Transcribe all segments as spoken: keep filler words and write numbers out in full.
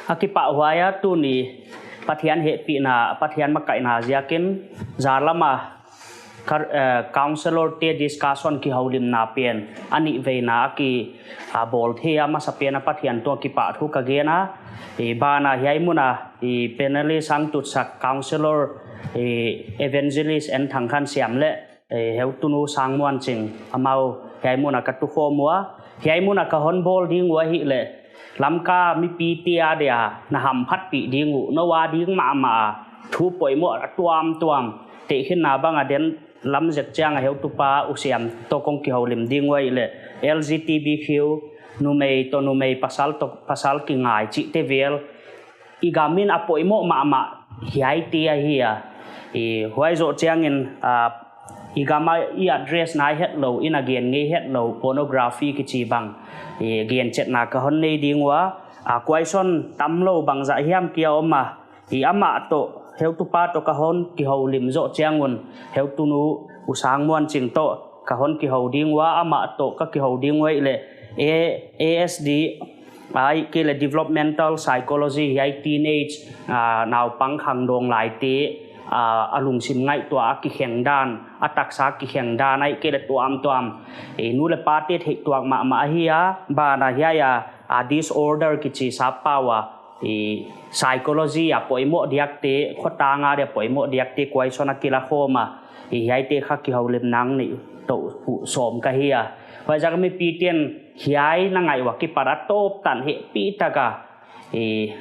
A kipahhuai a, tuni Pathian hehpihna, Pathian makaihna ziakin, zar lama kar-, eh, councillor te discussion kihoulimna pen a nihveina a ki, a bawl thei a, masa pen a Pathian tung kipahthu ka gen a. I ban a hiai mun a, i panelist hang tutsak councillor, i evangelist En Thang Khan Siam leh, eh, heutunu Sang Muan Ching, amau hiai mun a ka tukhawm ua, hiai mun a ka hon bawl ding uh ahihleh, Lamka mipite adia na hamphatpih ding uh, nou a ding mahmah a, thu poimoh a tuamtuam, tehkhinna bang a den lam zek chiang a heutupa U Siam toh kong kihoulim ding uh ahihleh, L G B T Q, numei toh numei, pasal toh pasal kingai chihte vel, i gam in a poimoh mahmah hiaite ahi a. I huai zoh chiangin, ah, i gam a i address nai hetlou, i na gen ngei hetlou, pornography kichi bang, i gen chetna ka hon nei ding ua, ah, question tamlou bangzah hiam kia om a, i amah toh, heutupa toh ka hon kihoulim zoh chiang un, heutunu U Sang Muan Ching toh ka hon kihou ding ua, amah toh ka kihou ding uh ahihleh, A-, A S D, ahihkeileh developmental psychology, hiai teenage, ah, naupang khangdawng laite, ah, a lungsim ngaihtuah a kikheng dan, a taksa kikheng dan, ahihkeileh tuamtuam, eh, nu leh pate theih tuak mahmah ahi a, ban a hiai a, ah, disorder kichi sappau a, eh, psychology a poimoh diakte, khotang adia poimoh diakte question a kilakhawm a, eh, hiaite kha kihoulimna nei toh uh sawm ka hi a. Huaiziak a mipite'n hiai na ngaih ua kipat a tawp tan hehpihtak a, eh,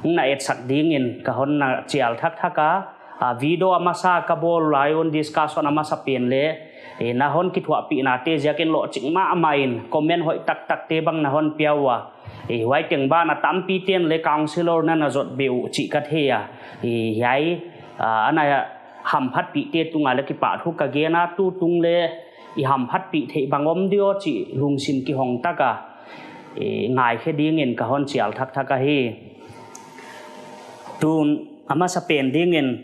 hon na etsak dingin ka hon na chial thakthak a, ah, video a masa ka bawl lai un discussion a masa pen leh, eh, na hon kithuahpihnate ziakin lohching mahmah in comment hoih taktakte bang na hon pia ua. Eh, huai teng ban a tampite'n leh councillor na na zot beh uh chih ka thei a. Eh, hiai, ah, ana hamphatpihte tung a leh kipahthu ka gen a, tutung leh i hamphatpih theih bang om diam chih lungsim kihong tak a, eh, ngaikhe dingin ka hon chial thakthak ahi. Tun a masa pen dingin,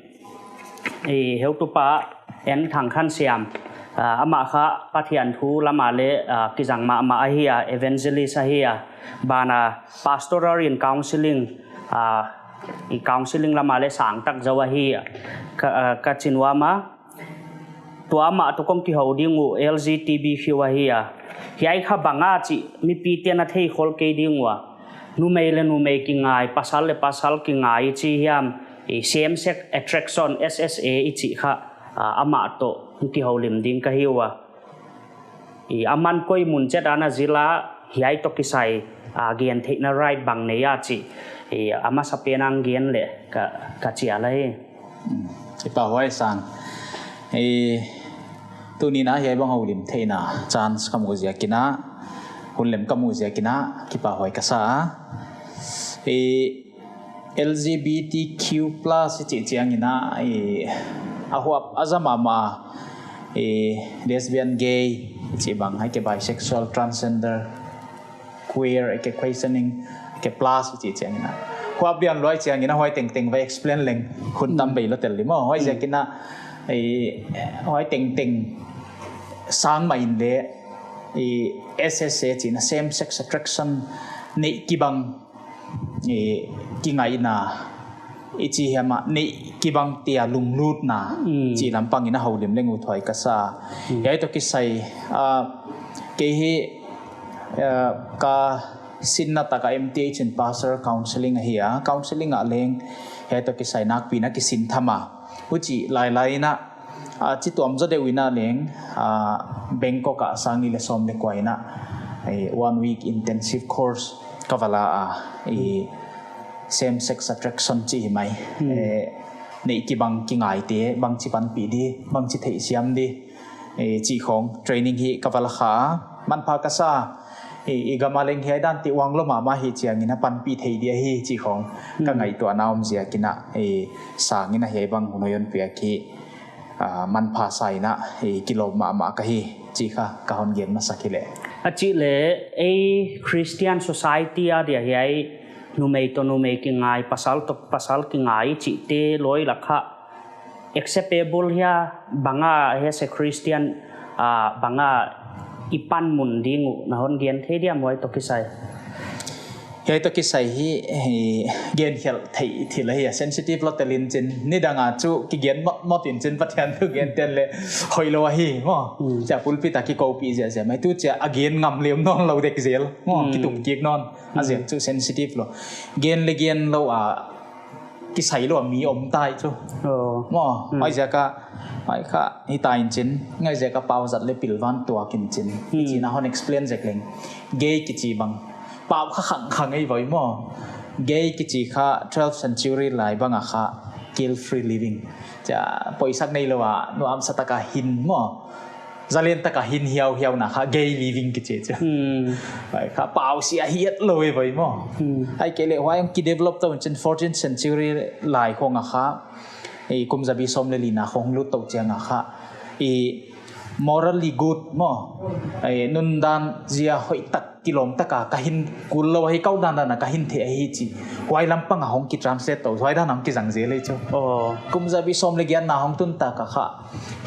eh, heutupa En Thang Khan Siam, ah, amah kha Pathian thu lam a leh, ah, kizang mahmah ahi a, evangelist ahi a, ban a pastoral in counselling, ah, i counselling lam a leh sang tak zaw ahi a, ka, ah, ka chinuam a, tua amah toh kong kihou ding uh L G B T Q ahi a. Hiai kha bang a chih mipite'n a thei khol kei ding ua. Numei leh numei kingai, pasal leh pasal kingai i chi hiam, i same sex attraction, S S A i chih kha, ah, amah toh kihoulim ding ka hi ua. I aman koi mun chet a na zil a, hiai toh kisai, ah, gen theihna right bang nei a chih, i a masa pen a gen leh ka, ka chial ahi. Hmm, kipahhuai Sang. I tuni a hiai bang houlim theihna chance ka mu ziakin a, hun lem ka mu ziakin a, kipahhuai ka sa a. I L G B T Q plus i chih chiangin a, i, a huap a za mahmah, i, lesbian, gay, i chih bang, ahihkeileh bisexual, transgender, queer, ahihkeileh questioning, ahihkeileh plus i chih chiangin a. Huap lian lua i chiangin a huai tengteng va explain leng hun tam bei lou tel di maw. Huaiziakin a, i, huai tengteng sang mah in leh, i, S S A chihna, same sex attraction, neih kibang, i, kingaihna, i chi hiam a, neih kibang te a lunglutna, Mm. chih lampang in a houlim leng uthuai ka sa. Mm. Hiai toh kisai, ah, kei hi, ah, ka sinna tak a M T H in pastoral counselling ahi a, counselling ah leng, hiai toh kisai nakpi in a kisin tham a. Huchi lailai in a, ah, chi tuam zaw deuh in a leng, ah, Bangkok ah sang nih leh sawm leh kua in a, eh, one week intensive course ka va la a, eh, same sex attraction chih hi mai. Hmm. Eh, neih kibang kingaite, bangchi panpih di, bangchi theihsiam di, eh, chih khong training hi ka va la kha a, manpha ka sa, eh, i gam a leng hiai dan te uang lou mahmah hi chiangin a panpih thei di ahi chih khong ka Hmm. ngaihtuahna om ziakin a, eh, sang in a hiai bang hun hon piak hi, ah, manpha sa in a, eh, kilawm mahmah ka hi, chih kha ka hon gen masak hi leh. A chih leh, ei Christian society adia hiai numei toh numei kingai, pasal toh pasal kingai chihte loi lak kha acceptable hia, bang a as a Christian, ah, bang a i panmun ding uh na hon gen thei diam huai toh kisai. Hiai toh kisai hi, hi gen khelh theih thil ahi a, sensitive lou tel in chin, nidang a chu kigen mawtmawt in chin, Pathian thu gen tel le hoih lou ahi maw. Chia pulpit a kikoupih ziahziah mai, tu chia a gen ngam lem nawn lou dek zel maw, kitum kik nawn. A ziak chu sensitive lou. Gen le gen lou a kisai lou a mi om tai chu. Maw, huaiziak a, huai kha, hi ta in chin, huaiziak a pau zat le pilvan tuak in chin. Chin a hon explain zek leng. Gay kichi bang. Pau kha khangkhang ei voi maw. Gay kichi kha twelfth century lai bang a kha guilt free living. Chia poisak neilou a, nuamsa tak a hin maw. Zalen tak a hin hiauhiau na kha gay living kichi chu. Huai kha pau sia hiat lou ei voi maw. Huai kei le huai hong kidevelop tou in chin fourteenth century lai khong a kha. I kum zabi sawm le li na khong lut tou chiang a kha. I morally good maw. I nundan zia hoih tak kilawm tak a ka hin kul lou hi, kau dandan a ka hin thei hi chi. Huai lampang a hong kitranslate tou, huai dan a hong kizang zel ei chu. Kum zabi sawm le giat na hong tun tak a kha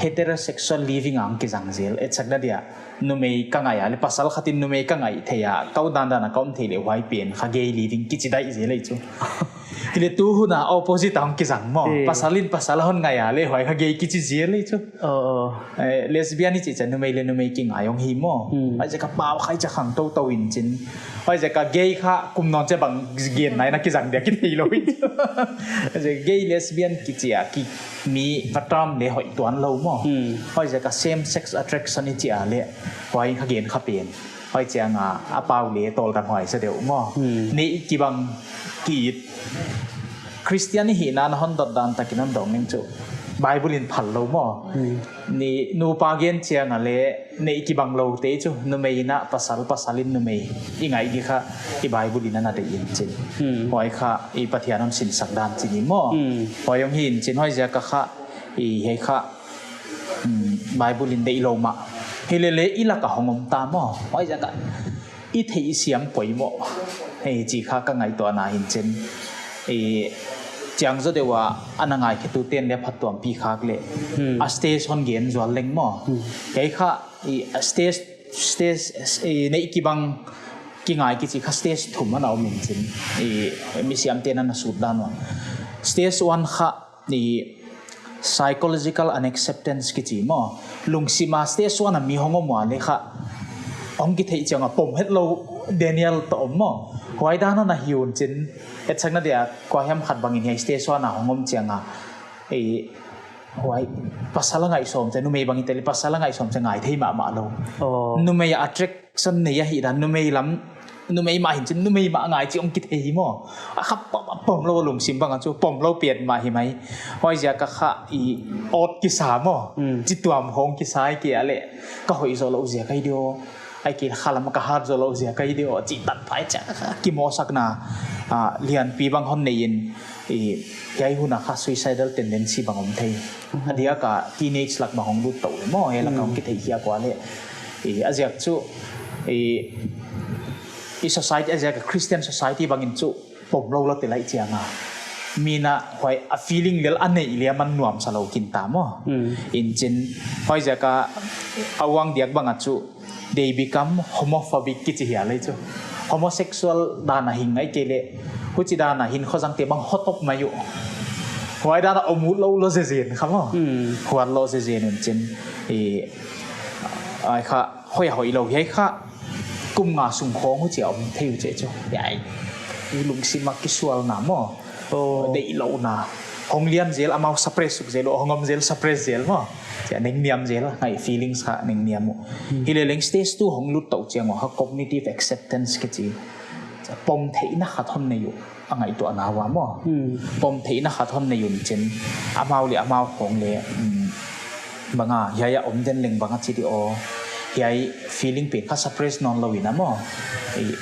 heterosexual living a hong kizang zel. Etsakna dia, numei ka ngai a le pasal khat in numei ka ngai thei a, kau dandan a ka om thei le huai pen kha gay living kichi daih zel ei chu. Hi le tu hun a opposite a hong kizang maw. Pasal in pasal hon ngai a le huai kha gay kichi zel ei chu. Lesbian i chih chia numei le numei kingai hong hi maw. Huaiziak a pau kha i chia khang toutou in chin. Huaiziak a gay kha kum nawn chia bang gen nai na kizang dia kithei lou hi. Huaiziak gay lesbian kichi a ki mi va term le hoih tuan lou maw. Huaiziak a same sex attraction i chih a le huai kha gen kha pen. Huai chiang a, a pau le tawldang huai sa deuh maw. Neih kibang ki it. Christian i hihna na hon dot dan tak in hon dawng ning chu. Bible in phal lou maw. Ni nupa gen chiang a le neih kibang lou te chu. Numei in a pasal, pasal in numei. I ngai di kha i Bible in a na deih in chin. Huai kha i Pathian hon sinsak dan chin i maw. Huai hong hi in chin huaiziak a kha i hiai kha Bible in deih lou mah. Hi le le i lak a hong om ta maw. Huaiziak a i theihsiam poimoh. Hei chi kha ka ngaihtuahna in chin. Chiang zaw deuh a ana ngaikhe tu ten le phattuampih khak le. A stage hon gen zual leng maw. Kei kha i stage, stage, neih kibang kingai kichi kha stage thum ana om in chin. Mi siam ten ana sut dan ua. Stage one kha ni psychological unacceptance kichi maw. Lungsim a stage one a mi hong om ua le kha. Hong kitheih chiang a pom het lou Daniel toh om maw. Huai dan ana hi un chin. Etsakna dia kua hiam khat bang in hiai stage one a hong om chiang a. Huai pasal a ngaihsawm chia, numei bang i tel le pasal a ngaihsawm chia ngai thei mahmah lou. Numei a attraction nei ahihdan, numei lam, numei mah hin chin, numei mah ngai chi hong kithei hi maw. A kha pom, pom lou lungsim bang a chu, pom lou pian mah hi mai. Huaiziak a kha i awt kisa maw. Chi tuam hong kisa i kia le. Ka hoih zaw lou ziak ahi di aw. Ai kei kha lam ka hat zaw lou ziak ahi di aw. Chi tan phai chia kha. Kimawhsakna, lianpi bang hon nei in. Hiai hun a kha suicidal tendency bang om thei. A diak a teenage lak bang hong lut tou le maw, hiai lak a hong kithei hiak ua le. A ziak chu, i society, a ziak a Christian society bang in chu pom lou lou te lai chiang a. Mi na huai a feeling lel a neih le a man nuamsa lou kin ta maw. In chin, huaiziak a a uang diak bang a chu, they become homophobic kichi hia lei chu. Homosexual dan a hing ai kei le. Huchi dan a hin khozang te bang hotop mai uh. Huai dan a om ut lou lou zezen kha maw. Huat lou zezen un chin. Ai kha, hoih a hoih lou hiai kha. Kum nga sung khong huchi a om thei uh che chu. Hiai. Lungsim a kisualna maw. Deih louhna. Hong lian zel amau suppress suk zel uh, hong om zel suppress zel maw. Chia neng niam zel, ngai feelings kha neng niam uh. Hi le leng stage two hong lut tou chiang uh, ha cognitive acceptance kichi. Pom theihna khat hon nei uh, a ngaihtuahna ua maw. Pom theihna khat hon nei un chin. Amau le amau khong le, banga, hiai a om den leng banga chi di aw. Hiai feeling pen kha suppress nawn lou in a maw.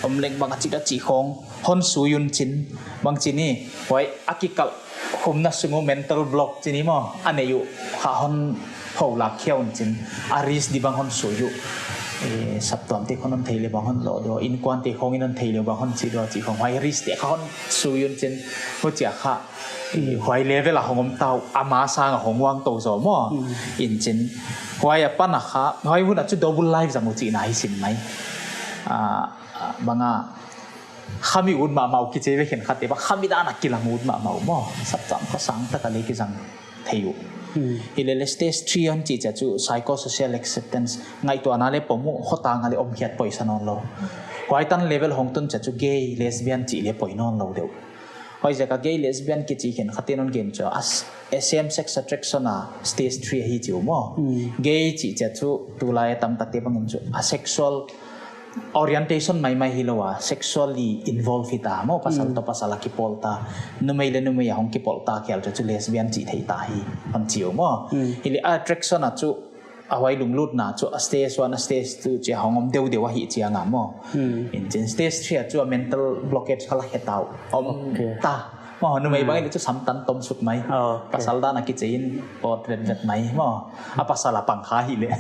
Om leng banga chi da chi khong. Hon sui un chin, bang chin i, huai a kikalh khumna sung uh mental block chin i maw, a nei uh, kha hon hou lak khia un chin, a risk di bang hon sui uh. Saptuam te khong hon thei le bang hon lo do, inkuan te khong in hon thei le bang hon chi do, chi khong huai risk te kha hon sui un chin, huchia kha, huai level a hong om tou, ama sang a hong uang tou zaw maw, in chin, huai apan a kha, huai hun a chu double life zang uh chihna hi sim mai. Banga, Khami ut mahmah uh kichi ve, khenkhat te bang khami dan a kilang ut mahmah uh maw. Sapcham kha sang tak a leh kizang thei uh. Hmm. Hilele stage three hon chih chia chu psychosocial acceptance, ngaihtuahna leh pom uh, khotang a leh om khiat poisa nawnlou. Huai tan level hong tun chia chu gay, lesbian chih leh poi nawnlou deuh. Huaiziak a gay, lesbian kichi khenkhat te'n hon gen chu a s-, a same sex attraction a stage three ahi chi uh maw. Hmm. Gay chih chia chu tulai a tamtak te bangin chu a sexual orientation maimai hilou a, sexually involved hita maw, pasal Hmm. toh pasal a kipawl ta, numei leh numei a hong kipawl ta, khial chu, chu lesbian chih thei ta hi, hon chi uh maw. Hmm. Hilele attraction a chu a huai lunglutna chu a stage one, a stage two chia hong om deuhdeuh ahi chiang a maw. Hmm. Inchin stage three a chu a mental blockage kha la khe ta uh. Om Okay. ta. Maw, numei Hmm. bang in chu sam tan tom suk mai. Oh, okay. Pasal dan a kichi in pawt vetvet mai maw. A pasal a pang kha hileh.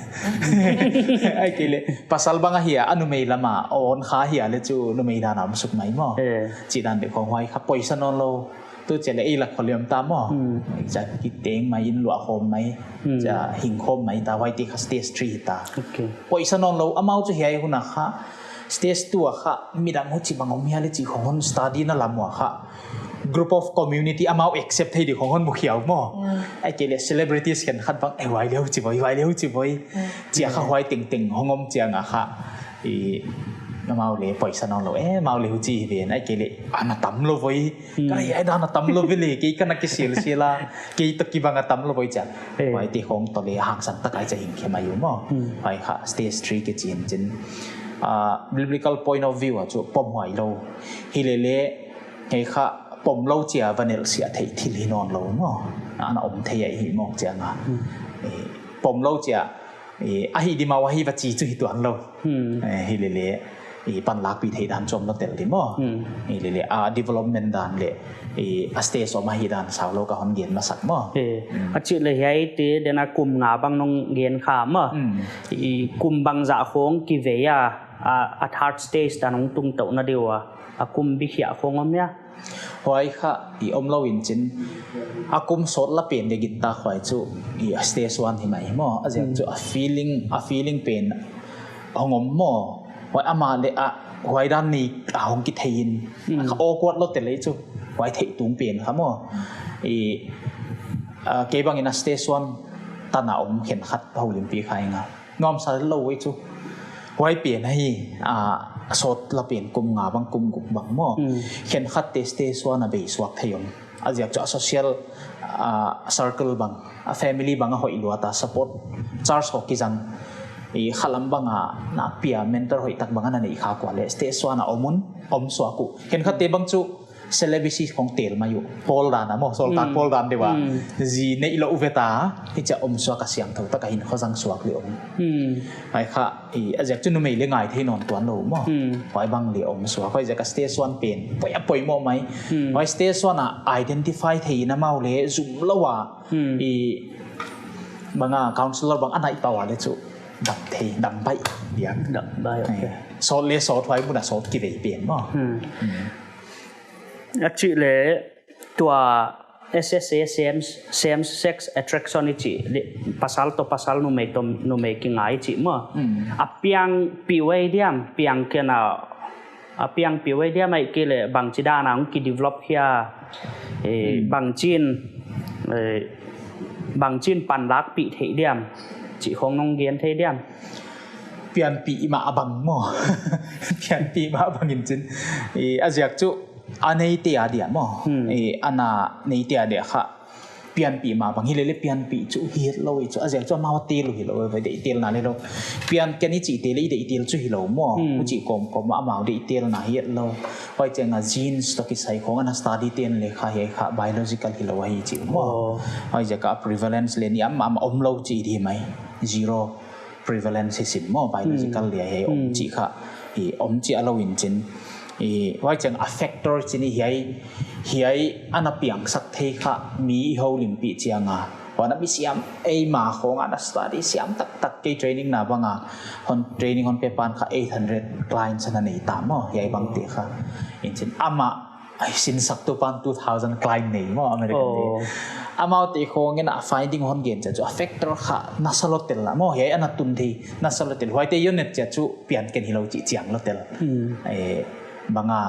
Ahihkeileh pasal bang ahi a, a numei lam a on kha hileh chu numei dan a om suk mai maw. Eh. Chih dan deuh khong huai kha poisa nawnlou. Tu chia leh ei la kholiam ta maw. Hmm. Chia kiteng mai, inn luah khawm mai. Hmm. Chia hing khawm mai ta, huaite kha stage three ta. Okay. Poisa nawnlou, amau chu hiai hun a kha stage two a kha midang huchibang om hia leh chih khong hon study na lam ua kha group of community amau accept thei di khong hon mu khia uh maw. Hmm. Ahihkeileh celebrities khenkhat bang, eh, huai leh huchi voi, huai leh huchi voi. Hmm. Chia kha huai tengteng hong om chiang a kha. I, amau leh poisa nawnlou, eh, amau leh huchi hi ven, ahihkeileh ana tam lou voi. Hmm. Ka hiai dan a tam lou ve leh, kei ka na kisilsil a, kei toh kibang a tam lou voi chia. Eh. Huaite khong toh leh hangsan tak a chia hing khe mai uh maw. Hmm. Huai kha stage three kichi in chin. Ah, biblical point of view a chu pom huai lou. Hilele, hiai kha pom lou chia va nelsiah theih thil hi nawnlou maw. Ana om thei ahi maw chiang a. Hmm. Eh, pom lou chia, eh, ahi di maw ahi va chi chu hi tuanlou. Hmm. Eh, hilele, eh, panlakpih theih dan chom lou tel di maw. Hmm. Hilele, a development dan leh, eh, a stage om ahi dan saulou ka hon gen masak maw. Eh, Hmm. a chih leh hiaite dan a kum nga bang nong gen kha maw. Hmm. I kum bangzah khong kivei a, a, a third stage dan hong tung tou na di ua. A kum bikhiah khong om hia. Huai kha i omlou in chin. A kum sawt la pen deuh gingta huai chu i a stage one hi mai maw. A ziak Hmm. chu a feeling, a feeling pen hong om maw. Huai amah leh a huai dan nei a hong kithei in. Hmm. Kha awkward lou tel ei chu. Huai theih tung pen kha maw. I, ah, kei bangin a stage one tan a om khenkhat houlimpi kha ing a. Nuamsa lou ei chu. Huai pen ahi, ah, sawt la pen kum nga bang kum guk bang maw. Hmm. Khenkhat te stage one a bei suak thei om. A ziak chu a social, ah, circle bang, a family bang a hoih lua ta support. Church khong kizang. I khalam bang a na peer mentor hoih tak bang ana nei kha ua leh stage one a om un, om suak uh. Khenkhat te bang chu celibacy khong tel mai uh. Pawl dan a maw, sawltak Hmm. pawl dan deuh a. Hmm. Zi neih lou uh ve ta, hichia om suak a siangthou tak a hinkhua zang suak leh om. Hmm. Huai kha, i, a ziak chu numei leh ngai thei nawn tuanlou maw. Hmm. Huai bang leh om suak, huaiziak a stage one pen, poi a poimoh mai. Hmm. Huai stage one a identify thei in amau leh zum lou a. Hmm. I, bang a counselor bang a nai pah ua leh chu dam thei, dam baih diak. Dam baih, okay. Eh, sawt leh sawt huai mun a sawt kivei pen maw. Hmm. Hmm. A chih leh tua S S A, same, same sex attraction i chih, leh pasal toh pasal, numei toh numei kingai chih maw. Hmm. A piangpih uh ei diam, piang kei na, a piangpih uh ei diam, ahihkeileh bangchi dan a hong kidevelop hia, eh, Hmm. bangchin, eh, bangchin panlakpih theih diam, chih khong nong gen thei diam. Pianpih mah bang maw. Pianpih mah bang in chin. Eh, a ziak chu a neite a dia maw. Hmm. Eh, ana neite a dia kha. Pianpih mah bang hilele pianpih chu hi het lou ei chu. A ziak chu amau tel uh hilou ei, deihtelna leh lou. Pian kei ni chihte leh i deihtel chu hilou maw. Hmm. Huchi kawmkawm a amau deihtelna hi het lou. Huai chiang a genes toh kisai khong ana study te'n leh kha hiai kha biological hilou ahi chi uh maw. Oh. Huaiziak a prevalence leh ni am am omlou chi di mai. Zero prevalence hi sim maw, biological Hmm. leh hiai om Hmm. chi kha. I om chi a lou in chin. I huai chiang a factor chi ni hiai, hiai ana piangsak thei kha mi i houlimpih chiang a. Huan a mi siam ei mah khong ana study siam taktak kei training na bang a. Hon training hon pe pan kha eight hundred clients ana nei ta maw, hiai bangte kha. In chin amah Ai, sinsaktu pan two thousand client nei maw, American te. Oh. Amaute khong in a finding hon gen chia chu a factor kha nasa lou tel a maw, hiai ana tun thei nasa lou tel. Huaite unit chia chu pian kei hilou chih chiang lou tel. Hmm. Eh, bang a,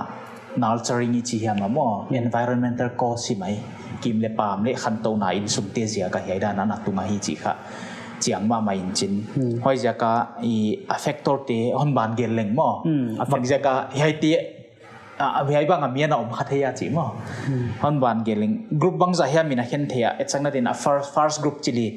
nurturing i chi hiam a maw, environmental cause hi mai. Kim leh pam leh khantouna innsungte ziak a hiai dan a na tung ahi chih kha chiang mahmah in chin. Huaiziak a i a factor te hon ban gel leng maw. Bang ziak a hiaite a, a hiai bang a mi ana om kha thei a chih maw. Hon ban gel leng group bangzah hiam in a khen thei a, etsakna din a first, first group chih leh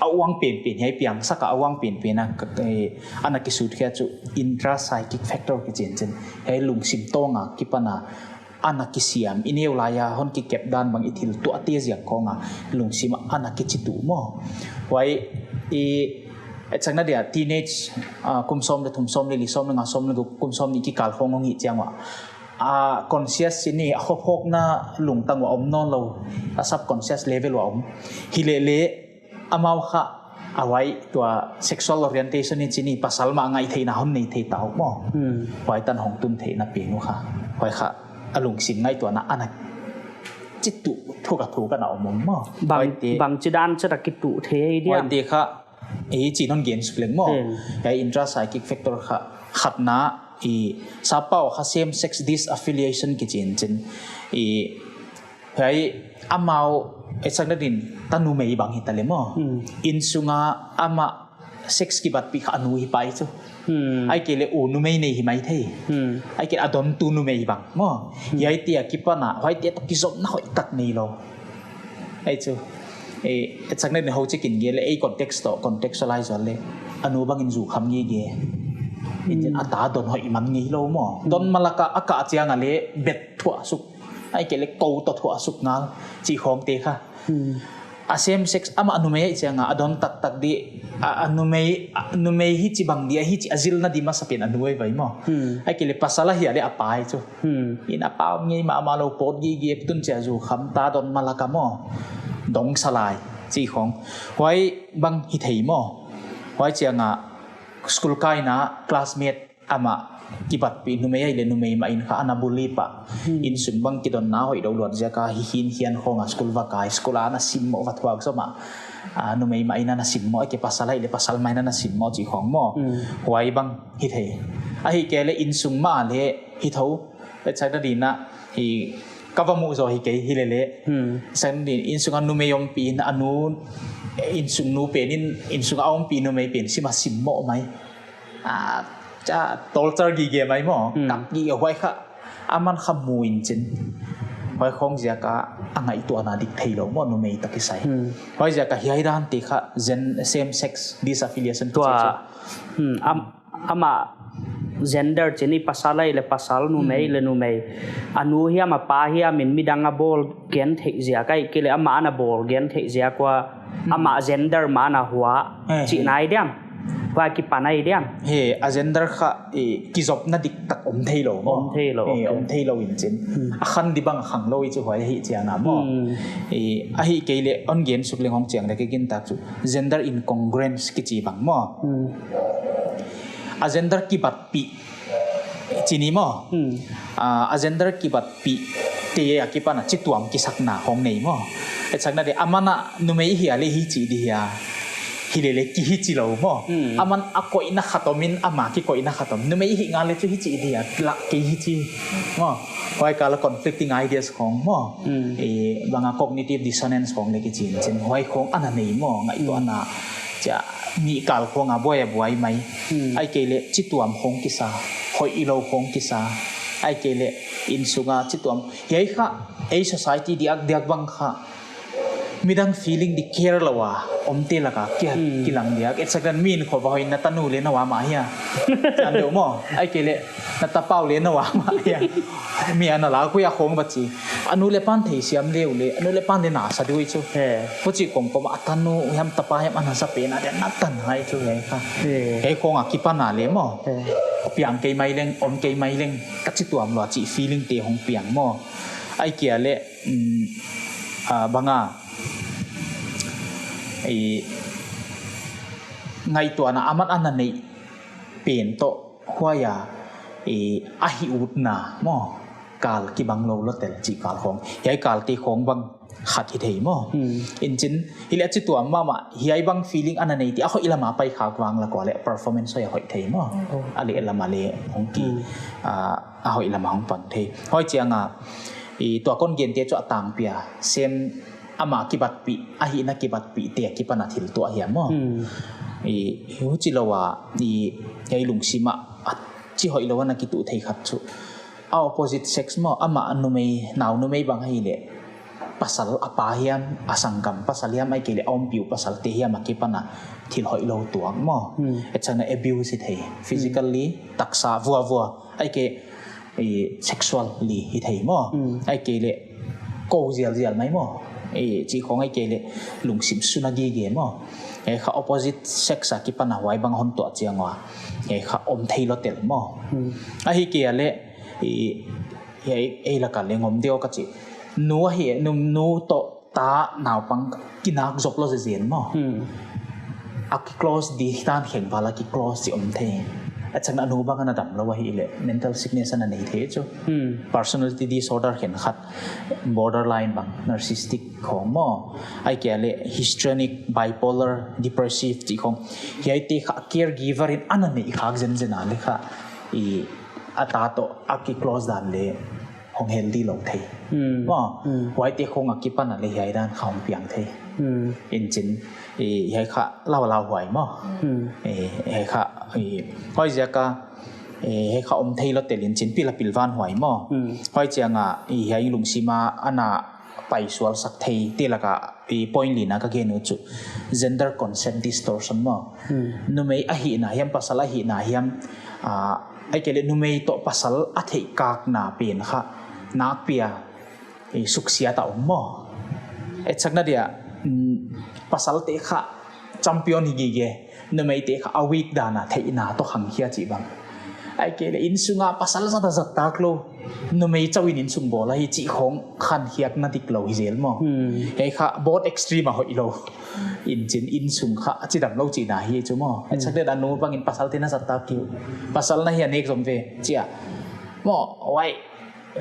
a uang penpen, hiai piangsak a uang penpen a, eh, ana kisut khia chu intrapsychic factor kichi in chin. Hiai lungsim tawng a kipan a ana kisiam, i neu lai a hon kikep dan bang i thil tuahte ziak khong a lungsim ana kichituh maw. Huai i etsakna dia teenage, ah, kum sawm leh thum, sawm leh li, sawm leh nga, sawm leh guk, kum sawmnih kikal khong hong hih chiang ua, a conscious chih ni a khophawkna lungtang ua om nawnlou, a subconscious level ua om. Hileh leh amau kha a huai tua sexual orientation i chi ni pasal mah ngaihtheihna hon nei thei ta uh maw. Huai tan hong tun theihna pen uh kha, huai kha a lungsim ngaihtuahna ana chituh thuk a thuk ana om om maw. Bang, huaite, bangchidan chiat a kituh thei diam? Huaite kha i chi non gen suk leng maw. Hiai intrapsychic factor kha khatna i sappau kha same sex disaffiliation kichi in chin. I hiai amau etsakna din ta numei bang hita leh maw, innsung a amah sex kibatpih kha a nu hi pai chu. Ahihkeileh u numei nei hi maithei. Ahihkeileh a dontu numei bang maw. Hiaite a kipan a huaite toh kizopna hoihtak neilou. Ahi chu. Eh, etsakna din hou chik in gen leh ei context toh contextualize leh a nu bang in zu kham gige. In chin a ta don hoih man ngeilou maw. Don malak a a kah chiang a leh bet thuah suk, ahihkeileh kou toh thuah suk ngal chih khongte kha. A same sex amah numei ahih chiang a a don taktak di, a, a numei, a numei hichibang di, a hichi a zilna di masapen a nu ahi vai maw. Ahihkeileh pasal ahih leh a pa ahi chu. In a pa om ngei mahmah lou, pawt gige, tun chia zu kham, ta don malak a maw. Dong salai chih khong. Huai bang hithei maw. Huai chiang a school kaina classmate amah kibatpih numei ahihleh numei mah in kha ana bully pah. Innsung bang kidonna hoihlou luat ziak a hi hin hian khong a school va kai, school a ana simmoh, va thuak zomah, a, numei mah in ana simmoh, ahihkeileh pasal ahihleh pasal mah in ana simmoh chih khong maw. Huai bang hithei. Ahihkeileh innsung mah leh hithou, etsakna din a, i ka va muh zaw hi kei hileh leh. Etsakna din innsung a numei ompih in a nu, innsung nu pen in, innsung a ompih numei pen sim a simmoh mai. A, cha, torture gige mai maw. Kap gige huai kha. Aman kha mu in chin. Huai khong ziak a a ngaihtuahna dik theilou maw numei toh kisai. Huai ziak a hiai dante kha gen-, same sex disaffiliation kichi chu. Tua, am, amah gender chih ni pasal ahihleh pasal, numei leh numei. A nu hiam a pa hiam in midang a bawl gen theih ziak ahihkeileh amah ana bawl gen theih ziak ua amah gender mah ana hua chihna ahi diam. Huai kipan ahi diam. He, a gender kha, eh, kizopna diktak om theilou maw. Om theilou, eh, okay. Om theilou in chin. A khan di bang khanglou i chu huai ahih chiang a maw. Eh, ahihkeileh hon gen suk leng hong chiang leh ka gintak chu gender incongruence kichi bang maw. A gender kibatpih chih ni maw. A, a gender kibatpih te a kipan a chituam kisakna hong nei maw. Etsakna din aman a numei hi a leh hichi di hia. Hileh leh ki hichi lou maw. Aman a koihna khat om in amah kikoihna khat om. Numei hi ngal leh chu hichi di hia. Lah kei hichi maw. Huai kal a conflicting ideas khong maw. Eh, bang a cognitive dissonance khong leh kichi in chin. Huai khong ana nei maw. Ngaihtuahna. Chia, mi kal khong a buai a buai mai. Ahihkeileh chituam khong kisa, hoihlou khong kisa. Ahihkeileh innsung a chituam. Hiai kha, ei society diakdiak bang kha. Midang feeling di care lou a omte lak a kia kilang diak. Etsakna din mi in khua va hoih in na tanu leh na ua mah hia. Chan deuh maw. Ahihkeileh na tapau leh na ua mah hia. Mi ana la khui a khong va chi. A nu leh pan theisiam leh uleh, a nu leh pan leh na sa di uh chu. Huchi kawmkawm a tanu hiam tapa hiam ana sa pen a dia na tan hai chu hiai kha. Hiai khong a kipan a leh maw. Piang kei mai leng, om kei mai leng, ka chituam lou a chih feeling te hong piang maw. Ahihkeileh, um, a, bang a, i, ngaihtuahna aman ana nei pen toh, huai a, i, a hih utna maw. Kal kibang lou lou tel chih kal khong. Hiai kal te khong bang khat hi thei maw. Hmm. Inchin, hileh a chi tuam mahmah, hiai bang feeling ana nei te, a hoih lama pai khak vang leh kuale performance hoih a hoih thei maw. Oh. A leh lama leh hong ki, Hmm. ah, a hoih lama hong pang thei. Huai chianga, i tua kon gente chu a tangpi a, sem ama kibatpih, a hihna kibatpihte akipan a thil tuah hiam maw. Hmm. I, huchilou a, i, hiai lungsim a, a chi hoihlou a na kituh thei khat chu. A opposite sex maw, amah numei, nau numei bang hileh. Pasal a pa hiam, a sanggam pasal hiam, ahihkeileh a ompih uh pasalte hiam akipan a thil hoihlou tuak maw. Hmm. Etsakna abuse hi thei. Physically, Hmm. taksa, vua vua. Ahihkei, i, sexually hi thei maw. Hmm. Ahihkeileh, kou zialzial mai maw. I, chih khong ahihkeileh, lungsim suna gige maw. Hiai kha opposite sex akipan a huai bang hon tuah chiang ua. Hiai kha om theilou tel maw. Hmm. Ahihkeileh, i, hiai, ei laka leng om deuh ka chi. Nu ahi, nu, nu toh ta naupang kinak zop lou zezen maw. Hmm. A ki close di tan kheng val a ki close chi om thei. Etsakna nu bang ana damlou ahihleh. Mental sickness ana nei thei chu. Hmm. Personality disorder khenkhat. Borderline bang, narcissistic khong maw. Ahihkeileh histrionic, bipolar, depressive chih khong. Hiaite kha caregiver in ana nei khak zenzen a leh kha. I a ta toh a ki close dan leh hong healthy lou thei. Hmm. Maw, Hmm. huaite khong akipan a leh hiai dan kha hong piang thei. Hmm. Inchin, i, hiai kha lau lau huai maw. Hmm. I, hiai kha, i, huaiziak a, i, hiai kha om theilou tel inchin pil a pilvan huai maw. Hmm. Huai chianga, i, hiai lungsim a ana paisual sak theite laka, i, point lina ka gen uh chu gender concept distortion maw. Hmm. Numei ahihna hiam, pasal ahihna hiam, ah, ahihkeileh numei toh pasal a theih kakna pen kha nakpi a, i, suksiat a om maw. Etsakna dia, mm, pasalte kha champion hi gige, numeite kha a weak dan a theihna toh khangkhia chih bang. Ahihkeileh insunga pasal zat a zat tak lou. Numei chauh in insung bawl ahi chih khong khankhiakna diklou hi zel maw. Hmm. Hiai kha both extreme a hoihlou. Inchin insung kha a chidamlou chihna hi chu maw. Hmm. Etsakna dia nu bangin pasalte na zat tak kei. Pasal na hi a nek zom ve chia. Maw, huai,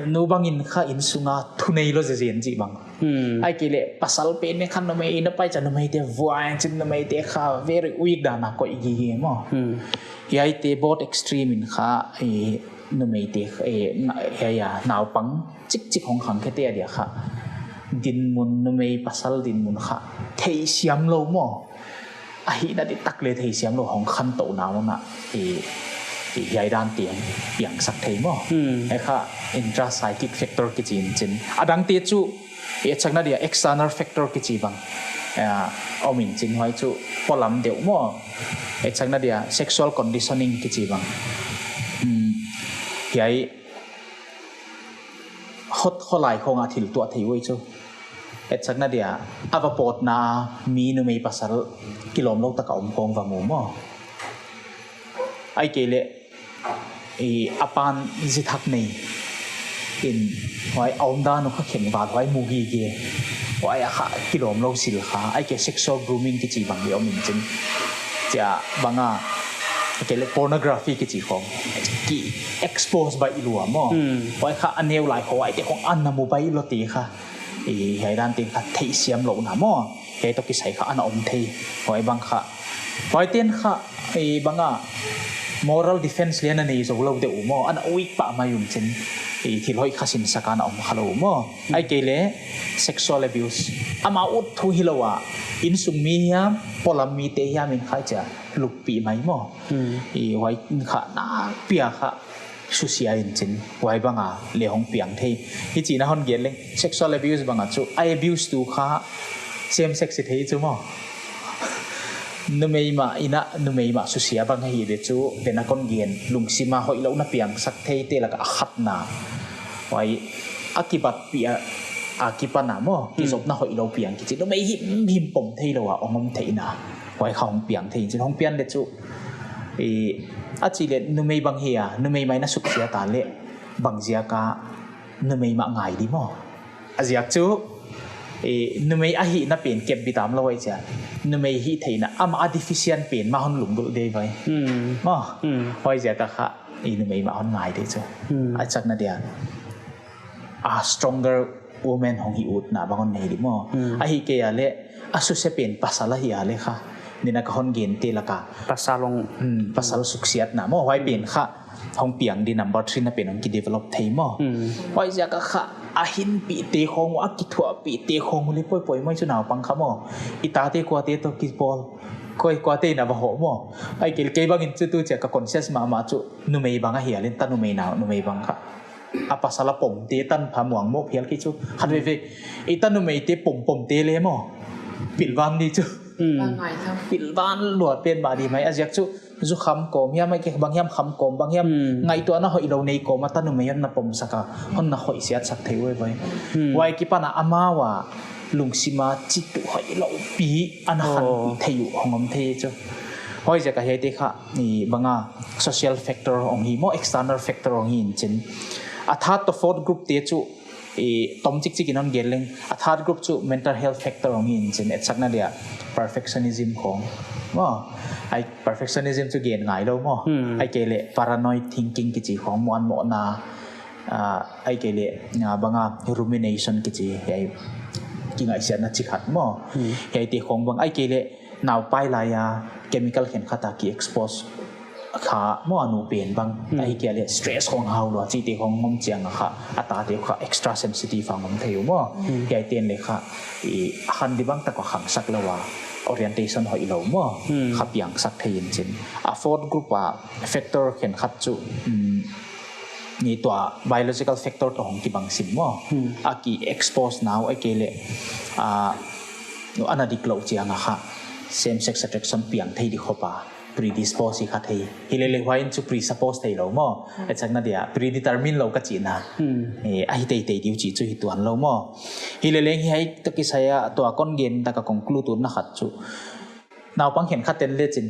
nu bangin kha insunga thuneilou zezen chih bang. Hmm. Ahihkeileh pasal pen ne kha numei in a pai chia numeite vua inchin numeite kha very weak dan a koih gige maw. Hmm. Hiaite both extreme in kha, i, numeite, eh, na-, hiai a, naupang chikchik hong khangkhiate adia kha. Dinmun numei pasal dinmun kha. Theisiam lou maw. Ahihna ditak leh theisiam lou hong khantouhna mah na. I, i hiai dante piangsak thei maw. Hmm. Hiai kha intrapsychic factor kichi inchin. Adangte chu, i etsakna dia external factor kichi bang. Ah, om inchin huai chu polam deuh maw. Etsakna dia sexual conditioning kichi bang. Hmm. Hiai hot holai khong a thil tuah thei uh chu. Etsakna dia, a va pawtna mi numei pasal kilawmlou taka om khong va mu maw. Ahihkeileh, i, a pan zi thak nei. In, huai a omdan uh kha kheng val huai mu gige. Huai a kha kilawmlou sil kha. Ahihkei sexual grooming kichi bang leh om inchin. Chia banga, ahihkeileh pornography kichi khong. Ki expose baih lua maw. Hmm. Huai kha a neu lai khong huaite khong ana mu baih lou te kha. I, hiai dante kha theisiam louhna maw. Hiai toh kisai kha ana om thei. Huai bang kha. Huaiten kha, i, banga moral defense leng ana nei zou lou deuh uh maw. Ana weak pah mai uh inchin. I, thil hoih kha sinsak a ana om kha lou uh maw. Ahihkeileh sexual abuse. Amau ut thu hilou a. Insung mi hiam, polam mite hiam in kha chia. Luppih mai maw. Hmm. I, huai kha nakpi a kha susia inchin, huai banga leh hong piang thei. Hichi na hon gen leng, sexual abuse banga chu, a abuse tu kha same sex hi thei chu maw. Numei mah in a, numei mah susia bang ahi ve chu, tuna kon gen, lungsima hoihlouhna piangsak theite laka a khatna. Huai, a kibatpih a, a kipan a maw, Hmm. kizopna hoihlou piang kichi, numei himhim pom theilou a, hong om theihna. Huai kha hong piang thei, inchin hong piang leh chu, I, a chih leh numei bang hia, numei mah in a suksiat a leh bang ziaka numei mah ngai di maw. A ziak chu, i, numei ahihna pen kep bit a omlou ahi chia. Numei hihtheihna amah a deficient pen mah hon lunggulh di vai. Hmm. Maw. Hmm. Huai ziaka kha, i, numei mah hon ngai di chu. Hmm. A chakna dia. A stronger women hong hih utna bang hon nei di maw. Hmm. Ahihkeileh a suse pen pasal ahi a leh kha, nidang a ka hon gente laka. Pasal hong. Hmm, pasal suksiatna maw, huai pen kha hong piang di number three na pen hong kidevelop thei maw. Hmm. Huaiziak a kha a hinpihte khong, a kithuahpihte khong leh poimoh chu naupang kha maw. I tate kuate toh kipawl, koi kuate na va hoh maw. Ahihkeileh kei bangin chu tu chiah ka conscious mahmah chu numei bang ahi a leh ta numei nau, numei bang kha. A pasal a pomte tanpha muangmoh phial kei chu. Khat veve, i ta numeite pompomte leh maw. Pilvan di chu. Hmm. Pilvan luat pen mah di mai. A ziak chu zu kham kawm hiam, ahihkeileh bang hiam kham kawm, bang hiam. Hmm. Ngaihtuahna hoihlou nei kawm a ta numei hon na pomsak a, hon na hoihsiatsak thei uh ve. Hmm. Huai akipan a amau a lungsim a chituh hoihlou pi ana khanpih thei uh hong om thei chu. Huaiziak a hiaite kha, i bang a social factor hong hi maw, external factor hong hi in chin. A third to fourth group te chu, i tom chikchik in hon gen leng. A third group chu mental health factor hong hi in chin, etsakna dia perfectionism khong. Maw, ai perfectionism chu gen ngailou maw. Hmm. Ahihkeileh paranoid thinking kichi khong, muanmohna, ah, ahihkeileh, ah, bang a rumination kichi, hiai kingaihsiatna chi khat maw. Hmm. Hiaite khong bang, ahihkeileh naupai lai a chemical khenkhat a ki expose kha maw, a nu pen bang. Hmm. Ahihkeileh stress khong hau lua chihte khong om chiang a kha, a tate kha extra sensitive a om thei uh maw. Hmm. Hiaite'n leh kha, i a khan di bang tak a khangsak lou a, orientation hoihlou maw. Hmm. Kha piangsak thei in chin. A fourth group a factor khenkhat chu, um, ni tua biological factor toh hong kibang sim maw. Hmm. A ki expose na uh, ahihkeileh, ah, ana diklou chiang a kha same sex attraction piang thei di khop a predispose hi kha thei. Hilele huai in chu presuppose theilou maw. Hmm. Etsakna dia predetermine lou ka chihna. Hmm. Eh, ahi teitei di uh chih chu hi tuanlou maw. Hilele hiai toh kisai a tua kon gen tak a conclude utna khat chu, naupang khenkhat ten leh chin,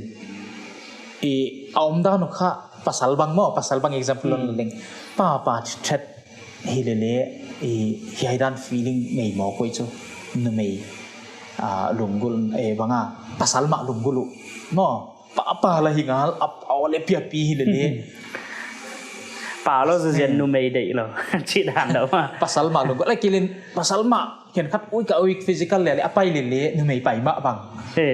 i a omdan uh kha pasal bang maw, pasal bang example hon leng. Pa, pa thit hilele, i hiai dan feeling nei maw koi chu. Numei, ah, lunggulh, eh, bang a, pasal mah lunggulh uh maw. Pa, pa la hi ngal, a, a aw leh piapi hilele. Pa lou zaw zen numei deih lou. Chih dan deuh maw. Pasal mah lunggulh. Ahihkeileh pasal mah khenkhat uih ka uih physical lele, a pai lele, numei pai mah bang. He.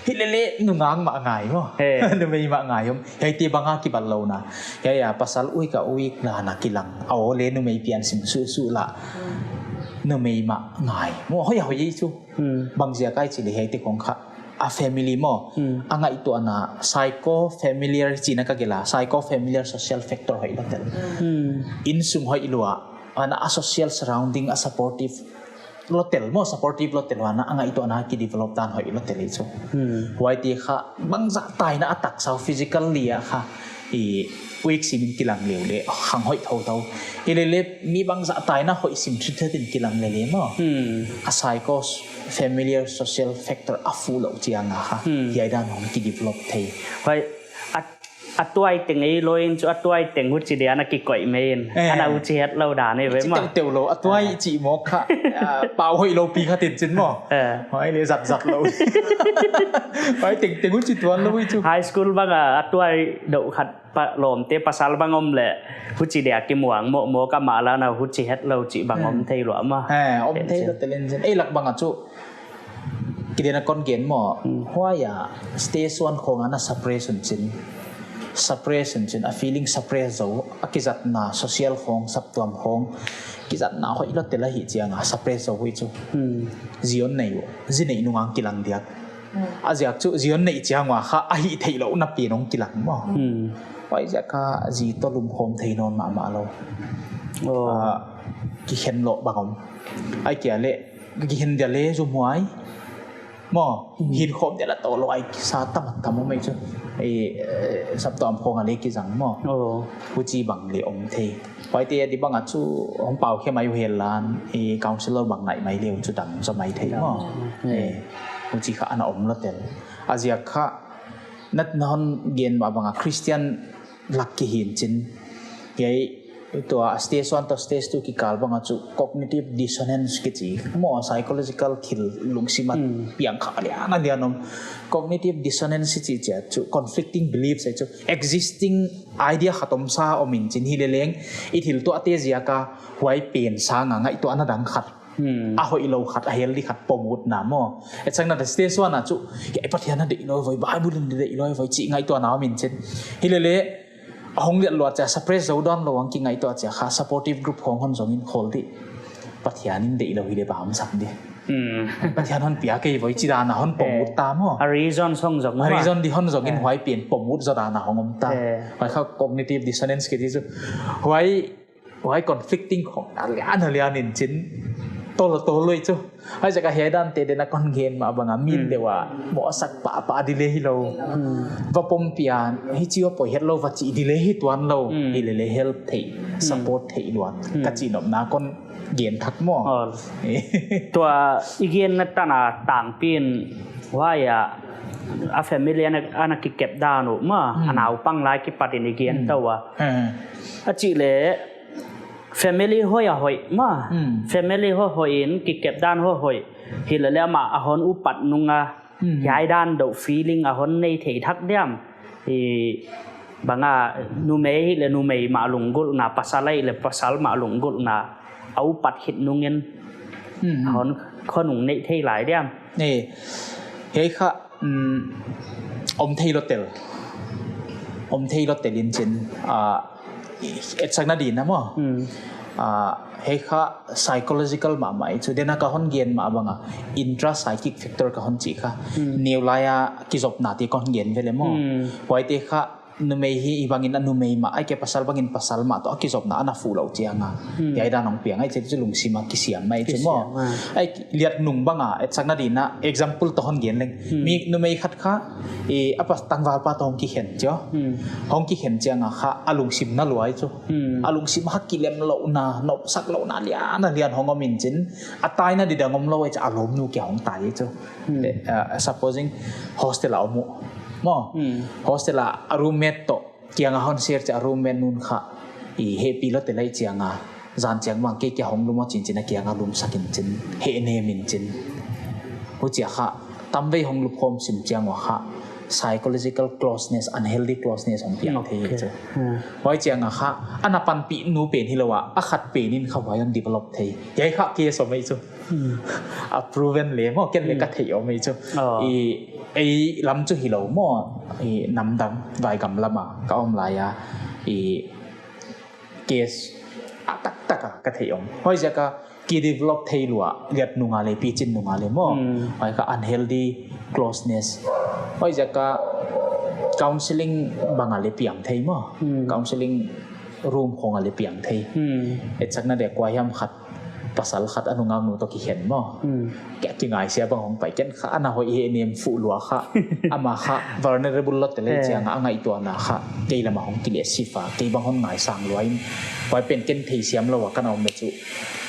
Hilele, nungak mah ngai maw. He. Numei mah ngai om. Hiaite bang a kibatlouhna. Hiai a pasal uih ka uih la na kilang. A aw leh numei pian sim suhsuh la. Hmm. Numei mah ngai. Maw hoih a hoih chu. Hmm. Bangziak ahia chih leh hiaite khong kha. A family maw. Hmm. A ngaihtuahna psychofamiliar chihna ka gelh a. Psychofamiliar social factor hoih lou tel. Hmm. Insung hoih lua. Ana a social surrounding a supportive lou tel maw, supportive lou tel huan a ngaihtuahna kidevelop dan hoih lou tel hi chu. Hmm. Huaite kha bangzah taina a taksa uh physically a kha i weak sim in kilang leh leh khang hoih thouthou. Hilele mi bangzah taina hoih sim thithet in kilang lele maw. Hmm. A psychofamiliar social factor a fuh lou chiang a kha. Hmm. Hiai dan hong kidevelop thei. Huai, a A tuai teng ei lou in chu a tuai teng huchi dia ana kikoih mai in. Eh. Ana huchi hetlou dan ei ve maw. Teu lou, a tuai chih maw kha, ah, pau hoihlou pi khat in chin maw. Eh. Huai leh zat zat lou. Huai teng teng huchi tuan lou chu. High school bang a, a tuai deuh khat pa lawmte pasal bang om leh huchi dia kimuang maw maw ka mah la na huchi hetlou chih bang om thei lou maw. Eh, om thei lou tel in chin. Ei lak bang a chu Kidena kon gen maw, hmm, huai a stage one khong ana suppress un chin. Suppress un chin, a feeling suppress zou, a kizatna social khong, saptuam khong, kizatna hoihlou tel ahi chiang a suppress zou hi chu. Hmm. Zi hon nei uh, zi neih nung a kilang diak. Hmm. A ziak chu zi hon neih chiang ua kha a hih theihlouhna pen hong kilang maw. Hmm. Huaiziak a zi toh lumkhawm thei nawn mahmah lou. Oh. Ah, kikhen lou bang om. Ahihkeileh, kikhen dia leh zumhuai. Maw, hmm, hinkhawm dia la toh lou ai sa tam tam mai chu. Eh, eh, saptuam khong a leh kizang maw. Oh. Huchi bang leh om thei. Huaite di bang a chu hong pau khe mai uh hial lan, eh, counselor bang nai mai leh chu dam zaw mai thei maw. Hmm. Eh, huchi kha ana om lou tel. A ziak kha nat na hon gen mah bang a Christian lak ki hi in chin. Hiai Tua stage one toh stage two kikal bang a chu cognitive dissonance kichi maw, psychological thil lungsim a piang kha lian a lian om. Cognitive dissonance chi chia chu conflicting beliefs ai chu, existing idea khat om sa om in chin, hi leleng i thil tuahte ziak a huai pen sang a ngaihtuahna dang khat, a hoihlou khat, a healthy khat pom utna maw. Etsakna dia stage one a chu, hiai Pathian a deih lou voi, Bible in deih lou voi chih ngaihtuahna om in chin. Hi lele a hong liat luat chia suppress zou dan lou ang kingaihtuah chia kha supportive group khong hon zong in khol di. Pathian in deih lou hi le bang sak di. Pathian hon piak ei voi chi dan a hon pom ut ta maw. A reason hong zong a maw. Reason di hon zong in huai pen pom ut zaw dan a hong om ta. Huai kha cognitive dissonance kichi chu. Huai huai conflicting khong a lian a lian in chin. Tol tol loi chu. Huaiziak a hiai dante den a kon gen mah bang a min deuh a mohsak pahpah di le hilou. Va pom pian, hichi a poi hetlou va chih di le hi tuan lou. Hi lele help thei, support thei luat ka chi nopna kon gen thak maw. Tua i genna tan a tangpi in huai a, a family ana, ana kikep dan uh maw, a naupang lai kipat in i gen tou a. A chih le family hoih a hoih maw. Family hoih hoih in kikep dan hoih hoih. Hi lele amah a hon upat nung a, hiai dan deuh feeling a hon nei thei thak diam. Hi bang a numei hi le numei mah lunggulhna, pasal hi le pasal mah lunggulhna a upat khit nung in a hon khonung nei thei lai diam. Hiai kha om thei lou tel. Om thei lou tel in chin. Etsakna di na maw. Hiai kha psychological mahmah i chu. Den a ka hon gen mah bang a intra psychic factor ka hon chi kha. Neu lai a kizopna te ka hon gen vele maw. Huaite kha numei hi i bang in a numei mah, ai ke pasal bang in pasal mah toh a kizopna ana fuh lou chiang a. Hiai dan hong piang ai chu lungsim a kisiam mai chu maw. Ai liat nung bang a, etsakna di na example toh hon gen leng. Mi numei khat kha, a pas tangvalpa toh hong kikhen chu. Hong kikhen chiang a kha a lungsim na luai chu. A lungsim a kilem louhna, nopsak louhna lian a lian hong om in chin. A taina di dang om lou ai chu a lawmnu kia hong tai chu. Supposing hostel a om uh maw. Hostel a a roommate toh kiang a hon share chia a roommate nun kha i hehpih lou tel ai chiang a, zan chiang bang kei kia hong lum a chin chin a kiang a lumsak in chin, hehnem in chin. Huchia kha tamvei hong lup khawm sim chiang ua kha psychological closeness, unhealthy closeness hong piang thei chu. Huai chiang a kha ana panpih nu pen hilou a, a khat pen in kha huai hon develop thei. Hiai kha case om ei chu. A proven le maw, ken le ka theih om ei chu. I ei lam chu hilou maw, i namdang vaigam lam a ka om lai a, i case a taktak a ka theih om. Huaiziak a kidevelop thei lua liat nung a le, pichin nung a le maw. Huai kha unhealthy closeness. Huaiziak a counseling bang a le piang thei maw. Counseling room khong a le piang thei. Etsakna dia kua hiam khat pasal khat a nungaknu toh kikhen maw. Kia kingaisia bang hong pai ken kha ana hoih hehnem fuh lua kha. Ama kha vulnerable lou tel ai chiang a ngaihtuahna kha kei lam a hong kile sifa, kei bang hon ngaisang lua in. Huai pen ken theisiam lou a ka na om le chu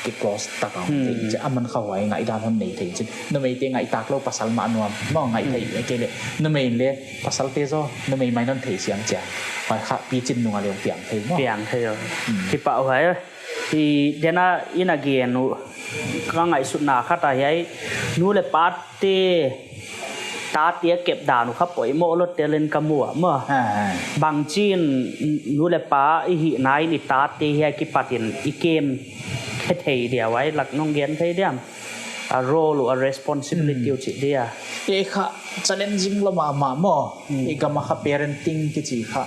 ki close tak a hong thei. Aman kha huai ngaihdan hon nei thei chu. Numeite ngaihtak lou pasal mah nuam maw, ngaih thei kei le. Numei le pasalte zaw numei mai non theisiam chiang. Huai kha pichin nung a le piang thei maw. Piang thei o. Kipahhuai. I den a i na gen uh ka ngaihsutna khat ahi ai, nu le pate, tate a kep dan uh kha poimoh lou tel in ka mu a maw. Bangchin nu le pa i hihna in i tate hiai kipat in i kem khe thei dia, huai lak nong gen thei diam? A role uh, a responsibility uh chih dia. E kha challenging lou mahmah maw. I gam a kha parenting kichi kha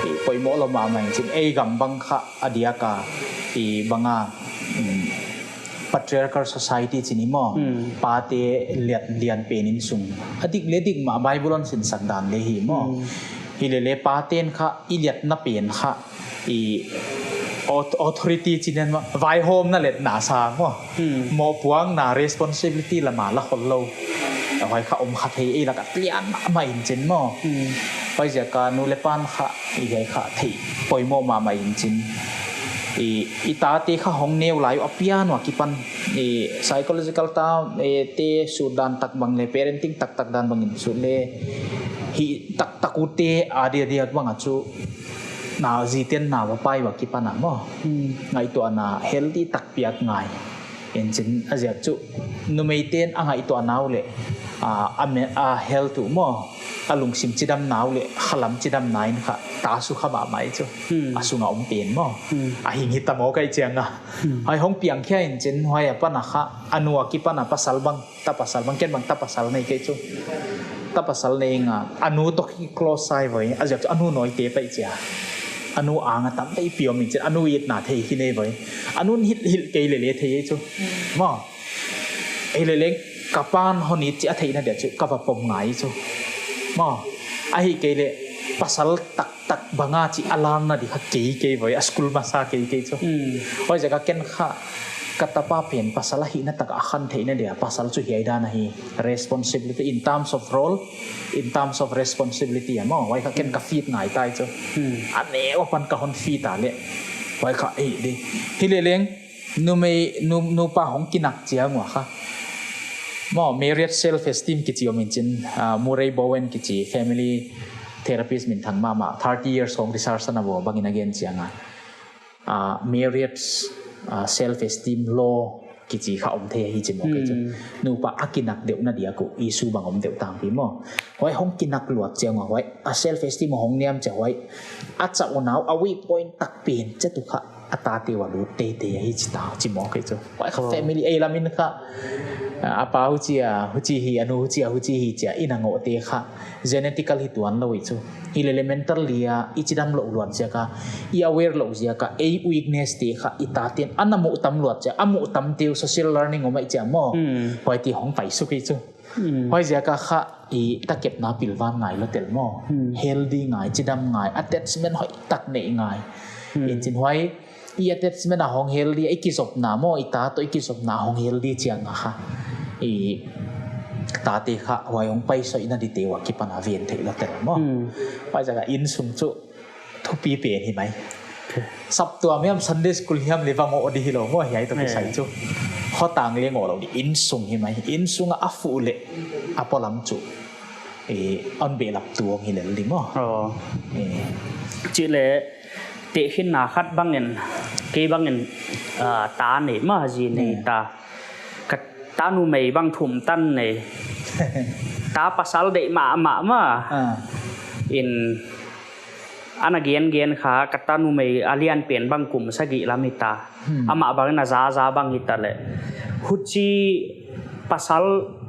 i poimoh lou mahmah in chin, ei gam bang kha a diak a, i bang a, patriarchal society chi ni maw. Pate liat lian pen in sung. A dik le dik mah Bible hon sinsak dan le hi maw. Hi le le paten kha i liatna pen kha i auth-, authority chi nen maw, vaihawmna letna sa maw. Mohpuakna responsibility lam a la khol lou. Huai kha om kha thei ei lak a tlian mahmah in chin maw. Huaiziak a nu le pan kha i hiai kha thei poimoh mahmah in chin. I, i tate kha hong neu lai uh a pian ua kipan i psychological ta, e, te sut dan tak bang le, parenting taktak dan bang in sut le, hi taktak ute a dia diak bang a chu Na ziten na va pai va kipan a maw. Hmm. Ngaihtuahna healthy tak piak ngai. Inchin a ziak chu numeiten a ngaihtuahna uh leh, ah, a me-, a health uh maw. A lungsim chidamna uh leh, khalam chidamna in kha, ta sukha mahmah ei chu. Hmm. A sunga om pen maw. Hmm. A hing hi ta maw kai chiang a. Hmm. Hai hong piang khia inchin, hai apan a kha, a nu a kipan a pasal bang, ta pasal bang, ken bang ta pasal nei kei chu. Ta pasal nei nga, a nu toh ki close sai voi, a ziak chu a nu noite pai chia. A nu anga tam tei piom inchin, a nu itna thei ki nei voi. A nu hil, hil kei lele thei ei chu. Maw. Ei lele ka pan hon it chi a theihna dia chu, ka va pom ngai chu. Maw. Ahihkeileh pasal tak tak banga chi a lanna di kha kei kei voi, a school masa kei kei chu. Hmm. Huaiziak a ken kha, ka tapa pen pasal ahihna tak a khan theihna dia, pasal chu hiai dan ahi, responsibility in terms of role, in terms of responsibility a maw, huai kha ken ka fit ngai tai chu. Hmm. A neu apan ka hon fit a leh, huai kha ei di. Hileleng, numei, nu, nupa hong kinak chiang ua kha. Maw, marriage self esteem kichi om inchin, ah, Murray Bowen kichi family therapist minthang mahmah, thirty years hong research ana bawl bangin a gen chiang a. Ah, marriage, ah, self esteem law kichi kha om thei hi chi maw kei chu. Hmm. Nupa a kinak deuhna dia khu issue bang om deuh tangpi maw. Huai hong kinak luat chiang ua huai, a self esteem hong niam chia huai. A chauh nau, a weak point tak pen chia tu kha. A tate ua lut teitei ahi chi ta, chi maw kei chu. Huai kha family ei lamin kha, a, a pa huchi a, huchi hi, a nu huchi a, huchi hi chia, i na ngoh te kha, genetical hi tuan lou ei chu. Hilele mental lia, i chidam lou luat ziak a, i aware lou ziak a, ei weakness te kha, i taten, ana muh tam luat chia, a muh tam teu social learning om ei chia maw. Hmm. Huai ti hong pai suk ei chu. Hmm. Huaiziak a kha i takepna pilvan ngai lou tel maw. Hmm. Healthy ngai, chidam ngai, attachment hoih tak nei ngai. Hmm. Inchin huai, i attachment a hong healthy, i kizopna maw, i ta toh i kizopna hong healthy chiang a kha. I tate kha huai hong pai soihna di te ua kipan a ven theih lou tel maw. Hmm. Huaiziak a insung chu thupi pen hi mai. Saptuam hiam Sunday school hiam leh vang o di hilou maw hiai toh kisai chu. Khotang leng o lou di insung hi mai. Insung a a fuh leh a polam chu. Eh, a hon behlap tuang hi lel di maw. Oh. Eh. Chih leh tehkhinna khat bangin, kei bangin, ah, ta nei mah zi nei ta. Ka ta numei bang thum tan nei. Ta pasal deih mahmah mah. Ah. In ana gen gen kha ka ta numei a lian pen bang kum sagih lam hi ta. Hmm. Amah bang na za za bang hi ta leh. Huchi pasal,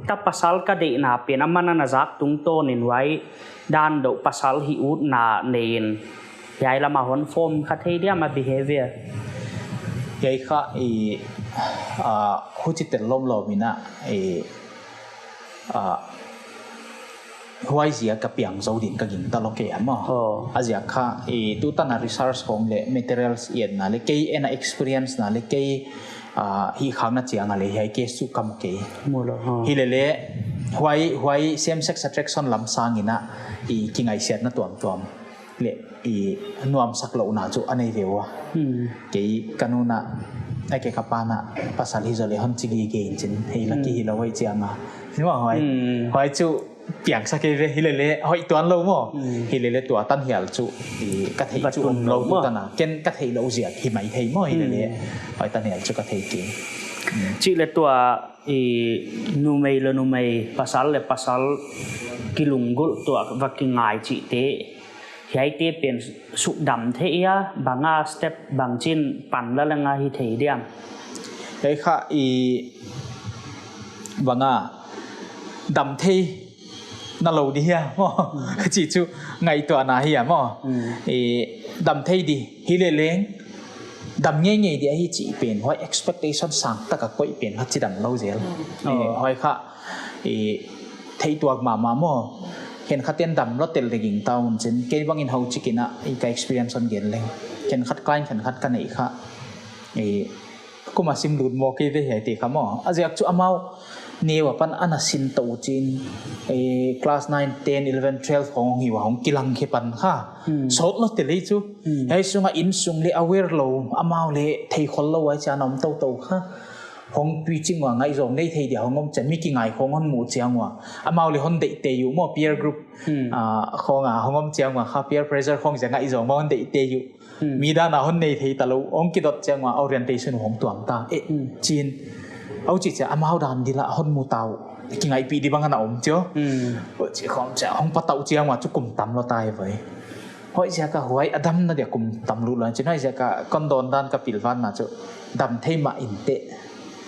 ta pasal ka deihna pen aman ana zak tungtawn in huai dan deuh pasal hih utna nei in. Hiai lam a hon form kha thei diam a behavior. Hiai kha i, ah, huchi tel lomlom in a, i, ah, huaiziak a piang zou din ka gingta lou kei a maw. Oh. A ziak kha, i, tutan a research hong leh materials i etna leh kei en a experience na leh kei, ah, hihkhakna chiang a leh hiai case chu ka mu kei. Mu lou, oh. Hilele, huai, huai same sex attraction lam sang in a, i, kingaihsiatna tuamtuam leh i nuamsak louhna chu a nei ve ua. Hmm. Kei ka nu na, a kei ka pa na, pasal hi zaw leh hon chi gige inchin, hei la ki hi lou ei chiang a. Ni maw huai. Hmm. Huai chu piangsak kei ve hilele, hoih tuan lou maw. Hmm. Hilele tua tan hial chu, i ka theih chu om lou tu tan a. Ken ka theih lou ziak hi mai thei maw hilele. Hmm. Huai tan hial chu ka thei kei. Hmm. Chih leh tua, i numei leh numei, pasal leh pasal, kilunggulh tuah va kingai chih te. Hiaite pen sukdam thei a, bang a step bangchin pan la leng a hi thei diam. Hiai kha i bang a dam thei na lou di hia maw. Hmm. Chih chu ngaihtuahna hi a maw. Hmm. I dam thei di hileleng dam ngeingei di ahi chih pen huai expectation sang tak a koih pen kha chidam lou zel. Hmm. Eh, oh. Huai kha i theihtuak mahmah maw. Khenkhat ten dam lou tel di gingta un chin. Kei bangin hou chik in a, i ka experience hon gen leng. Khenkhat client khenkhat ka neih kha. I kum a sim lut maw kei ve hiaite kha maw. A ziak chu amau neu apan ana sin tou chin. I class nine, ten, eleven, twelve hong hi ua hong kilang khe pan kha. Hmm. Sawt lou tel ei chu. Hmm. Hiai sung a insung leh aware lou, amau leh theikhol lou ai chia na om toutou kha. Hong pi ching ua ngaihzawng nei thei dia hong om chia, mi kingai khong hon mu chiang ua, amau le hon deih tei uh maw, peer group, hmm, ah, khong a hong om chiang ua kha, peer pressure khong chia ngaihzawng maw hon deih tei uh. Hmm. Mi dan a hon nei thei ta lou, hong kidot chiang ua orientation hong tuam ta. Eh, hmm, chin. Au chi chia amau dan di la hon mu ta uh. Kingaihpih di bang ana om chia. Hmm. Au chi khong chia, hong patau chiang ua chu kum tam lou ta hi vai. Huaiziak a huai a damna dia kum tam lou lou. Chin huaiziak a kon dawn dan ka pilvan na chu. Dam thei mah in teh.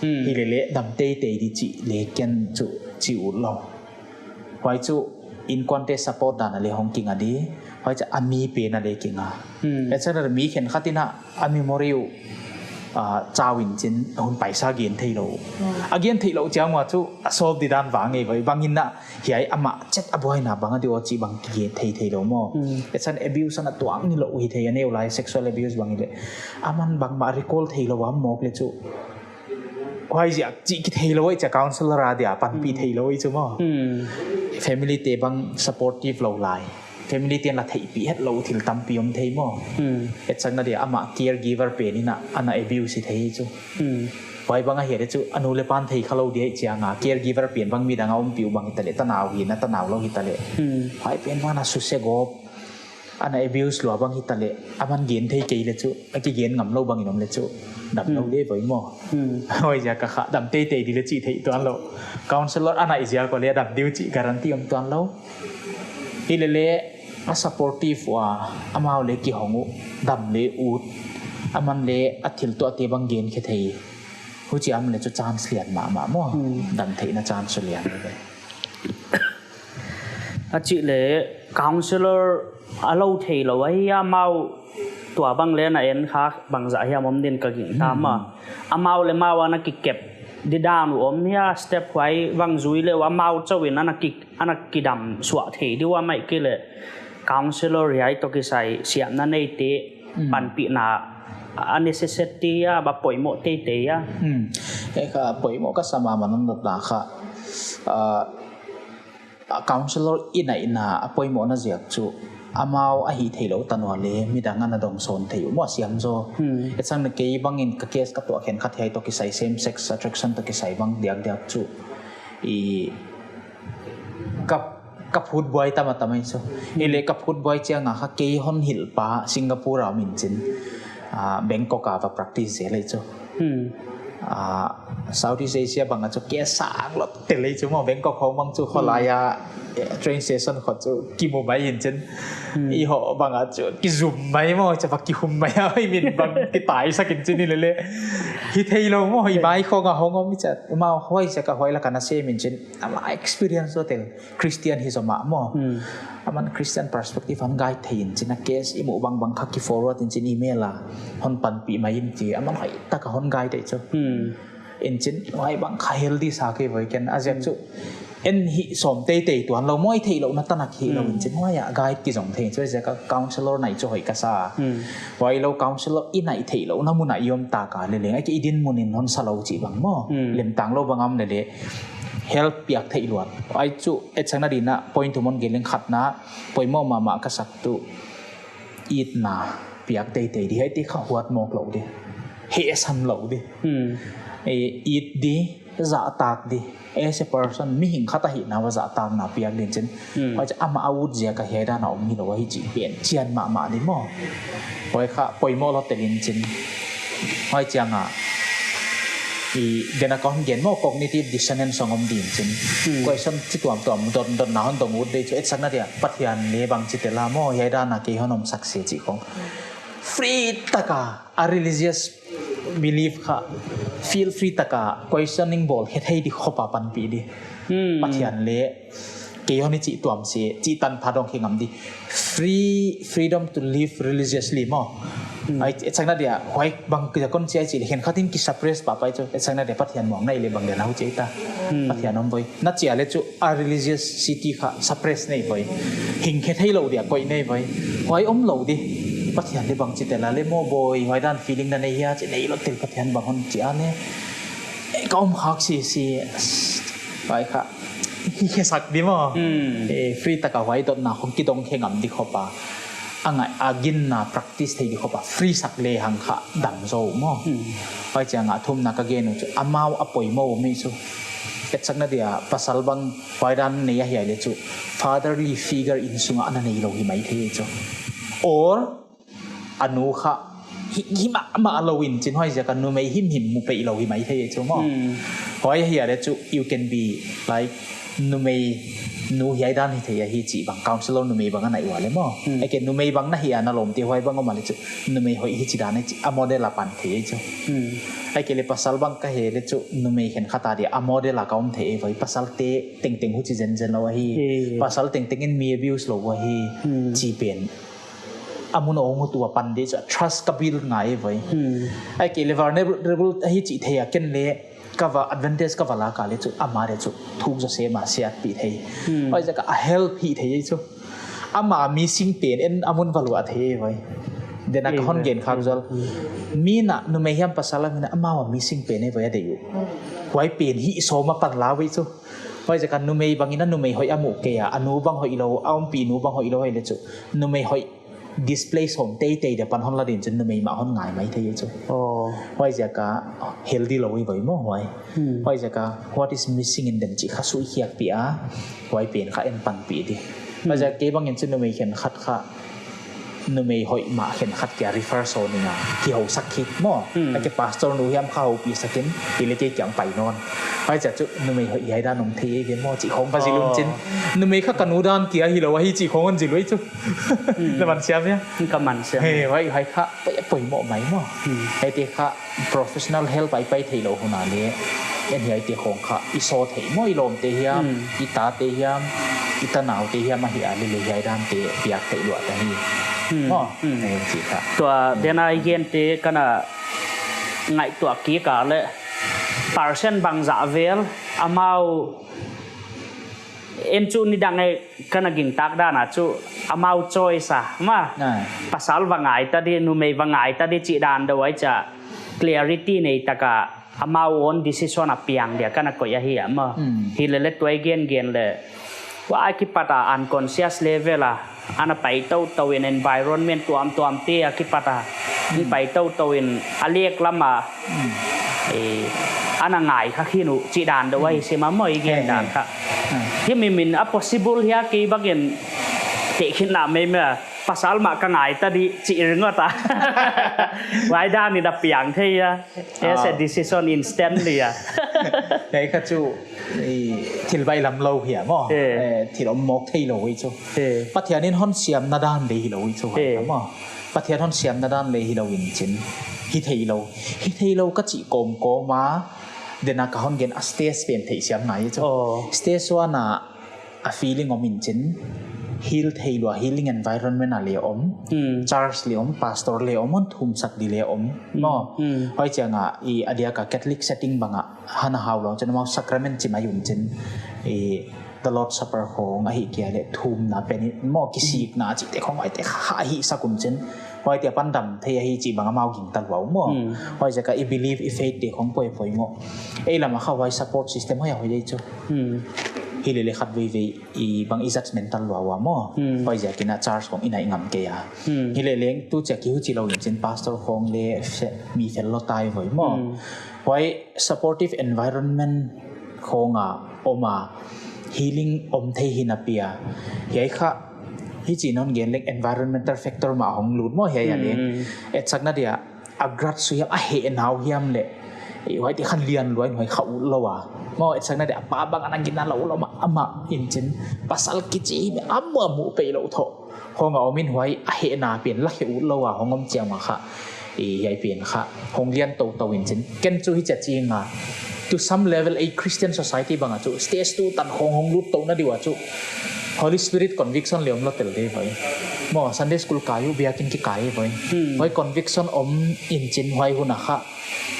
Hmm. Hi le le dam teitei di chi le ken chu chi ut lou. Huai chu inkuante support dan a le hong kinga di. Huai chu a mi pen a le kinga. Hmm. Etcetera mi khenkhat in a memory uh, ah, chau in chin hun paisa gen thei lou. Hmm. A gen thei lou chiang ua chu a solve di dan vang e vai. Bang in a hiai amah chet a buaina bang a di uh chi bang kigen thei thei lou maw. Hmm. Etcetera abuse ana tuang ni lou hi thei a neu lai sexual abuse bang i le. Aman bangmah recall thei lou a mawk le chu. Huaiziak chih kithei lou ai chia counselor a dia panpih, hmm, thei lou ai chu maw. Hmm. Family te bang supportive lou lai. Family te'n la theihpih het lou thil tampi om thei maw. Hmm. Etsakna dia amah caregiver pen in a ana abuse hi thei chu. Hmm. Huai bang a hi le chu a nu le pa'n thei kha lou di ai chiang a caregiver pen bang midang a ompih uh bang hi ta le tanau hi na tanau lou hi ta le. Hmm. Huai pen bang ana suse gawp. Ana abuse lua bang hi ta le, aman gen thei kei le chu, a kigen ngam lou bang in om le chu, dam lou, hmm, le vai maw. Hmm. Huaiziak a kha, dam teitei di le chi thei tuan lou. Counselor ana i ziak ua le dam di uh chi guarantee om tuan lou. Hi le le, a supportive ua, amau le kihong uh, dam le ut, aman le a thil tuah te bang gen khe thei. Huchi a om le chu chance lian mahmah maw. Hmm. Dam theihna chance lian le. A chih le counselor a lou thei lou ahi a, amau tua bang le na en kha bangzah hiam om din ka gingta maw. Hmm. Amau le amau ana kikep di dan uh om hia, step huai bang zui le uh amau chauh in ana ki, ana kidam suah thei di uh a, mai ki le counselor hiai toh kisai siamna nei te, hmm, panpihna a necessity a, ba poimoh teitei a. Hmm. E kha poimoh ka sa mahmah nung dot na kha. Ah, a counselor i naihna a poimohna ziak chu amau a hih theih louh tan ua le midang ana dong sawn thei uh maw, siam zaw. Hmm. Etsakna kei bangin ka case ka tuah khenkhat hiai toh kisai same sex attraction toh kisai bang diakdiak chu i ka, ka phut buai tam a tam ai chu. Hmm. Hi le ka phut buai chiang a kha kei hon hilh pa Singapore a om in chin, ah, Bangkok a va practice zel ai chu. Hmm. Ah, Southeast Asia bang a chu case sang lou tel ai chu maw, Bangkok khong bang chu kholai a, eh, train station khong chu kimu mai in chin. Hmm. I hoh bang a chu kizum mai maw, chu va kihum mai a, i min bang kitai sak in chin hi le le. Hi thei lou maw, i mai khong a hong om i chat. Amau huai ziak a huai lak a na sem in chin. Amah experience lou tel. Christian hi zaw mah maw. Hmm. Aman Christian perspective hon guide thei in chin a case i muh bangbang kha ki forward in chin email a hon panpih mai in chi. Aman hoihtak a hon guide thei chu. Hmm. In chin huai bang kha healthy sa kei voi ken a ziak chu. Hmm. En hih sawm teitei tuan lou, muai theih louhna tanak hi lou in chin. Hmm. Huai a guide kizong thei in chu ziak a counselor nai chu hoih ka sa. Hmm. Huai lou counselor i naih theih louhna mun a i om tak a le leng a ki i dinmun in hon sa lou chih bang maw. Hmm. Lemtang lou bang a om le le. Help piak theih luat. Ai chu etsakna di na point thum hon gen leng khatna poimoh mahmah ka sak tuh itna piak teitei di, hiai te kha huat mawk lou di. Hehsam lou di. Hmm. E, it di, zahtak di. As a person, mihing khat a hihna ua zahtakna piak din chin. Hmm. Huai chu amah a ut ziak a hiai dan a om hi lou ahi chih pen chian mahmah di maw. Huai kha poimoh lou tel in chin. Huai chiang a i den a kon gen maw cognitive dissonance hong om din chin. Hmm. Question chi tuamtuam dot, dotna hon dong ut di chu etsakna dia Pathian le bang chi tel a maw hiai dan a kei hon om sak se chih khong. Free tak a, a religious belief kha feel free tak a questioning bawl khe thei di khop a panpih di. Hmm. Pathian le kei hon i chih tuam se, chih tanpha dong khe ngam di. Free, freedom to live religiously maw. Hmm. Ai, etsakna dia, huai bang kia kon chi ai chih le, khenkhat in ki suppress pah pai chu, etsakna dia Pathian muang na i le bang dia na hu chi ai ta. Hmm. Pathian om voi. Na chi a le chu, a religiosity kha suppress nei voi. Hing khe thei lou dia koih nei voi. Huai om lou di. Pathian le bang chi tel a le maw boi, huai dan feeling na nei hia, chi nei lou tel Pathian bang hon chi a ne. E, ka om khak si si. Huai kha. Hi khe sak di maw. Hmm. E, free tak a huai dotna khong kidong khe ngam di khop a. a ngai a ginna practice thei di khop a free sak le hang kha dam zaw maw. Huai chiang a thumna ka gen uh chu amau a poimoh mi chu. Etsakna dia pasal bang huai dan nei a hiai le chu fatherly figure innsung a ana nei lou hi maithei chu. Or a nu kha hi, hi mahmah lou in chin huai ziak a numei himhim mu peih lou hi maithei chu maw. Huai hiai le chu you can be like numei nu hiai dan hi thei ahi chih bang counselor numei bang a nai ua le maw. Ahihkeileh numei bang na hi a na lawmte huai bang om a le chu numei hoih hichi dan hi chih a model a pan thei chu. Ahihkeileh pasal bang ka hi le chu numei khenkhat a dia a model a ka om thei voi, pasal te tengteng huchi zenzen lou ahi. Pasal tengteng in mi abuse lou ahi. Chi pen a mun a hong ut ua pan di chu trust ka build ngai voi. Ahihkeileh vulnerable ahi chih thei a ken le ka va advantage ka va lak a le chu ama le chu thuk zaw se ma siat pi thei. Huai ziak a help hi thei chu. Ama missing pen en a mun va luah thei voi. Dena ka hon gen khak zual. Mi na numei hiam pasal a mi na amau a missing pen e voi a dei uh. Huai pen hi sawm a pan la voi chu. Huai ziak a numei bang in a numei hoih a mu kei a, a nu bang hoih lou, a umpi nu bang hoih lou hi le chu. Numei hoih display sawm teitei dia pan hon la din chun numei mah hon ngai maithei chu. Huai ziak a healthy lou hi voi maw huai. Huai ziak a what is missing in them chih kha sui khiak pi a. Huai pen kha en pan pi di. Huai ziak a kei bang in chu numei khenkhat kha numei hoih mah khenkhat kia refer sawn ning a kihou sak khit maw. Ahihkeileh pastor nu hiam kha houpi sak in, ahihkeileh kei kiang pai nawn. Huai ziak chu numei hoih hiai dan om thei ve maw chih khong va zil un chin. Numei kha ka nu dan kia hi lou ahi chih khong hon zil uh chu. Na man siam hia? Ka man siam. He, huai, huai kha poi, poimoh mai maw. Huaite kha professional help a i pai theilou hun a le, en hiaite khong kha i saw thei maw, i lawmte hiam, i tate hiam, i tanaute hiam ahi a le le hiai dante piak theih luat ahi. Maw, eh, chi kha. Tua dena i gente kana ngaihtuah kik a le percent bangzah vel amau en chu nidang e kana gingtak dan a chu amau choice a maw. Pasal va ngai ta di, numei va ngai ta di chih dan deuh ahi chia clarity nei taka amau own decision a piang dia kana koih ahi a maw. Hilele tua i gen gen le huai akipat a unconscious level a ana pai toutou in environment tuamtuamte akipat a pai toutou in a lek lam a eh, ana ngai kha khin uh chih dan deuh ahi sim a maw i gen dan kha. Hi mi min a possible hia kei bangin tehkhinna meimei a pasal mah ka ngai ta di chih ringawt a. Huai dan in a piang thei a. As a decision instantly a. Hiai kha chu thil baihlam lou hi a maw. Eh, thil om mawk theilou hi chu. Pathian in hon siamna dan le hilou hi chu huai kha maw. Pathian hon siamna dan le hilou in chin. Hi theilou. Hi theilou ka chih kawmkawm a. Dena ka hon gen a stage pen theihsiam ngai chu. Stage one a a feeling om in chin. Heal theilou a healing environment a le om. Church le om, pastor le om, hon thumsak di le om. Maw. Huai chiang a i a diak a Catholic setting bang a hana hau lou chin maw sacrament chih mai um chin. I The Lord's Supper khong ahihkeileh thumna pen in maw kisikna chihte khong huaite kha hih sak um chin. Huaite a pan dam thei ahi chih bang amau gingta lua uh maw. Huai ziak a i belief i faith te khong poimoh. Ei lam a kha huai support system hoih a hoih ei chu. Hilele khat veivei i bang i judgmental lua ua maw. Huai ziak in a church khong i nai ngam kei a. Hilele tu chia ki huchi lou in chin pastor khong le mi fel lou tai voi maw. Huai supportive environment khong a om a healing om thei hi na pia. Hiai kha hichi non gen leng environmental factor mah hong lut maw hiai a leng. Etsakna dia a grudge hiam a hehna uh hiam le. Huaite khan lian lua in huai kha ut lou a. Maw etsakna dia a pa bang ana gina lou lou mah amah in chin. Pasal kichi hi mi amau a mu peih lou thoh. Hong a om in huai a hehna pen la khe ut lou a hong om chiang a kha. Hiai pen kha hong lian toutou in chin. Ken chu hichia ching a. To some level a Christian society bang a chu stage two tan khong hong lut tou na di ua chu. Holy Spirit conviction le om lou tel de voi. Maw Sunday school kai uh biakin kikai voi. Huai conviction om in chin huai hun a kha.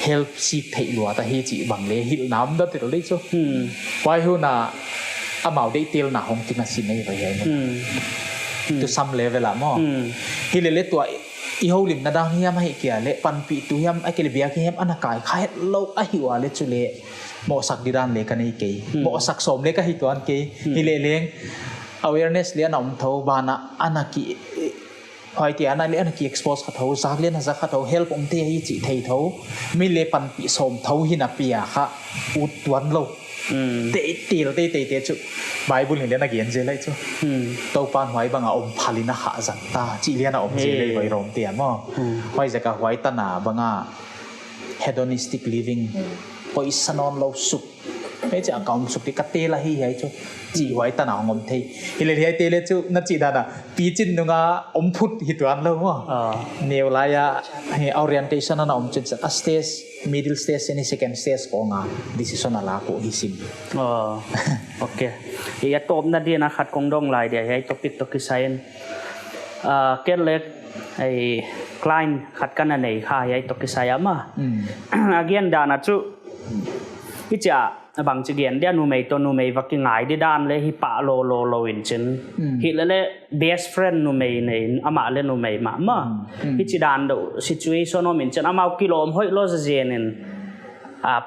Help sik theih luat ahi chih bang le hilh nam da tel di chu. Huai hun a amau deihtelna hong kinga sin ei vai hiai. To some level a maw. Hilele tua i houlimna dang hiam ahihkeileh panpihtu hiam ahihkeileh biakin hiam ana kai kha het lou ahi ua le chu le mohsak di dan le ka nei kei. Mohsak sawm le ka hi tuan kei. Hilele leng awareness le ana om thou ban a ana ki Huaite ana leh ana ki expose kha thou, zak leh ana zak kha thou, help omte hi chih thei thou, mi leh panpih sawm thou hi na pia kha ut tuan lou. Te, til te, te, te chu Bible in leng ana gen zel lai chu. Toupa'n huai banga om phalin a khah zang ta chih leng ana om zel lai voi Rom te a maw. Huaiziak a huai tan a banga hedonistic living, poisa nawn lou suk, hichia ka om suk di ka tel ahi hiai chu, chih huai tan a hong om thei. Hileh hiaite leh chu na chih dan a pichin nunga om phut hi tuan lou maw. Neu lai a orientation ana om chin a stage, middle stage, second stage khong a decision a la uh hi sim. Ok. Hiai a tawpna di'n a khat kong dong lai dia, hiai topic toh kisai in. Ken leh client khat ka na nei kha, hiai toh kisai a maw. A gen dan a chu, hichia bangchi gen dia, numei toh numei va kingai di dan leh hi pah lou lou lou in chin. Hilele best friend numei nei, amah leh numei mah maw. Hichi dan deuh situation om in chin, amau kilawm hoih lou zazen in,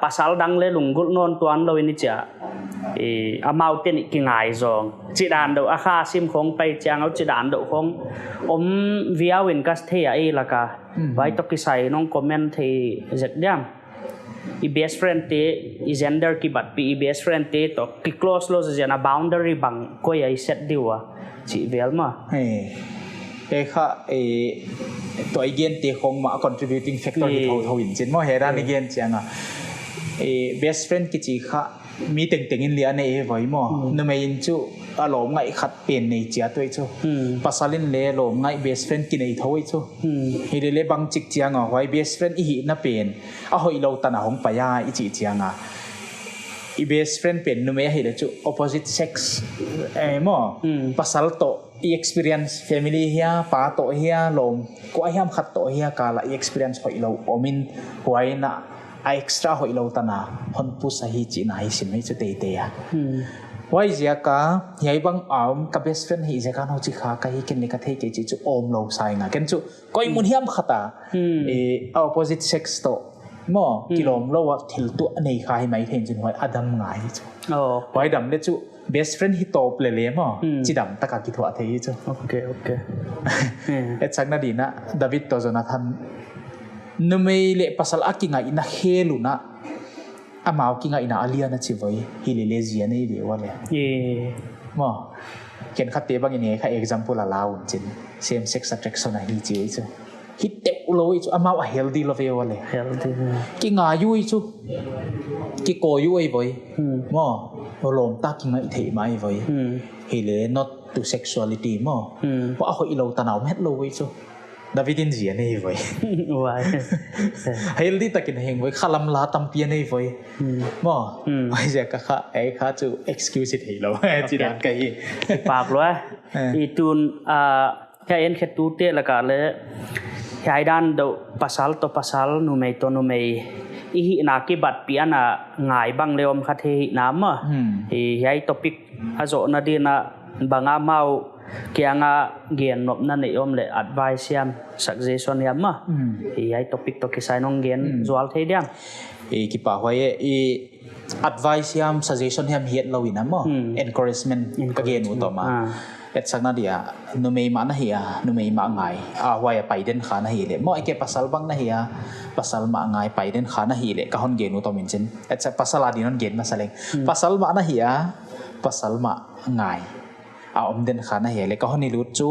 pasal dang leh lunggulh nawn tuan lou in hichia amaute nih kingai zong. Chi dan deuh a kha sim khong pai chiang a chi dan deuh khong om viau in ka thei a, ei laka. Huai toh kisai nong comment thei zek diam? I best friend te, i gender kibatpih, i best friend te toh ki close lou zazen a boundary bang koi a i set di ua, chih vel maw. Hiai kha, tuailai gente khong mah contributing factor hi thou thou in chin maw, hiai dan i gen chiang a. Best friend kichi kha mi tengteng in leng ana nei voi maw. Numei in chu a lawmngaih khat pen nei chiat uh ei chu. Pasal in leng lawmngaih best friend kinei thou ei chu. Hilele bangchik chiang a huai best friend i hihna pen a hoih lou tan a hong pai a i chih chiang a, i best friend pen numei ahihleh chu opposite sex, maw. Pasal toh i experience, family hia, pa toh hia, lawm kuahiam khat toh hia kal a i experience hoih lou om in, huai in a extra hoih lou tan a hon push ahi chihna hi sim hi chu teitei a. Huaiziak a hiai bang a om, ka best friend hi ziak a nou chi kha ka hi, ken leng ka thei kei chih chu om lou sa ing a. Ken chu koi mun hiam khat a opposite sex toh maw, kilawm lou a thil tuah nei kha hi maithei in chin, huai a dam ngai chu. Huai dam leh chu best friend hi tawp lele maw, chidam tak a kithuah thei chu. Ok, ok. Etsakna di'n a David toh Jonathan, numei leh pasal a kingaihna khel un a, amau kingaihna a lian a chi voi, hilele zia nei ve ua leh maw. Khenkhatte bangin hiai kha example a la un chin, same sex attraction ahi chi ei chu. Hi teuh lou ei chu, amau a healthy lou ve ua leh. Kingai uh ei chu, kikawi uh ei voi maw, lawm tak kingaih theih mah ei voi. Hilele not to sexuality maw, huai a hoih lou tan a om het lou ei chu. David in zia nei voi. Healthy takin heng voi, khalam la tampi a nei voi maw. Huaiziak a kha, ei kha chu excuse thei lou chi dan ka hi. Pak lua. I tun a, hiai en khetute laka leh hiai dan deuh, pasal toh pasal, numei toh numei i hihna kibatpih ana ngai bang leng om kha thei hi na maw. Hiai topic a zohna di'n a bang amau kiang a gen nopna neih om leh advice hiam, suggestion hiam maw, hiai topic toh kisai nong gen zual thei diam? Kipahhuai e. Advice hiam, suggestion hiam hiat lou in a maw, encouragement ka gen ut om a. Etsakna dia, numei mah na hi a, numei mah ngai a, huai a pai den kha na hileh maw, ahihkeileh pasal bang na hi a, pasal mah ngai pai den kha na hileh ka hon gen ut om in chin. Etsak, pasal a di'n hon gen masa leng. Pasal mah na hi a, pasal mah ngai a om den kha na hileh ka hon hilh ut chu,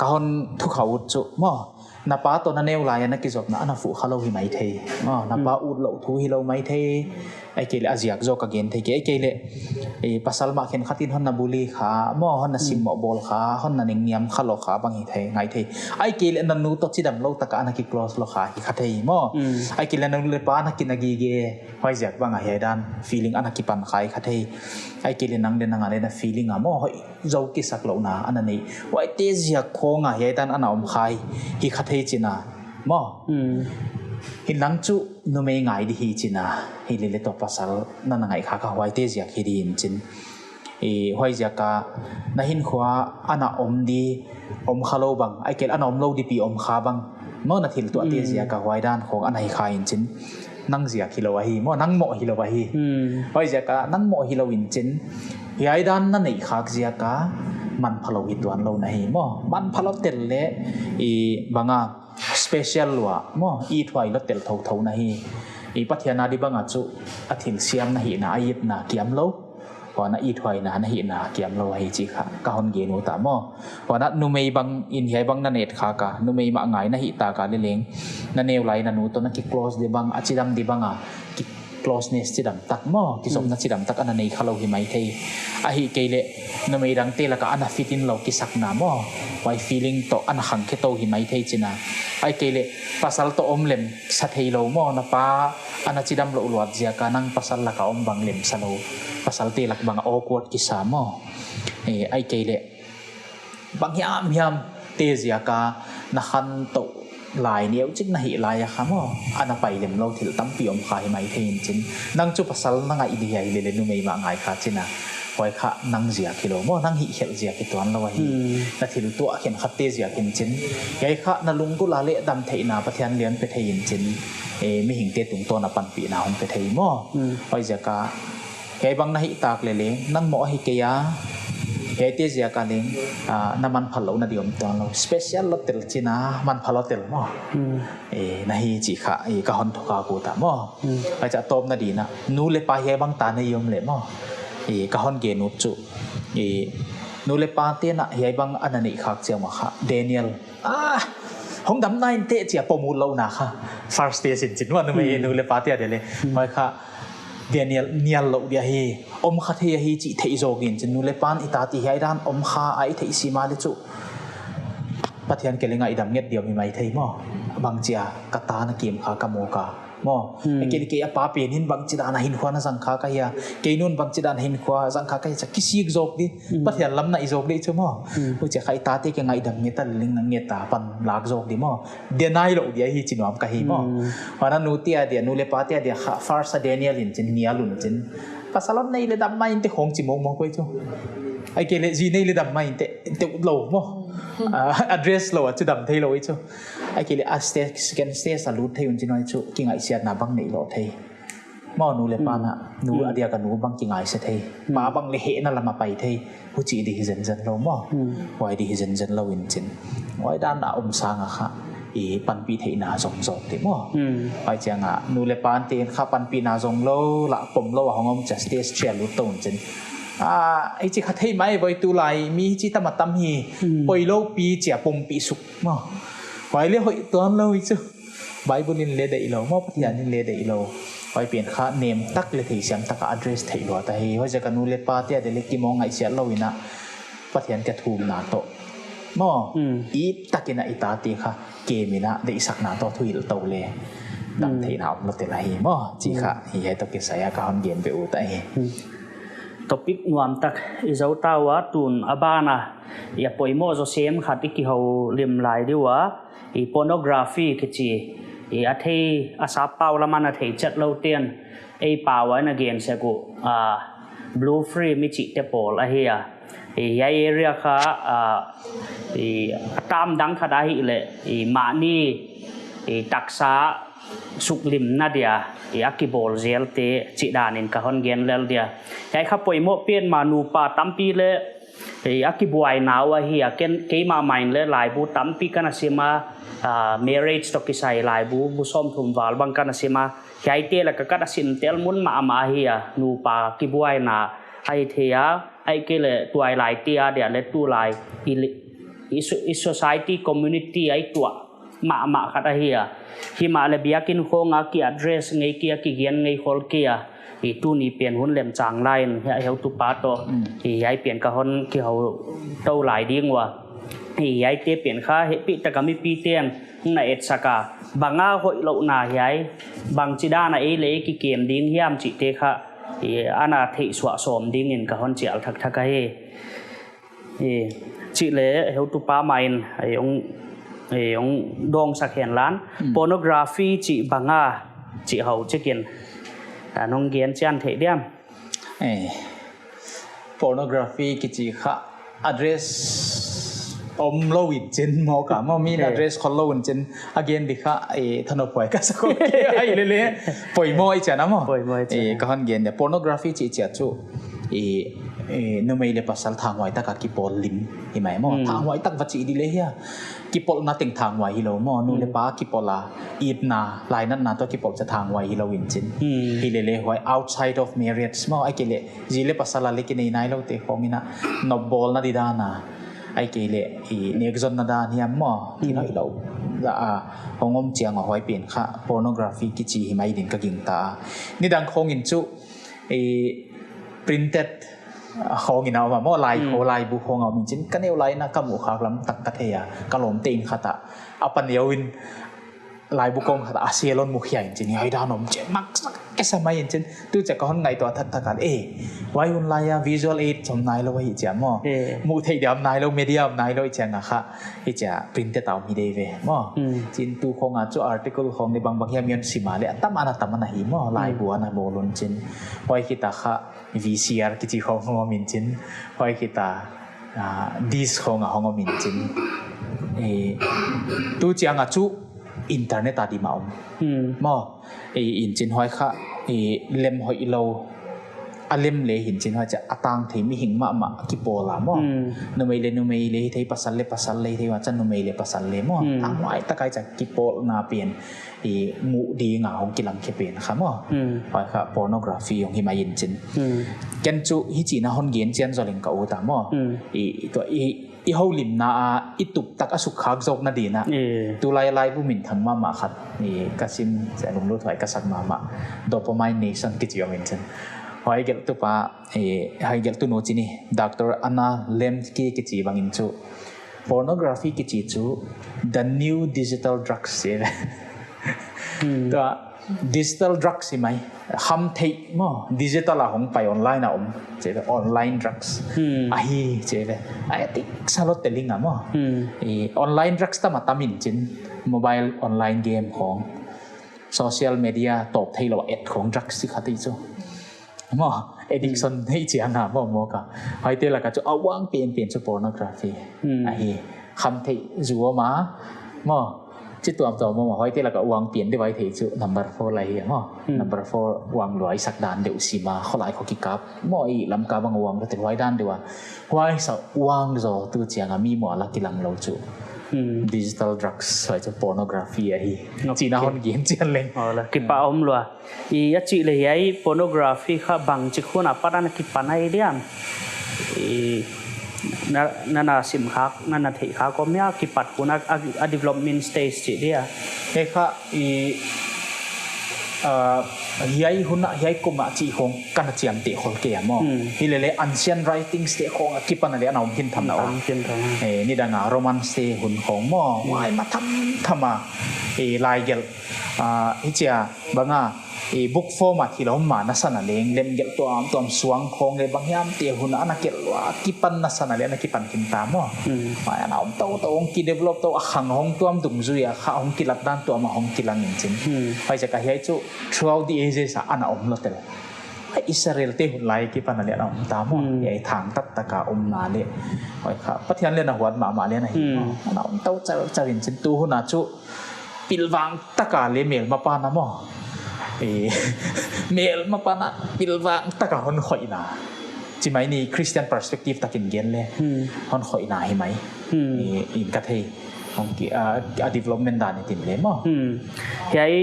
ka hon thukha ut chu maw, na pa toh na neu lai a na kizopna ana fuh kha lou hi maithei. Na pa utlouh thu hilou maithei. Ahihkeileh a ziak zaw ka gen thei kei. Ahihkeileh pasal mah khenkhat in hon na bully kha maw, hon na simmoh bawl kha, hon na nengniam kha lou kha bang hi thei, ngai thei. Ahihkeileh na nu toh chidam lou tak a ana ki close lou kha hi kha thei maw. Ahihkeileh na nu leh pa na kina gige, huaiziak bang a hiai dan feeling ana kipan kha hi kha thei. Ahihkeileh nang leh nang a leh na feeling a maw, hoih zou kisak louhna ana nei. Huaite ziak khong a hiai dan ana om kha hi kha thei chin a maw. Hinlah chu numei ngai di hi chin a, hilele toh pasal na na ngai kha kha huaite ziak hi di in chin. Huaiziak a na hinkhua ana om di, om kha lou bang, ahihkeileh ana om lou di pi om kha bang maw, na thil tuahte ziak a huai dan khong ana hi kha in chin. Nang ziak hilou ahi maw, nang moh hilou ahi. Huaiziak a nang moh hilou in chin, hiai dan na neih khak ziak a manphalou hi tuanlou na hi maw. Manphalou tel leh i bang a special lua maw, i thuailou tel thouthou na hi. I Pathian a di bang a chu a thilsiam na hihna, a itna kiamlou, huan a ithuaina na hihna kiamlou ahi chih kha ka hon gen ut a maw. Huan a numei bang in hiai bang na netkha ka, numei mah ngai na hih ta ka leh leng, na neu lai na nu toh na ki close di bang, a chidam di bang a ki closeness chidam tak maw, kizopna chidam tak ana nei khalou hi maithei. Ahihkeileh numei dangte laka ana fit in lou kisakna maw, huai feeling toh ana khangkhe tou hi maithei chihna. Ahihkeileh pasal toh om lem sa theilou maw, na pa ana chidamlouh luat ziaka nang pasal laka om bang lem salou, pasalte lak bang awkward kisa maw. Eh, ahihkeileh bang hiamhiam te ziaka na khantou lai neuchik na hih lai a kha maw, ana pai lemlou thil tampi om kha hi maithei in chin. Nang chu pasal na ngai di hiai leh leh numei mah ngai kha chihna, huai kha nang ziak hilou maw, nang hihkhelh ziak hi tuanlou ahi. Na thil tuah khenkhatte ziak in chin. Hiai kha na lunggulh a leh damtheihna Pathian lian pe thei in chin. Eh, mihingte tungtawn a panpihna hon pe thei maw. Huai ziaka hiai bang na hih tak leh leng, nang maw ahi kei a, hiaite ziaka leng, ah, na manphalou na di om tuanlou. Special lou tel chihna, manphalou tel maw. Eh, na hi chih kha, eh, ka hon thukhak ut a maw. Huchia tawpna dingin, nu leh pa hiai bang ta na i om leh maw. Eh, ka hon gen ut chu. Eh, nu leh pate'n hiai bang ana neih khak chiang ua kha. Daniel, ah, hong damna inteh chia pom utlouhna kha. First stage in chin ua numei nu leh pate a di leh. Huai kha, Daniel nial lou dia hi, om kha thei ahi chih theih zawk in chin, nu leh pa'n i tate hiai dan om kha a i theih sim a leh chu Pathian kiang ah i dam nget diam hi maithei maw. Bangchia ka ta na kim kha ka mu kha maw. Ahihkeileh kei a pa pen in bangchidan a hinkhua na zang kha ka hia, kei nu'n bangchidan a hinkhua zang kha ka hia chia kisik zawk di. Pathian lam naih zawk di chu maw. Huchia kha i tate kiang ah i dam nget a leng na nget a pan lak zawk di maw. Deny lou dia hi chi nuam ka hi maw. Huan a nute a dia, nu leh pate a dia kha, first a Daniel in chin, nial un chin. Pasal hon nei leh dam mai inteh hong chi mawkmawk uh chu. Ahihkeileh zi nei leh dam mai inteh, te lou maw. Ah, address lou a chu dam theilou uh chu. Ahihkeileh a stage, second stage a lut thei un chin uh chu, kingaihsiatna bang neilou thei. Maw nu leh pa'n, nu a diak a nu bang kingaihsia thei. Pa bang leh hehna lam a pai thei. Huchi di hi zenzen lou maw. Huai di hi zenzen lou in chin. Huai dan a om sang a kha. I panpih theihna zong zawk di maw. Huai chiang a nu leh pate'n kha panpihna zong lou, lah pom lou a hong om chia stage chia lut tou un chin. Ah, hichi kha thei mai voi tulai, mi hichi tam a tam hi. Poilou pi chia pompih suk maw. Huai leh hoih tuanlou uh chu. Bible in leng deih lou, maw Pathian in leng deih lou. Huai pen kha nem tak leh theisiam tak a address theih lua ta hi. Huaiziak a nu leh pate a di leh kimawng ngaihsiat lou in a Pathian ka thumna toh. Maw, ip tak in a i tate kha, kem in a deihsakna toh thuhilh tou leh. Damtheihna om lou tel ahi maw, chih kha, hiai toh kisai a ka hon gen beh ut ahi. Topic nuam tak i zou ta ua, tun a ban a, i a poimoh zaw sem khat i kihou lim lai di ua, i pornography kichi, i a thei a sap pau lam a na thei chet lou te'n, ei pau a na gen sek uh, ah, blue film i chihte pawl ahi a. I hiai area kha, ah, i a tam dang khat ahihleh, i mahni, i taksa suklimna dia, i a kibawl zelte chih dan in ka hon gen lel dia. Hiai kha poimoh pen mah nupa tampi leh, i a kibuaina uh ahi a, ken, keimah mah in leng laibu tampi ka na sim a, ah, marriage toh kisai laibu, bu sawmthum val bang ka na sim a. Hiaite laka ka na sim tel mun mahmah ahi a, nupa kibuaina ahi thei a, ahihkeileh tuailai te a dia leh tulai i, i, i society community a i tuah mahmah khat ahi a. Himahleh biakin khawng a ki address ngei kei a, kigen ngei khol kei a. I tuni pen hun lemchang lai in hiai heutupa toh. I hiai pen ka hon kihou tou lai ding ua. I hiaite pen kha hehpih tak a mipite'n na etsak a. Bang a hoihlouhna hiai. Bangchidan a ei leh ei kikem ding hiam chihte kha. I ana theih suah sawm ding in ka hon chial thakthak ahi. Eh, chih leh heutupa mah in, eh, hong, eh, hong dawngsak hen lan. Pornography chih bang a, chih hou chik in. Ah, nong gen chian theih diam. Eh, pornography kichi kha address om lou in chin maw ka, maw min address khol lou in chin. Again di kha, eh, thanop huai ka sa khol kei ahi lele. Poimoh i chian a maw. Poimoh i chian. Eh, ka hon gen dia. Pornography chih chia chu. Eh, Eh, numei leh pasal thanghuai taka kipawl lim hi mai maw. Hmm. Thanghuai tak va chi di leh hia, kipawlna teng thanghuai hilou maw. Nu leh pa kipawl a, itna, lainatna toh kipawl cha thanghuai hilou in chin. Hmm. Hilele huai outside of marriage maw, ahihkeileh zi leh pasal a leh kinei nailoute khong in a, nopbawlna di dan a, ahihkeileh i nekzonna dan hiam maw, Hmm. kinei lou. La a, hong om chiang a huai pen kha pornography kichi hi mai din ka gingta. Nidang khong in chu, i printed khong in a om a maw, lai Hmm. khong, laibu khong a om in chin, ka neu lai in a ka muh khak lam tak ka thei a, ka lawmte in khat a, a pa neu in laibu khong khat a sel hon mu khia in chin, hiai dan om chin, mak sak ke sa mai in chin, tu chia ka hon ngaihtuah thakthak a, eh, huai hun lai a visual aid om nailou hi chia maw. Eh. Muh theih diam nailou, media om nailou chiang a kha, hi chia printed a om hi dei ve maw. Hmm. Chin tu khong a chu article khong leh bangbang hiam i hon sim a leh, a tam ana tam ana hi maw, Hmm. laibu ana bawl un chin. Huai khit a kha V C R kichi khong hong om in chin. Huai khit a, ah, disc khong a hong om in chin. Eh, tu chiang a chu internet a dim a om. Hmm. Maw, eh, in chin huai kha, eh, lem hoihlou. A lem leh hin chin huai chia a tang thei mihing mahmah kipawl a maw. Hmm. Numei leh numei leh hithei, pasal leh pasal leh hithei, huai chia numei leh pasal leh maw. Hmm. Thanghuai tak a chia kipawlna pen, i muh ding a hong kilang khe pen kha maw. Hmm. Huai kha pornography hong hi mai in chin. Hmm. Ken chu hichi in a hon gen chian zaw leng ka ut a maw. Hmm. I, i tua, i, i houlimna a, i tup tak a suk khak zawkna din a. Eh. Tulai laibu minthang mahmah khat, i ka sim, se lunglut huai ka sak mahmah. Dopamine nation kichi om in chin. Huai gelhtu pa, i, huai gelhtu nu chi ni, Doctor Anna Lembke kichi bang in chu, pornography kichi chu the new digital drugs chi. Hmm. Tua digital drugs hi mai. Khamtheih maw, digital a hong pai, online a om. Chi ve, online drugs. Hmm. Ahi, chi ve. Ai, tik sa lou te ling a maw. Hmm. I online drugs tam a tam in chin. Mobile online game khong. Social media tawp theilou a et khong drugs chi kha thei chu. Maw, addiction Hmm. nei chiang a maw maw ka. Huaite lak a chu a uang penpen chu pornography. Hmm. Ahi, khamtheih zu om a. Maw, chi tuamtuam maw, huaite lak a uang pen deuh a i thei chu number four lai hi maw. Hmm. Number four uang lua i sak dan deuh sim a, kholai kho kikap. Maw, i Lamka bang uang lua te huai dan deuh a. Huai sa uang zaw tu chiang a mi mual a kilang lou chu. Hmm. Digital drugs, huai chu pornography ahi. Okay. Chi in a hon gen chian leng. Aw la, kipah om lua. I a chih leh hiai pornography kha bangchik hun a pat ana kipan ahi diam. I na, na na sim khak, na na theih khak om hia, kipat hun a, a, a development stage chih dia. He kha i, ah, hiai hun a, hiai kum a chih khong ka na chiamteh khol kei a maw. Hmm. Hilele ancient writings te khong a kipan a leh ana om khin tham ta. Ana om khin tham. Eh, nidang a romance te hun khong maw. Hmm. Huai ma tham tham a. Eh, laigelh. Ah, hichia bang a, eh, book form a thil om ma nasan a leng, lemgelh tuamtuam suang khong leh bang hiam te hun a ana kelh lua, kipan nasan a leh ana kipan khin ta maw. Hmm. Huai ana om tou tou, hong kidevelop tou, a khang hong tuam dungzui a kha hong kilat dan tuam a hong kilang in chin. Hmm. Huaiziak a hiai chu throughout the ages a ana om lou tel. Huai Israel te hun lai kipan a leh ana om ta maw. Hmm. Hiai thang taktak a omna leh. Huai kha Pathian leh ana huat mahmah leh ana hi Hmm. maw. Ana om tou chauchau in chin tu hun a chu pilvang taka leh melmapa na maw. Eh, melmapa na pilvang taka hon khoihna. Chi mai ni Christian perspective takin gen leh. Hmm. Hon khoihna hi mai. Hmm. Eh, in ka thei. Hong ki, ah, a development dan i tim leh maw. Hmm. Hiai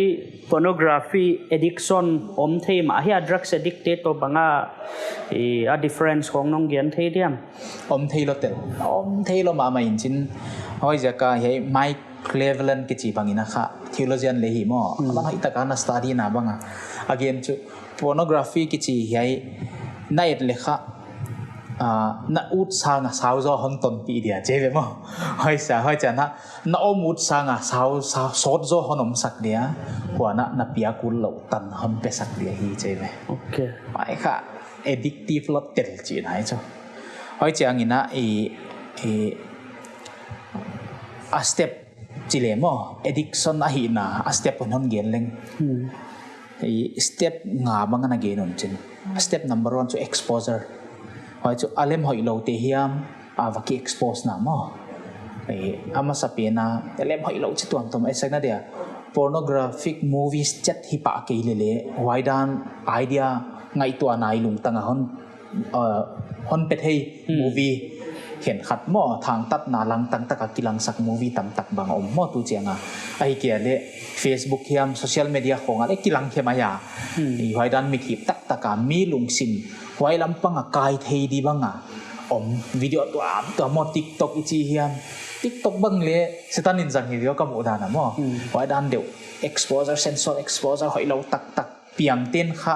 pornography addiction om thei mah hia, drugs addict te toh bang a, eh, a difference khong nong gen thei diam. Om thei lou tel. Om thei lou mahmah in chin. Huaiziak a hiai Mike Cleveland kichi bang in a kha, theologian leh hi maw. Hmm. Bang hiai taka ana study na bang a. A gen chu pornography kichi hiai na et leh kha, ah, na ut sang a sau zaw hon tonpih dia chi ve maw. Huai sa, huai chia na, na om ut sang a sau, sau, sawt zaw hon om sak dia. Huan a na piak utlou tan hon pe sak dia hi chi ve. Okay. Huai kha addictive lou tel chihna ahi chu. Huai chiang in a i, i, a step chi leh maw, addiction ahihna, a step hon hon gen leng. Hmm. I step nga bang ana gen un chin. Step number one chu exposure. Huai chu a lem hoihlou te hiam, a va ki expose na maw. I, a masapen a, a lem hoihlou chi tuamtuam, a sak na dia. Pornographic movies chet hi pah kei lele, huai dan idea ngaihtuahna i lungtang a hon, uh, hon pe thei movie khenkhat maw, thangtatna langtang taka kilangsak movie tamtak bang om maw tu chianga. Ahihkeileh Facebook hiam, social media khong ah leh kilang khe mai a. I huai dan mi thip taktaka mi lungsim huai lampang a kai thei di banga om video tuamtuam maw, TikTok i chi hiam. TikTok bang leh Setan in zang hi video ka muh dan a maw. Huai dan deuh exposure, sensual exposure hoihlou taktak piangte'n kha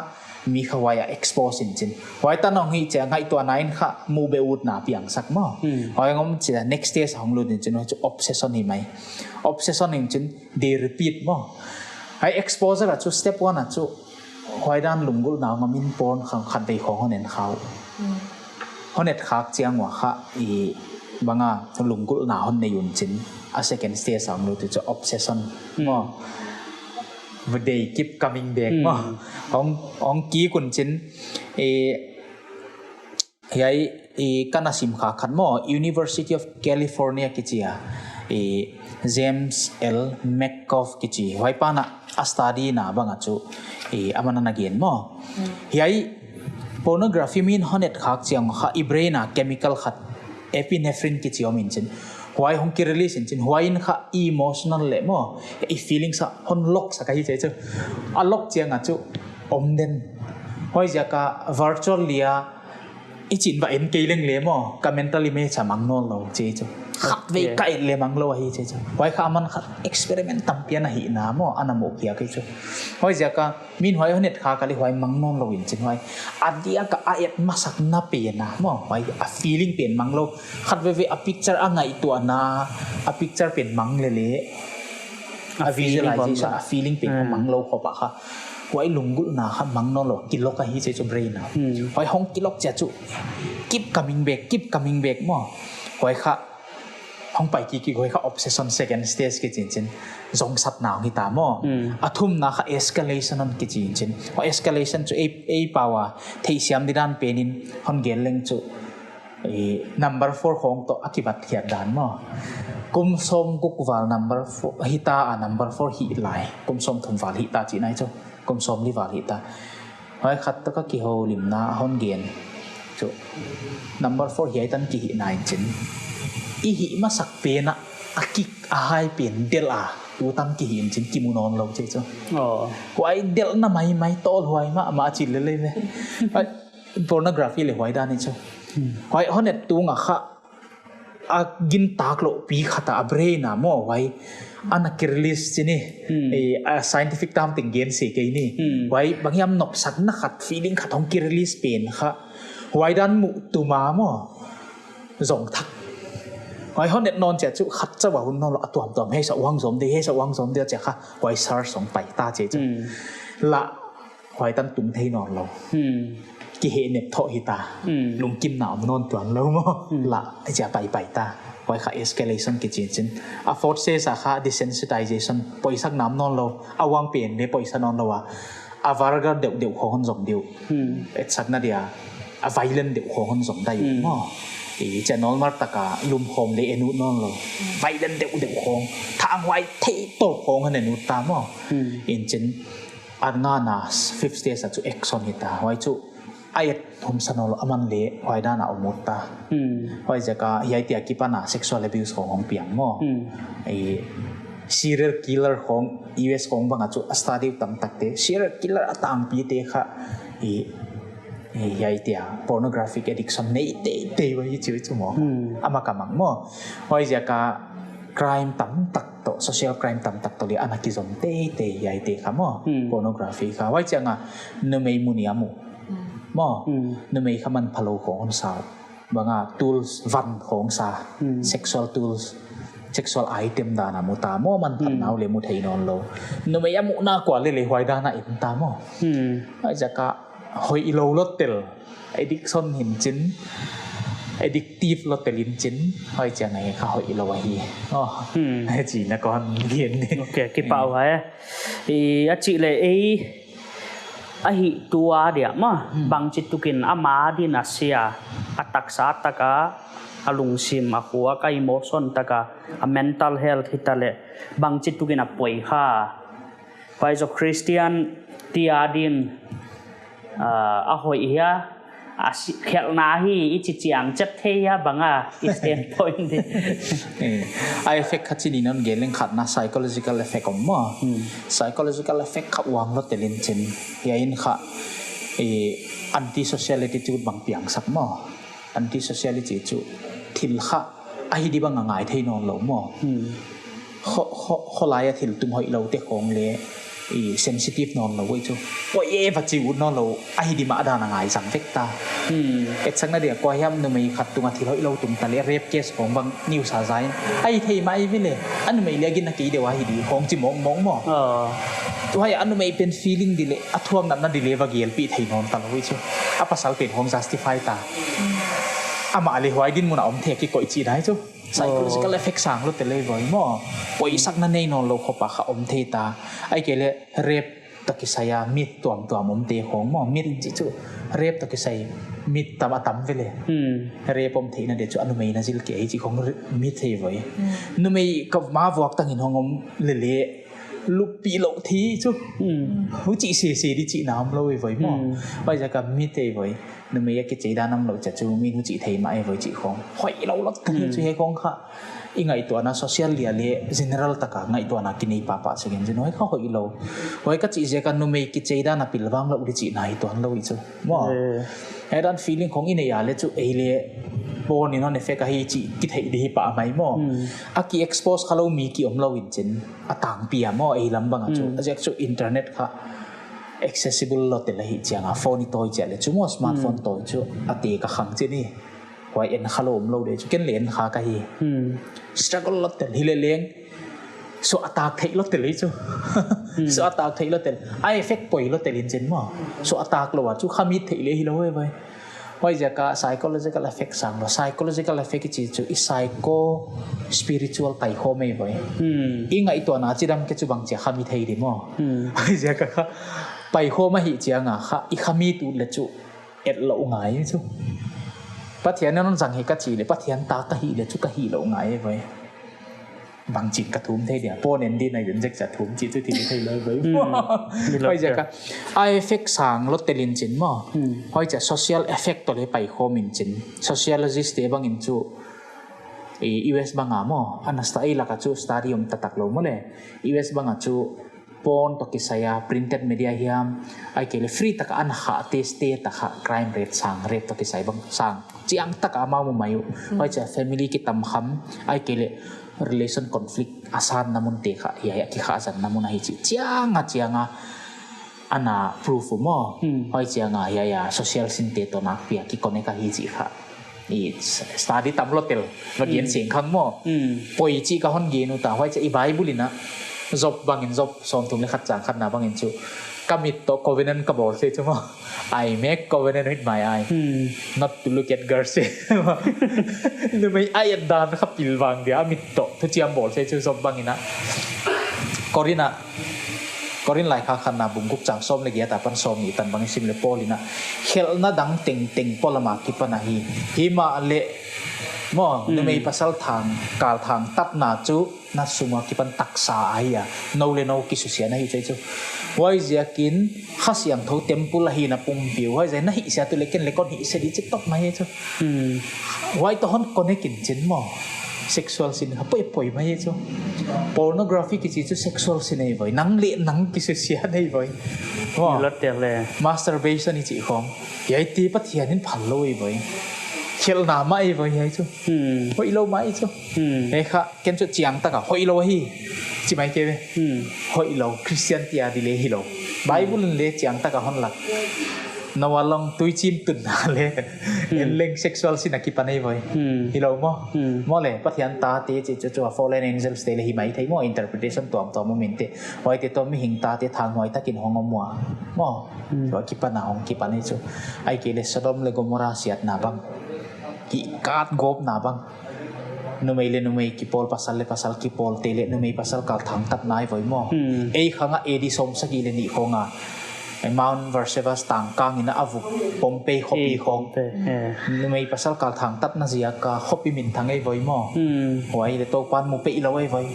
mi kha huai a expose in chin. Huai tan hong hi chia ngaihtuahna in kha mu be utna piangsak maw. Huai ngom chia next stage hong lut in chin, huai chu obsession hi mai. Obsession in chin they repeat maw. Huai exposure a chu step one a chu huai dan lunggulhna ngom in porn khang khatvei khong hon en khak. Hon et khak chiang ua kha i banga lunggulhna hon nei un chin. A second stage a hong lut chu obsession maw. They keep coming back maw. Hong, hong kik un chin. I hiai i kana sim kha khat maw, University of California kichi a, i James L McCobb kichi, huai pana a study na banga chu i aman ana gen maw. Hiai pornography min hon et khak chiang kha i brain a chemical khat epinephrine kichi om in chin. Huai hong ki release in chin. Huai in kha i emotional leh maw, i feelings a hon lock sak ahi chi chu. A lock chiang a chu om den. Huaiziaka virtual lia i chin va en kei leng leh maw, ka mental image a mang nawnlou chi chu. Khatvei ka et leh manglou ahi chi chu. Huai kha aman kha experiment tampi ana hihna maw, ana muh khiak ahi chu. Huaiziaka min huai hon et khak leh huai mang nawnlou in chin huai. A diaka a et masakna pen a maw, huai a feeling pen manglou. Khatvei vei a picture a ngaihtuahna, a picture pen mang leleh. A visualization, a feeling pen manglou khop a kha. Huai lunggulhna kha mang nawnlou, ki lock ahi chi chu brain a. Huai hong ki lock chia chu keep coming back, keep coming back maw. Huai kha hong pai kik kik huai kha obsession second stage kichi in chin. Zongsatna hong hita maw. A thumna kha escalation hon kichi in chin. Huai escalation chu ei, ei pau a theihsiam di dan pen in hon gen leng chu i number four khong toh a kibat khiat dan maw. Kum sawmguk val number four hita a, number four hih lai. Kum sawmthum val hita chihna ahi chu. Kum sawmli val hita. Huai khat toh ka kihoulimna a hon gen chu. Number four hiai tan kihihna in chin. I hih masak pen a, a kick a hai pen delh a, tu tan kihih in chin kimu nawnlou chi chu. Huai delhna maimai tawlhuai mahmah chi lele ve. Pornography leh huai dan ahi chu. Huai hon et tung a kha a gintak louh pi khat a brain a maw huai ana ki release chi ni. A scientific term teng gen se kei ni. Huai banghiam nopsakna khat, feeling khat hong ki release pen kha. Huai dan muh tuma maw. Zong thak. Huai hon et nawn chia chu khat chauh a hun nawnlou a tuamtuam hei sa uang zom de, hei sa uang zom de chia kha. Huai sar song pai ta chi chu. La Huai tan tung thei nawnlou. Kihehnep thoh hita. Lungkimna om nawn tuanlou maw. La, chia paipai ta. Huai kha escalation kichi in chin. A fourth stage a kha desensitization. Poisakna om nawnlou. A uang pen leh poisa nawnlou a. A vulgar deuhdeuh khong hon zom diu. Etsakna dia. A violent deuh khong hon zom diu maw. I chia normal taka lumkhawm leh en ut nawnlou. Violent deuhdeuh khong. Thanghuai thei tawp khong hon en ut ta maw. In chin. A ngana fifth stage a chu action hita. Huai chu a et hum sa nawnlou, aman leh huai dan a om ut ta. Huaiziaka hiai tia kipana sexual abuse khong hong piang maw. I serial killer khong U S khong banga chu a study tamtakte. Serial killer a tangpite kha i, i hiai tia pornographic addiction nei teitei uh ahi chi uh chu maw. Amah ka mang maw. Huaiziaka crime tamtak toh, social crime tamtak toh leh ana kizom teitei hiaite kha maw. Pornography kha. Huai chianga numei mu ni a mu. Maw. Numei kha manphalou khong hon sa. Banga tools van khong sa. Sexual tools. Sexual item dan a mu ta maw, manphatna uh leh mu thei nawnlou. Numei a muhna kua leh leh huai dan a en ta maw. Huaiziaka hoihlou lottel. Addiction hi in chin, addictive lottel in chin, huai chiang a kha hoihlou ahi. Oh, chihna kon gen ni. Ok, kipahhuai. I, a chih leh ei, a hihtu a dia maw, bangchitukin ama din a sia, a taksa taka, a lungsim, a khua, a emotion taka, a mental health hita leh, bangchitukin a poi kha. Huai zoh Christian te a din, ah, a hoih hia, A si-, khelhna hi i chi chiam chet thei a bang a, i standpoint di. Eh, a effect khat chi ni non gen leng khatna psychological effect om maw. Hmm. Psychological effect kha uang lo telin chin. Hiai in kha, eh, anti-social attitude bang piangsak maw. Anti-social attitude chu thil kha a hi di bang a ngai thei nawn lou maw. Hmm. Kho, kho, kholai a thil tung hoih lou te khong le, i sensitive nawn lou ei chu. Poi e va chi ut nawn lou, a hi di mah dan a ngai zang vek ta. Hmm. Etsakna dia kua hiam numei khat tung a thil hoih lou tung ta le rape case khong bang news a zai. A hi thei mah ei ve le, a numei le a gin a kei deuh a hi di khong chi mong mong maw. Ah. Huai a numei pen feeling di le, a thuak natna di le va gelpih thei nawn ta lou ei chu. A pasal pen khong justify ta. Amah le huai dinmun a om thei kikoih chi nai chu. Psychological effect sang lo te le voi maw. Poisakna nei nawn lou khop a kha om thei ta. Ahihkeileh rape toh kisai a mit tuamtuam om te khong maw. Mit chi chu rape toh kisai mit tam a tam ve le. Hmm. Rape om theihna di chu a numei na zil kei hi chi khong re-, mit thei voi. Hmm. Numei ka ma vuak tang in hong om le le. Lup pi lou thei chu. Hmm. Huchi sese di chihna om lou voi maw. Hmm. Huaiziak a mit thei voi. Numei a kichei dan om lou chia chu min huchi thei mah ei voi chi khong. Hoih lou lou ta Hmm. chu hiai khong kha. I ngaihtuahna social dia le general taka ngaihtuahna kinei pahpah sek in chin huai kha hoih lou. Huai ka chih ziak a numei kichei dan a pilvang lou di chihna hi tuan lou ei chu. Maw. Eh. Hiai dan feeling khong i nei a le chu ei le porn in hon effect a hi chih kitheih di hi pah mai maw. Hmm. A ki expose kha lou mi ki om lou in chin. A tangpi a maw ei lam bang a chu. Hmm. A ziak chu internet kha accessible lo te le hi chiang a phone i tawi chia le chu maw smartphone Hmm. tawi chu a te ka khang chi ni. Huai en kha lou om lou di chu ken le en kha ka hi. Hmm. Struggle lo te hi le leng. So a tak thei lo te le chu. Hmm. So a tak thei lo te. A effect poi lo te lin chin maw. So a tak lou a chu kha mit thei le hi lou ei voi. Huaiziak a psychological effect sang lou. Psychological effect i chi chu i psycho spiritual tai khawm ei voi. Hmm. I ngaihtuahna chidam kei chu bang chia kha mit thei di maw. Hmm. Huaiziak a kha pai khawm a hi chiang a kha i kha mit ut le chu et lou ngai chu. Pathian in hon zang hi ka chi le Pathian ta ka hi le chu ka hi lou ngai ei voi. Bang chin ka thum thei dia. Porn en di na yun zek cha thum chi chu thil thei lou voi. Hmm. Huaiziak a. A effect sang lo telin chin maw. Hmm. Huaiziak a social effect toh le pai khawm in chin. Sociologist te bang in chu, eh, U S bang a maw. Ana sta ei lak a chu study om taktak lou maw le. U S bang a chu porn toh kisai a, printed media hiam, ahihkeileh free taka ana khah te, state a kha crime rate sang, rape toh kisai bang sang. Chiang taka amau mu mai uh. Hmm. Huaiziak a family kitam kham, ahihkeileh relation conflict a sanna mun te kha, hiai a kikhah zanna mun ahi chi. Chiang a, chiang a, ana proof uh maw. Hmm. Huai chiang a, hiai a social sin te toh nakpi a ki connect ahi chi kha. I s-, study tam lo tel, va gen Hmm. seng khang maw. Hmm. Poi chi ka hon gen uh ta, huaiziak i Bible in a, Job bang in Job, sawmthum le khat chang khatna bang in chu. Ka mit toh covenant ka bawl se chu maw. I make covenant with my eye. Hmm. Not to look at girls se. Numei a et dan kha pilvang dia, a mit toh. Thuchiam bawl se chu Job bang in a. Korin a, Korin laikhak khatna bung guk chang sawm le giat apan sawmnih tan bang i sim le Paul in a. Khelhna dang tengteng polam a kipan ahi. Himahleh, maw, Hmm. numei pasal thang, kal thangtatna chu na sung a kipan taksa ahi a. Nou le nou kisusia na hi chu chu. Huaiziakin Kha Siangthou temple ahi na pumpi uh. Huaiziak na hihsia tu le ken le kon hihsia di chi tawp mai chu. Hmm. Huai toh hon connect in chin maw. Sexual sin kha poi poi mai chu. Pornography kichi chu sexual sin ei voi. Nang le nang kisusia nei voi. Maw. Lot tel le. Masturbation i chi khong. Hiai te Pathian in phal lou ei voi. Khelhna mah ei voi hiai chu. Hmm. Hoih lou mah ei chu. Hmm. Hiai kha ken chu chiang taka hoih lou hi. Chi mai kei ve. Hmm. Hoih lou, Christianity a di le hi lou. Bible in le chiang taka hon lak. Noah long tuichim tunna le. Hmm. En leng sexual sin a kipan ei voi. Hmm. Hi lou maw. Hmm. Maw le, Pathian tate chi chu chu a fallen angels te le hi mai thei maw, interpretation tuamtuam om in te. Huaite toh mihing tate thanghuai takin hong om ua. Maw. Hmm. Tua kipan a hong kipan ei chu. Ahihkeileh Sodom le Gomorrah siatna bang. Ki kat gawpna bang. Numei le numei kipawl, pasal le pasal kipawl, te le numei pasal kal thangtatna ei voi maw. Hmm. Ei khang a A D sawmsagih le nih khong a, eh, Mount Vesuvius tangkang in a vuk Pompeii khopi Eh, khong. Pompeii, eh. Numei pasal kal thangtatna ziak a khopi minthang ei voi maw. Hmm. Huai le Toupan mu peih lou ei voi.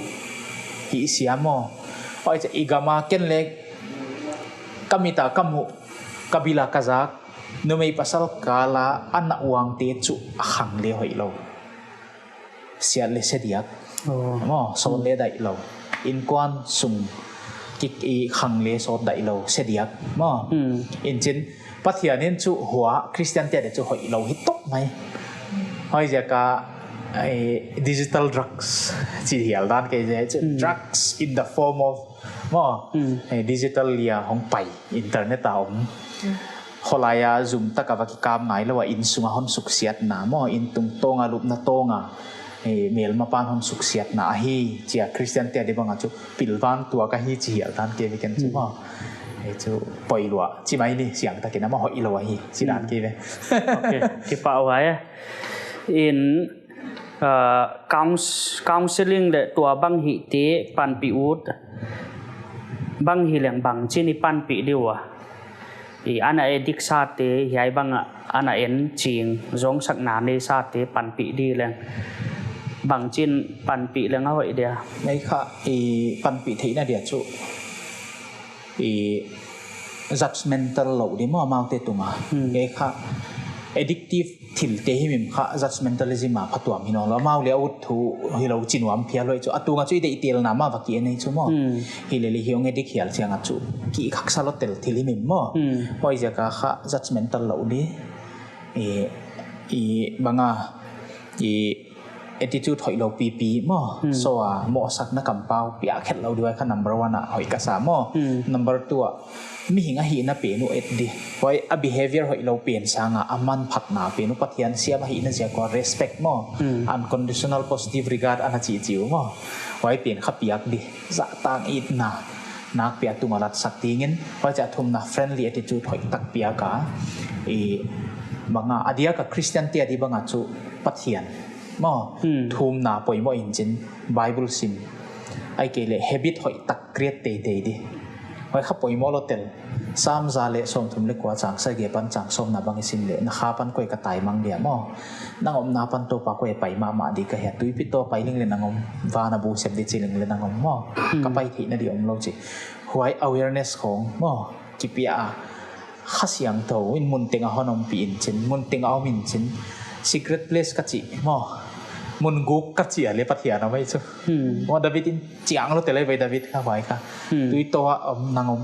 Hihsia maw. Huaiziak i gam a ken le ka mit a ka muh, ka bil a ka zak. Numei pasal kal a ana uangte chu a khang le hoih lou. Siat le se diak. Oh. Maw, sawt le daih lou. Inkuan sung kik i khang le sawt daih lou, se diak. Maw. Hmm. Inchin, Pathian in chu hua, Christian te de chu hoih lou hi tawp mai. Huaiziak a, eh, digital drugs, chi hial dan kei zel chu, Hmm. drugs in the form of, maw, Hmm. eh, digital lia hong pai, internet a om. Hmm. Khawlai a zum tak a va kikam ngai lou a, innsung a hon suksiatna, maw, inn tungtawn a lupna tawn a, eh, melmapa'n hon suksiatna ahi, chia Christian te a di bang a chu pilvang tuak ahi chi hial dan kei ve ken chu Hmm. maw. Eh, chu poi lua, chi mai ni, siangtak in a maw hoih lou ahi, chi dan Hmm. kei ve. Okay, kipahhuai e. In, ah, couns-, counseling le tua bang hihte panpih ut, bang hi leng bangchin i panpih di ua. I ana addict sate, hiai bang a ana en ching, zongsakna nei sate panpih di leng. Bangchin panpih leng a hoih dia. Hiai kha, i panpih theihna dia chu, i judgmental lou di maw amaute tung a. Hmm. Hiai kha, addictive thilte himhim kha judgmentalism a phatuam hi nawn lou. Amau le a ut thu hilou chi nuam phial lou chu. A tung a chu i deihtelna mah va ki en ei chu maw. Hmm. Hi le le hi ong addict hial chiang a chu. Ki khaksa lou tel thil himhim maw. Hmm. Huaiziak a kha judgmental lou di. I, i bang a, i attitude hoih lou pipi maw. Hmm. So a, mohsakna kampau piak khet lou di huai kha number one a hoih ka sa maw. Hmm. Number two a, mihing ahihna pen uh et di. Huai a behavior hoih lou pen sang a, a manphatna pen uh Pathian siam ahihna ziak ua respect maw. Hmm. Unconditional positive regard ana chih chih uh maw. Huai pen kha piak di. Zahtang itna. Nakpi a tung a latsak dingin. Huai chia thumna friendly attitude hoih tak piak a. I bang a, a diak a Christian te a di bang a chu Pathian. Maw, Hmm. thumna poimoh inchin, Bible sim. Ahihkeileh habit hoih tak create teitei di. Huai kha poimoh lou tel. Sam za le sawmthum le kua chang sagih apan chang sawmna bang i sim le, na kha pan koi ka taimang dia maw. Nang omna pan Toupa koi pai mahmah di ka hia, tuipi toh pai leng le nang om, van a bu sep di chi leng le nang om maw. Hmm. Ka pai theihna di om lou chi. Huai awareness khong maw, kipia a. Kha Siangthou in mun teng a hon ompih inchin, mun teng a om inchin. Secret place ka chih maw. Mun guk ka chih a le Pathian a mai chu. Hmm. Maw David in chiang lou tel ei ve David kha huai kha. Hmm. Tui toh a om nang om.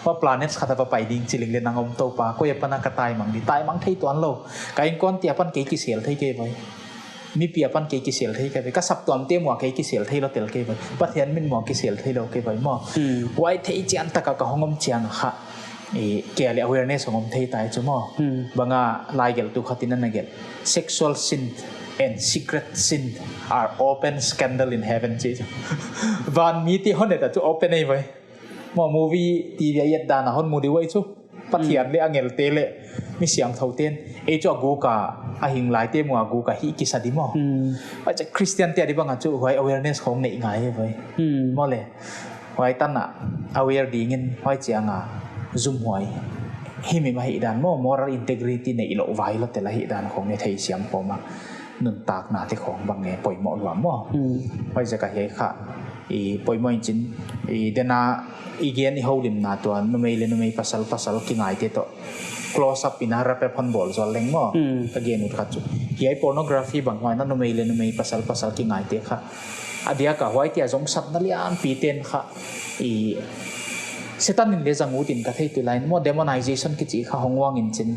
Huai planets khat a va pai ding chi leng le nang om Toupa. Koi apan a ka taimang di. Taimang thei tuan lou. Ka inkuante apan kei kisel thei kei ve. Mipi apan kei kisel thei kei ve. Ka saptuamte muh a kei kisel thei lou tel kei ve. Pathian min muh a kisel thei lou kei ve maw. Hmm. Huai thei chian tak a ka hong om chiang kha. I, kei a le awareness hong om thei tai chu maw. Hmm. Bang a laigelhtu khat in ana gelh. Sexual sin and secret sin are open scandal in heaven chi chu. Van mite hon et a chu open ei ve. Maw movie T V a et dan a hon mu di ve chu. Pathian Hmm. le angel te le mi siangthou ten. Ei chu a guk a, a hing lai te muh a guk a hih kisa di maw. Hmm. Huai chia Christian te a di bang a chu huai awareness khong nei ngai ve. Hmm. Maw le. Huai tan a aware dingin huai chiang a zumhuai. Himhim ahihdan maw, moral integrity neih lou vai lou tel ahihdan khong ne theisiam khawm a. Nuntakna te khong bang e poimoh lua maw. Hmm. Huaiziak a hiai kha. I poimoh inchin, i den a i gen i houlimna tua numei le numei pasal pasal kingaite toh. Close up in a wrap up hon bawl zual leng maw. Hmm. Ka gen ut khat chu. Hiai pornography bang huai na numei le numei pasal pasal kingaite kha. A diak a huaite a zongsakna lianpi ten kha. I Satan in le zang ut in ka thei tu lai maw demonization kichi kha hong uang inchin.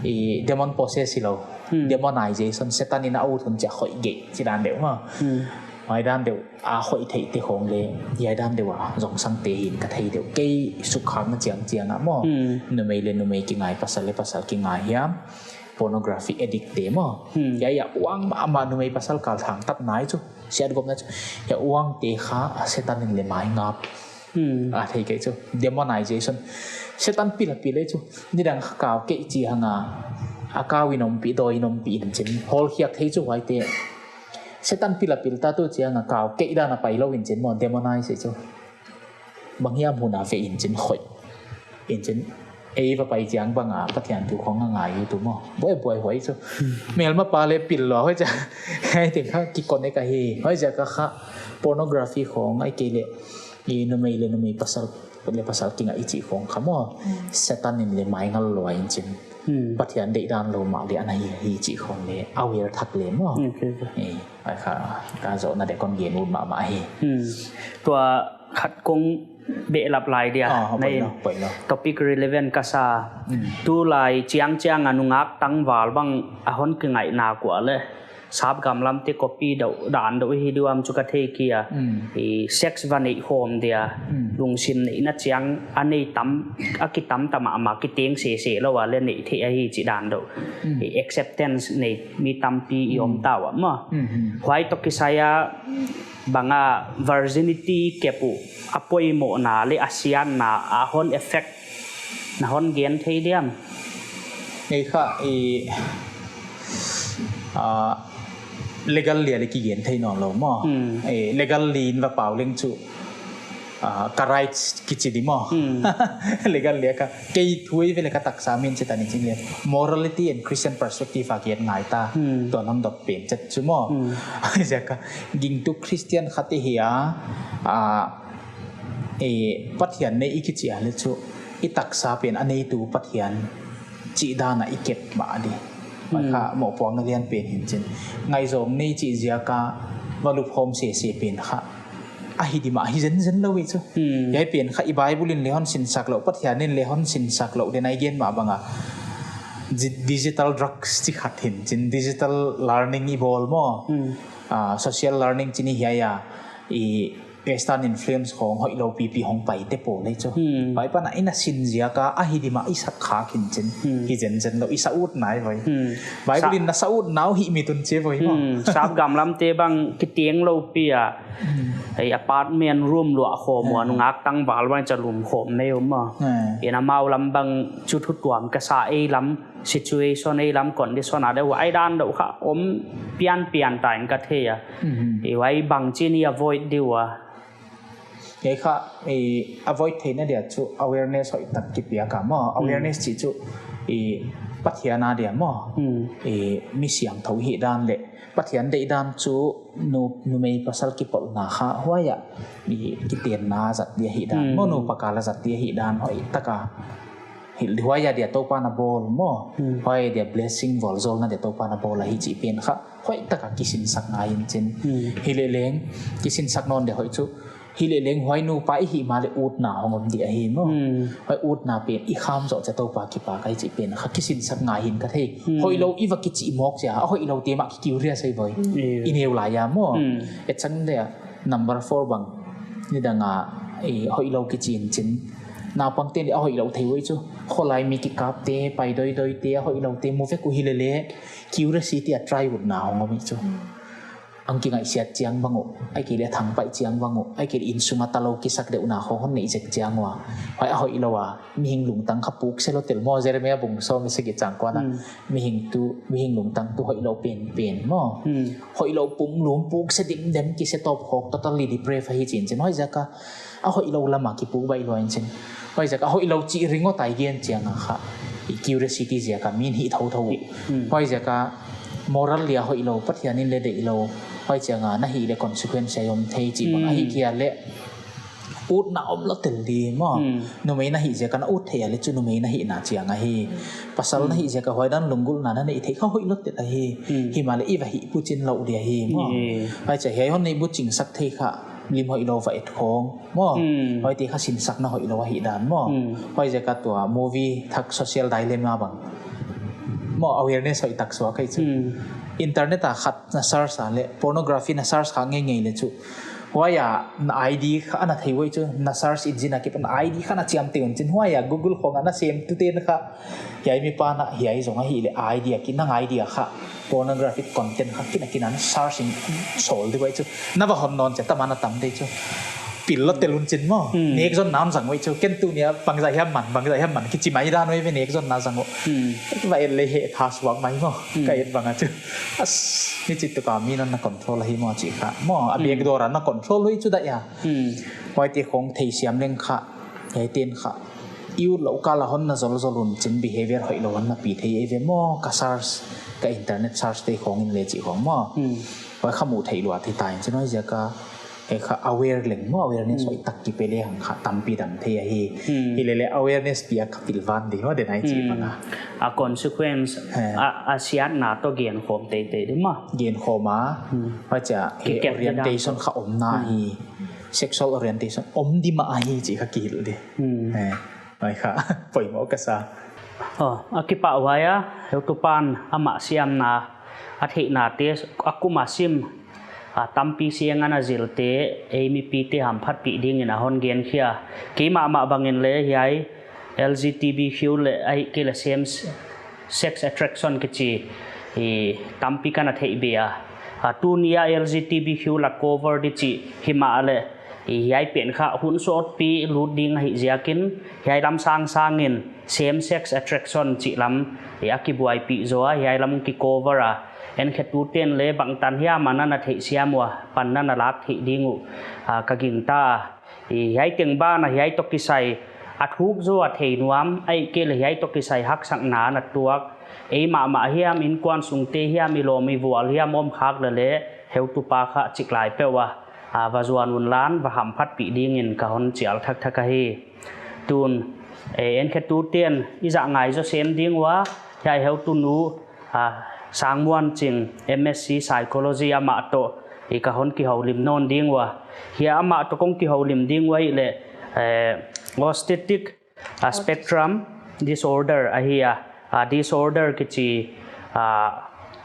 I demon possess hilou. Hmm. Demonization Satan in a ut hun chia khoih gei chi dan deuh maw. Hmm. Huai dan deuh a khoih theihte khong le. Hiai dan deuh a zongsangte hi'n ka thei deuh. Kei sukkhakna chiang chiang a maw. Hmm. Numei le numei kingai pasal le pasal kingai hiam. Pornography addict te maw. Hmm. Hiai a uang mahmah numei pasal kal thangtatna chu. Siatgawpna chu. Hiai uangte kha Satan in le maingap. Hmm. A thei kei chu. Demonization. Satan pil a pil ei chu. Nidang kha kau kei chi hang a. A kau in ompih, dawi in ompih inchin. Hawlkhiak thei chu huaite. Satan pil a pil ta tu chiang a kau kei dan a pai lou inchin maw. Demonize ei chu. Bang hiam hun a ve inchin khoih. Inchin. Ei va pai chiang bang a Pathian thu khong a ngai ut maw. Buai buai huai chu. Hmm. Melmapa le pil lua huai chia. Hiai teng kha kiconnect ahi. Huaiziak a kha pornography khong ahihkeileh. I numei le numei pasal le pasal kingai i chih khong kha maw. Hmm. Satan in le maingal lua inchin. Hmm. Pathian deihdan lou mah leh ana hi hi chih khong leh aware thak leh maw. Okay. Eh, ai kha, ka zohna deuh kon gen ut mahmah hi. Hmm. Tua khat kong behlap lai dia. Ah, na poi in. Lo, poi lo. Topic relevant ka sa. Hmm. Tulai chiangchiang a nungak tangval bang a hon kingaihna kua leh. Sap gam lam te copy deuh, dan deuh hi diam chu ka thei kei a. Mm. I sex va neih khawm dia. Mm. Lungsim neihna chiang a nei tam, a kitam tam a, ama kiteng sese lou a leh neih theih ahi chih dan deuh. Mm. I acceptance nei mi tampi i om Mm. ta ua maw. Mm-hmm. Huai toh kisai a bang a virginity kep uh a poimohna leh a siatna a hon effect na hon gen thei diam. Ei kha, i, ah, legal lia leh kigen thei nawn lou maw. Hmm. Eh, legal li in va pau leng chu, ah, ka rights kichi di maw. Hmm. Legal lia ka, kei thu ei ve leh ka taksa min chi ta ni chin leh. Morality and Christian perspective a gen ngai ta. Hmm. Tua non dok pen chet chu maw. Hmm. Ai zia ka, gingtu Christian khat te hi a, ah, eh, Pathian nei i kichi a leh chu, i taksa pen a neitu Pathian chih dan a i kep mah di. Mai Hmm. kha mohpuakna lian pen hi in chin. Ngaihzawng nei chih ziak a va lup khawm sese pen kha. A hi di mah hi zenzen lou i chu. Hmm. Hiai pen kha i Bible in leng hon sinsak lou, Pathian in leng hon sinsak lou, den ai gen mah bang a. Di-, digital drugs chih khat hi in chin, digital learning i bawl maw. Hmm. Ah, social learning chih ni hiai a. I Western influence khong hoihlou pipi hong pai te po leh chu. Hmm. Pai pan a i na sin ziak a, a hi di mah i sak kha khin chin. Hmm. Hi zenzen lou, i sa ut nai voi. Hmm. Bible Sa- in na sa ut nau hi mi tun che voi maw. Hmm. Sap gam lam te bang kiteng lou pi a. Hmm. Ei apartment room luah khawm ua Hmm. nungak tangval bang cha lum khawm nei um maw. Hmm. Ei amau lam bang chu thu tuam ka sa ei lam situation ei lam condition a deuh ai dan deuh kha om pianpian ta in ka thei a. Mhm. Ei huai bangchin i avoid di ua. Ei kha, ei avoid theihna dia chu awareness hoihtak kipia ka maw. Hmm. Awareness chih chu ei Pathian a dia maw. Hmm. Ei mi siangthou hihdan leh Pathian deihdan chu nu, numei pasal kipawlna kha huai a ei kitenna zat dia hihdan. Hmm. Maw nupa kal a zat dia hihdan hoihtak a. Hi, huai a dia Toupa'n a bawl maw. Hmm. Huai a dia blessing vualzawlna dia Toupa'n a bawl ahi chih pen kha. Hoihtak a kisinsak ngai in chin. Hmm. Hi leh leng, kisinsak nawn dia hoih chu. Hi leh leng huai nupa i hih mah leh utna hong om di ahi maw. Hmm. Huai utna pen i kham zoh chia Toupa kipak ahi chih pen kha kisinsak ngai hi'n ka thei. Hmm. Hoihlou i va kichih mawk chia, a hoihlou te mah ki curious ahi voi. Hmm. I neu lai a maw. Hmm. E chang dia number four bang. Nidang a, eh, hoihlou kichi in chin. Naupang te leh a hoihlou thei voi chu. Kholai mi kikap te, pai doidoi te, a hoihlou te, mu vek uh hi leh leh. Curiosity a try utna hong om i chu. Hmm. Ang kingaihsiat chiang bang uh, ahihkeileh thangpaih chiang bang uh, ahihkeileh insung a talou kisak deuhna khong hon neih zek chiang ua. Huai a hoihlou a, mihing lungtang kha puk se lou tel maw Jeremiah bung sawm leh sagih chang kuana. Hmm. Mihing tu, mihing lungtang tu hoihlou penpen maw. Hmm. Hoihlou pumlum puk se dimdem ki se tawp khawk totally depraved ahi chin chin. Huai ziak a, a hoihlou lam a kipuk baih lua in chin. Huai ziak a hoihlou chih ringot a i gen chiang a kha. I curiosity ziak a min hih thouthou. Hmm. Huai ziak a moral lia hoihlou, Pathian in leng deih lou. Huai chiang a na hih leh consequence a om thei chih bang a Hmm. hi kia leh. Utna om lou tel di maw. Hmm. Numei na hih ziak a na ut theih a leh chu numei na hihna chiang ahi. Pasal na Hmm. hih ziak a huai dan lunggulhna na neih theih kha hoih lou tel ahi. Hmm. Himahleh i va hih puchin lou dia hi maw. Hmm. Huai chia hiai hon neih buching sak thei kha. Lim hoihlou va et khong maw. Hmm. Huai te kha sinsakna hoihlou ahihdan maw. Hmm. Huai ziak a tua movie thak social dilemma bang. Maw awareness hoihtak suak ahi chu. Hmm. Internet a khat na search a leh pornography na search kha ngeingei leh chu. Huai a na I D kha ana thei voi chu na search engine a kipan I D kha na chiam te un chin huai a Google khong a na sem tu ten kha. Hiai mi pa na hiai zong ahih leh I D a ki nang I D a kha pornographic content kha kina kina na search in sawl di voi chu. Na va hon nawn chia tam a na tam di chu. Pil lou tel un chin maw. Hmm. Nek zonna zang voi chu. Ken tuni a bangzah hiam man, bangzah hiam man. Kichi mai dan voi ve nek zonna zang uh. Hmm. Va et leh heh tha suak mai maw. Hmm. Ka et bang a chu. As, ni chih tuk a mi non na control ahi maw chih kha. Maw, a Hmm. backdoor a na control voi chu daih a. Hmm. Huai te khong theisiam leng kha. Hiai ten kha. I ut lou kal a hon na zolzol un chin behavior hoihlou hon na pi thei ei ve maw. Ka search, ka internet search te khong in leh chih khong maw. Hmm. Huai kha mu thei lua thei ta in chin huai ziak a. Kha aware leng maw, awareness hoihtak kipe lehang kha tampi dam thei ahi. Hilele awareness piak kha pilvan di maw, den ai chi mana. A consequence, a, a siatna toh genkhawm teitei di maw. Genkhawm a, huchia he orientation kha omna hi, sexual orientation om di mah ahi chih kha kihilh di. Eh, huai kha poimoh ka sa. Oh, a kipahhuai a, heutupa'n amah siamna, a theihna te, a kum a sim, a tampi siang ana zilte, ei mipite hamphatpih dingin a hon genkhia. Keimah mah bangin le hiai L G B T Q le ahihkeileh same sex attraction kichi hi tampi kana theih beh a. A, tuni a L G B T Q la cover di chih himahleh, hiai pen kha hun sawtpi lut ding ahih ziakin, hiai lam sangsangin same sex attraction chih lam a kibuaipih zaw a, hiai lam ki cover a. Enkhetute'n le bangtan hiam a na theihsiam ua, panna na lak theih ding uh, a, ka gingta a. Hiai teng ban a hiai toh kisai a thuk zaw a thei nuam, ahihkeileh hiai toh kisai haksatna na tuak, ei mahmah hiam, inkuan sungte hiam, i lawm i vual hiam om khak lele, heutupa kha chiklai peuh a, a, va zuan unla, va hamphatpih dingin ka hon chial thakthak ahi. Tun, eh, enkhetute'n i zah ngai zaw sem ding ua, hiai heutunu, a, Sangmuanching, M Sc Psychology, amah toh i ka hon kihoulim nawn ding ua. Hiai amah toh kong kihoulim ding ua hileh, eh, autistic, a, spectrum disorder ahi a, a, disorder kichi, a,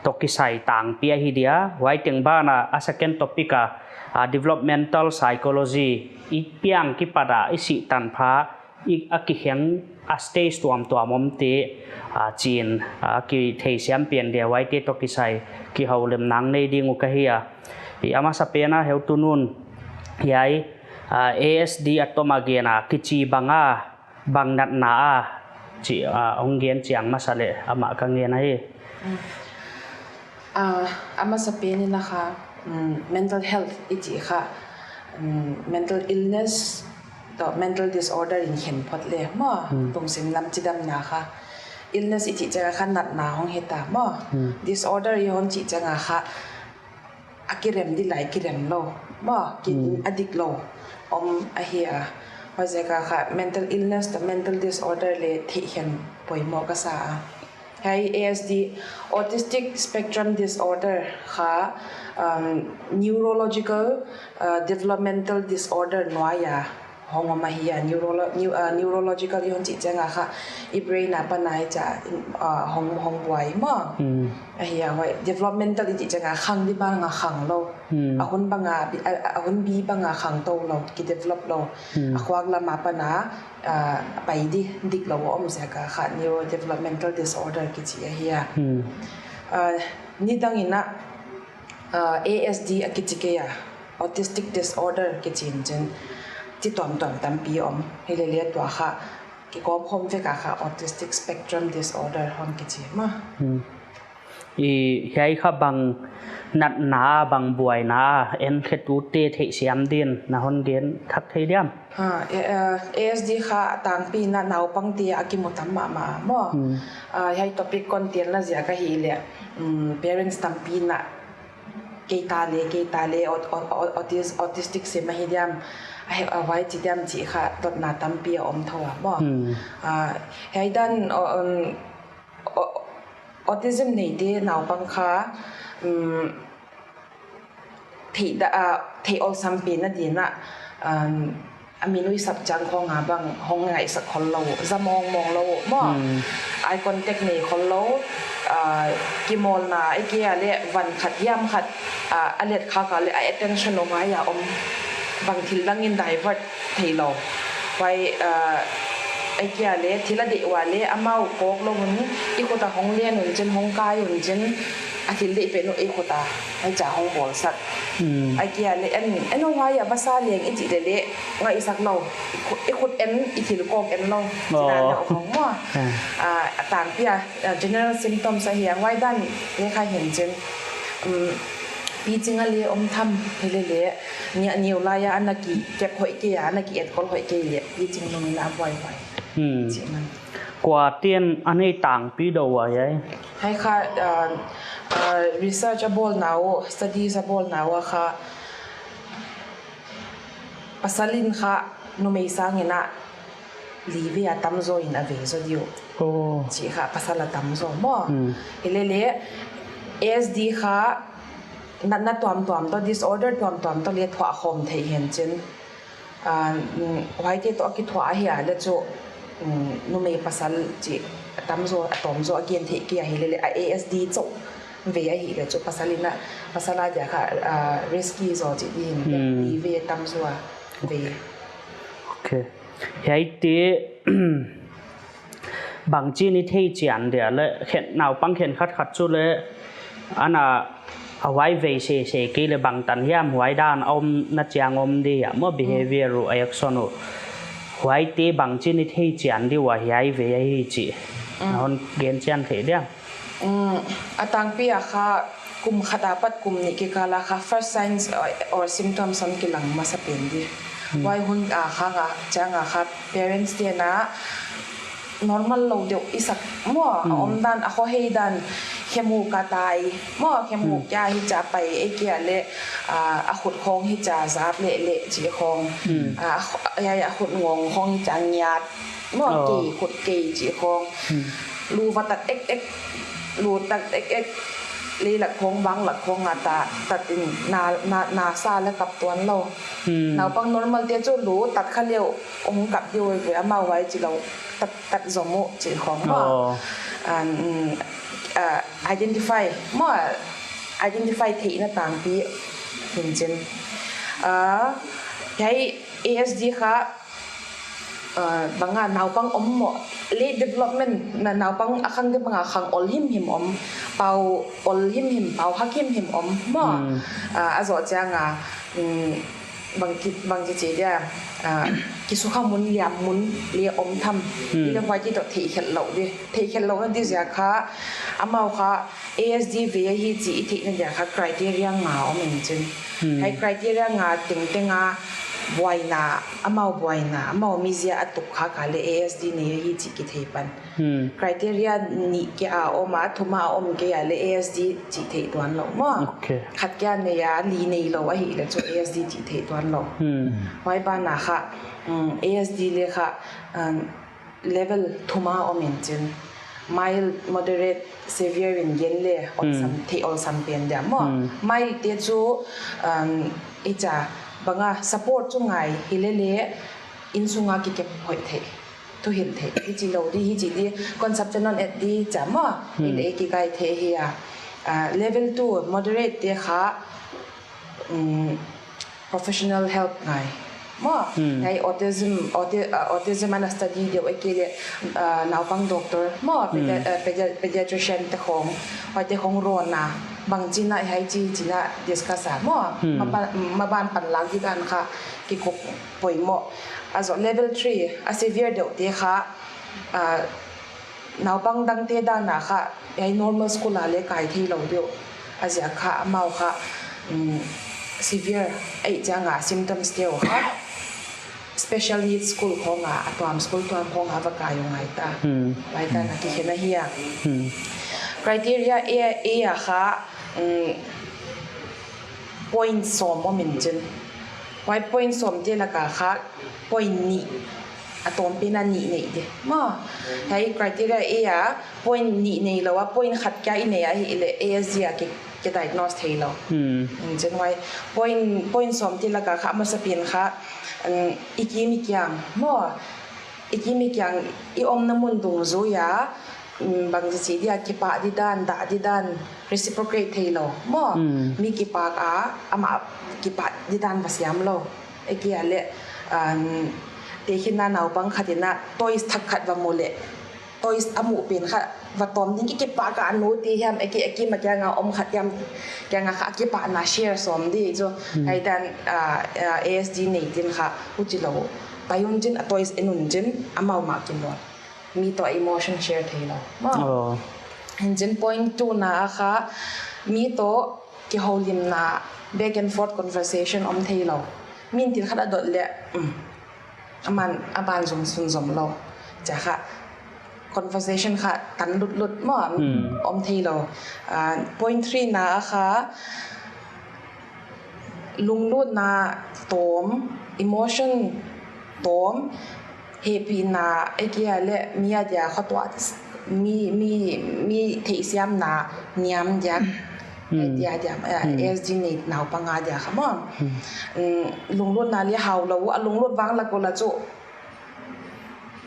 toh kisai tangpi ahi dia. Huai teng ban a, a second topic a, a, developmental psychology, i piang kipat a, i sih tanpha, i, a kikheng, a stage tuamtuam omte, a, chi'n, a, kitheisiam pian dia, huaite toh kisai kihoulimna nei ding uh ka hi a. Hi a masapen a heutunun, hiai, a, A S D a tom a gen a, kichi bang a, bang natna a, chih, a, hong gen chiang masa leh amah ka ngen ahi. A, a masapen in a kha, mm, mental health i chih kha, mm, mental illness toh mental disorder in khen phot le maw, lungsim lam chidamna kha. Illness i chih chiang a kha natna hong hita maw. Disorder i hon chih chiang a kha, a kirem di lai kirem lou maw, ki, a dik lou om ahi a. Huaiziak a kha mental illness toh mental disorder le theih khen poimoh ka sa a. Hiai A S D, autistic spectrum disorder kha, um, neurological, uh, developmental disorder nuai a hong om ahi a, neurolo-, neu-, uh, neurological i hon chih chiang a kha, i brain apan a hichia, uh, hong, hong buai maw. Ahi a, huai developmental i chih chiang a khang di bang a khang lou. A hun bang a bi, a, a hun bi bang a khang tou lou, ki develop lou. A khuak lam apan a, a, pai di dik lou om ziak a kha neurodevelopmental disorder kichi ahi a. A, nidang in a, a, A S D a kichi kei a, autistic disorder kichi in chin, chi tuamtuam tampi om. Hilele tua kha, kikawmkhawm vek a kha autistic spectrum disorder hon kichi maw. I hiai kha bang natna, bang buaina, enkhetute theihsiam din na hon gen thak thei diam? Ha, eh, eh, A S D kha a tangpi in a naupangte a kimu tam mahmah maw. Ah, hiai topic kon telna ziak ahihleh, mm, parents tampi in a kei ta le, kei ta le, aut-, aut-, aut-, autis-, autistic sim ahi diam, a he-, a huai chi diam chih kha dotna tampi a om thou a maw. Ah, hiai dan, o-, um, o-, autism neite naupang kha, um, theih da-, ah, theih awlsam pen a din a, um, a min uisap chiang khawng a bang hong ngaihsak khol lou, za mawngmawng lou maw. Eye contact nei khol lou, ah, kimawlna, ahihkeileh van khat hiam khat, ah, a let khak a leh a attention om a om, bang thil dang in divert thei lou. Huai, ah, ahihkeileh thil a deih ua leh amau kawk lou un, i khut a hong len un chin, hong kai un chin, a thil deih pen uh i khut a, hichia hong bawlsak. Ahihkeileh en, en huai a va sa leng i chih leh leh, ngaihsak lou, i khu-, i khut en, i thil kawk en lou, chihna leh om maw. Ah, a tangpi a, ah, general symptoms ahi a, huai dan leh kha hi'n chin. Um, piching a leh om tham hilele, nia niu lai a ana kikep hoih kei a, ana ki-etkhol hoih kei leh, piching nung in a buaibuai. Chihna. Kuate'n a nei tangpi deuh ua hiai? Hiai kha, ah, ah, research a bawlna uh, studies a bawlna uh a kha, pasal in kha numei sang in a li vei a tam zaw in a vei zaw diu. Oh. Chih kha pasal a tam zaw maw. Hmm. Hilele A S D kha natna tuamtuam toh, disorder tuamtuam toh le thuah khawm thei hi'n chin. Ah, mm, huaite toh a kithuah ahi a le chu, mm, numei pasal chih a tam zaw, a tawm zaw a gen theih kei a, hilele a A S D chauh vei ahi le chu pasal in a, pasal a dia kha, ah, risky zaw chih di hi'n, Hmm. li vei a tam zaw a vei. Okay. Hiaite bangchin i thei chian dia le, khen, naupang khenkhat khat chu le, ana a huai vei sese kei le bangtan hiam huai dan a omna chiang om di hiam maw, behavior uh, action uh. Huaite bangchin i thei chian di ua hiai vei ahi chih. Na hon gen chian thei dia. Mm, a tangpi a kha kum khat apat kum nih kikal a kha first signs or, or symptoms hon kilang masa pen di. Huai hun a kha nga, chiang a kha parents te'n a normal lou deuh i sak maw, a om dan, a khohei dan, khemuk a tai maw, khemuk kia hi cha pai e kia le, ah, a khut khong hi cha zap le le chi khong. Ah, a kho-, a, a khut ngong khong hi cha ngiat maw, Oh. kei khut kei chi khong. Lu va tat ek ek, lu tat ek ek, lei lak khong, bang lak khong a ta, tat in na, na, na sa le kap tuan lou. Hmm. Naupang normal te chu lu tat kha leu, ong kap diu ve, amau huai chi lou, tat, tat zom uh chi khong maw. Oh. An, mm, ah, identify maw, identify theihna tangpi hi'n chin. Ah, hiai A S D kha, ah, bang a naupang om maw, late development na naupang a khang di bang a khang ol himhim om, pau ol himhim, pau hak himhim om maw. Hmm. Ah, a zoh chiang a, mm, bang ki, bang ki chi dia, ah, kisukha mun, liam mun le om tham. Hmm. Ile huaite toh theih khelh lou di. Theih khelh louhna di ziak kha, amau kha A S D vei ahi chih i theihna dia kha criteria nga om in chin. Hmm. Hiai criteria nga tengteng a buaina, amau buaina, amau mizia a tuk kha kha le A S D nei ahi chih kithei pan. Hmm. Criteria nih kia a om a, thum a om kei a le A S D chih theih tuan lou maw. Okay. Khat kia nei a, li nei lou ahi le chu A S D chih theih tuan lou. Hmm. Huai ban a kha, mm, A S D le kha, um, level thum a om in chin. Mild, moderate, severe in gen le, olsam, thei olsam pen dia maw. Hmm. Mild te chu, um, i cha, bang a support chu ngai, hilele, innsung a kikep hoih thei. Thuhilh thei. Hichi lou di, hichi di, concept te non et di cha maw. Ile kiguide thei hi a. Ah, level two, moderate te kha, um, professional help ngai. Maw, Hmm. hiai autism, auti-, ah, autism ana study deuh e kei le, ah, naupang doctor maw, pedi-, ah, pedi-, pediatrician te khong, huaite khong rona, bangchin a hiai chi chin a discuss a maw. Hmm. Maban, maban panlak di dan kha kikup poimoh. A zoh level three, a severe deuh te kha, ah, naupang dangte dan a kha, hiai normal school a le kai thei lou deuh. A ziak kha amau kha, mm, severe, ei chiang a symptoms te uh kha, special needs school khong a, a tuam school tuam khong a va kai uh ngai ta. Hmm. Huai dan a kikhen ahi a. Hmm. Criteria A, A a kha, mm, point sawm om in chin. Huai point sawm te lak a kha point nih, a tawmpen a nih nei di. Maw, hiai criteria A a point nih nei lou a, point khat kia i nei a hileh A S D a ki, ki diagnose thei lou. Hmm. In chin huai point, point sawm te lak a kha, a masa pen kha, um, i kim i kiang. Maw, i kim i kiang i omna mun dungzui a, um, bangchi chi dia, kipah di dan, dah di dan, reciprocate thei lou. Maw, Hmm. mi kipak a, amah kipak di dan va siam lou. Ei kia le, um, tehkhinna naupang khat in a toys thak khat va mu le, toys a muh pen kha va tawm ding, ki kipak a, a nu te hiam, ei ki, ei ki ma kiang a om khat hiam, kiang a kha kipahna share sawm di chu. Huai dan, ah, ah, A S D nei te'n kha, huchi lou. Pai un chin, a toys en un chin, amau mah kimawl. Mi toh emotion share thei lou. Maw. Oh. In chin point two na a kha, mi toh kihoulimna, back and forth conversation om thei lou. Min thil khat a dot le, um, aman, aban zong sunzom lou. Chia kha, conversation kha tan lutlut maw, Hmm. om thei lou. Ah, point three na a kha, lunglutna, Tawm, emotion tawm, hehpihna, ei kia leh mi a dia kha tuah, mi, mi, mi theihsiamna niam dia, ei dia dia, eh, A S D nei naupang a dia kha maw. Mm, lunglutna leh hau lou, a lunglut vang lak ua leh chu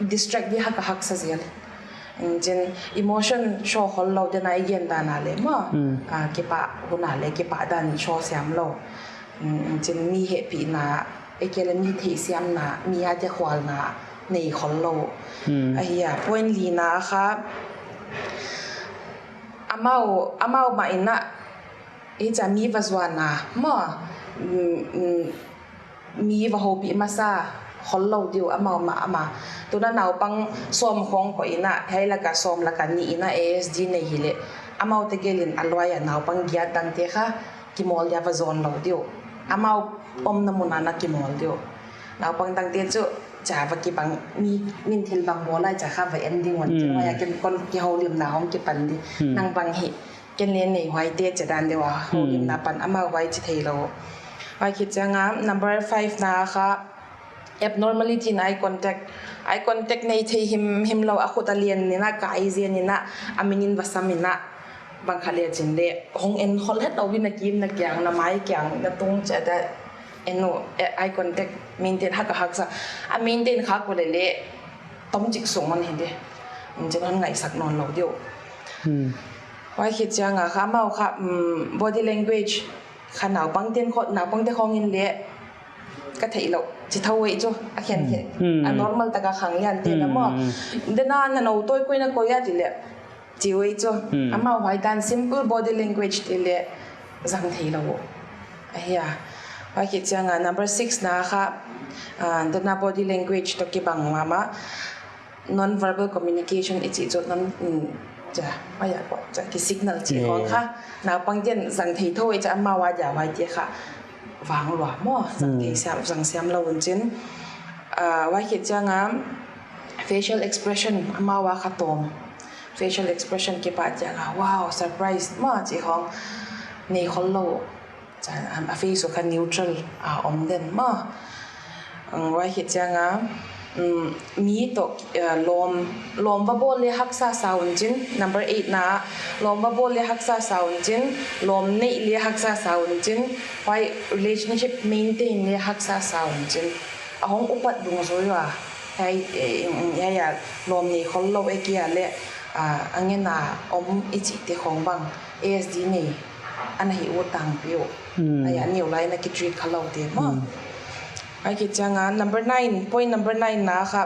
distract di hak a haksa zel. Huchiin emotion show khollou, den a i gen dan a leh maw. Mm. Ah, kipah hun a leh kipah dan show siam lou. Mm, huchiin mi hehpihna, ei kia leh mi theihsiamna, mi a dia khualna nei khollou. Mm. Ahia, point lina kha, amau, amau mah in a, ei cha mi va zuanna maw. Mm, mm, mi va houpih masa khollou diu amau mah, amah. Tuin naupang sawm khawng koih in a, hiai laka sawm laka nih in a A S D nei hileh, amaute gelin a luai a naupang giat dangte kha kimawl dia va zawn lou diu. Amau omna mun ah na kimawl diu. Naupang dangte chu cha va kibang, mi, min thil bang bawl lai cha kha va en ding un. Mm. Huai a ken kon kihoulimna hong kipan di. Mm. Nang bang hi, ken leng nei huaite chi dan deuh a, houlimna pan amau huai chi theilou. Huai khit chiang a, number five na kha, abnormality in eye contact. Eye contact nei thei himhim lou, a khut a lian in a, kai zen in a, a minin va sam in a, bang kha leh chin leh, hong en khol het lou in a kim na kiang, na mai kiang, na tung cha da, en u, eh, eye contact maintain hak a haksa. A maintain khak uleh leh, tomchik sung man hi di. Huchiin hon ngaihsak nawn lou diu. Hmm. Huai khit chiang a kha amau kha, mm, body language kha naupangte'n khawng, naupangte khawng in leh ka theih lou chi thou ei chu, a khenkhen. Hmm. A normal taka khangliante na maw. Hmm. Den a na nou toi koi na koi a ti leh chi ei chu. Hmm. Amau huai dan simple body language te leh zang theilou. Ahia. Huai khit chiang a number six na kha, ah, den a body language toh kibang mahmah. Non-verbal communication i chih chu non, mm, cha, maya ko, cha, ki signal chih khawng kha. Naupangte'n zang thei thou ei cha amau a dia huaite kha vang lua maw, zang thei siam, zang siam lou huchiin. Ah, huai khit chiang a facial expression amau a kha tawm. Facial expression kipah chiang a, wow, surprise maw chih khawng nei khollou. Cha, am, a face uh kha neutral a om den maw. Ang huai khit chiang a, mm, mi toh, eh, lawm, lawm va bawl leh haksa sa huchiin, number eight na, lawm va bawl leh haksa sa huchiin, lawm neih leh haksa sa huchiin, huai relationship maintain leh haksa sa huchiin. A hong upat dungzui ua, hiai, eh, hiai a lawm nei khollou ei kia leh, ah, a ngen a om i chihte khawng bang, A S D nei ana hi uh tangpi uh. Hmm. Ahia, niulai na ki treat khalou te maw. Hmm. Huai khit chiang a, number nine, point number nine na kha,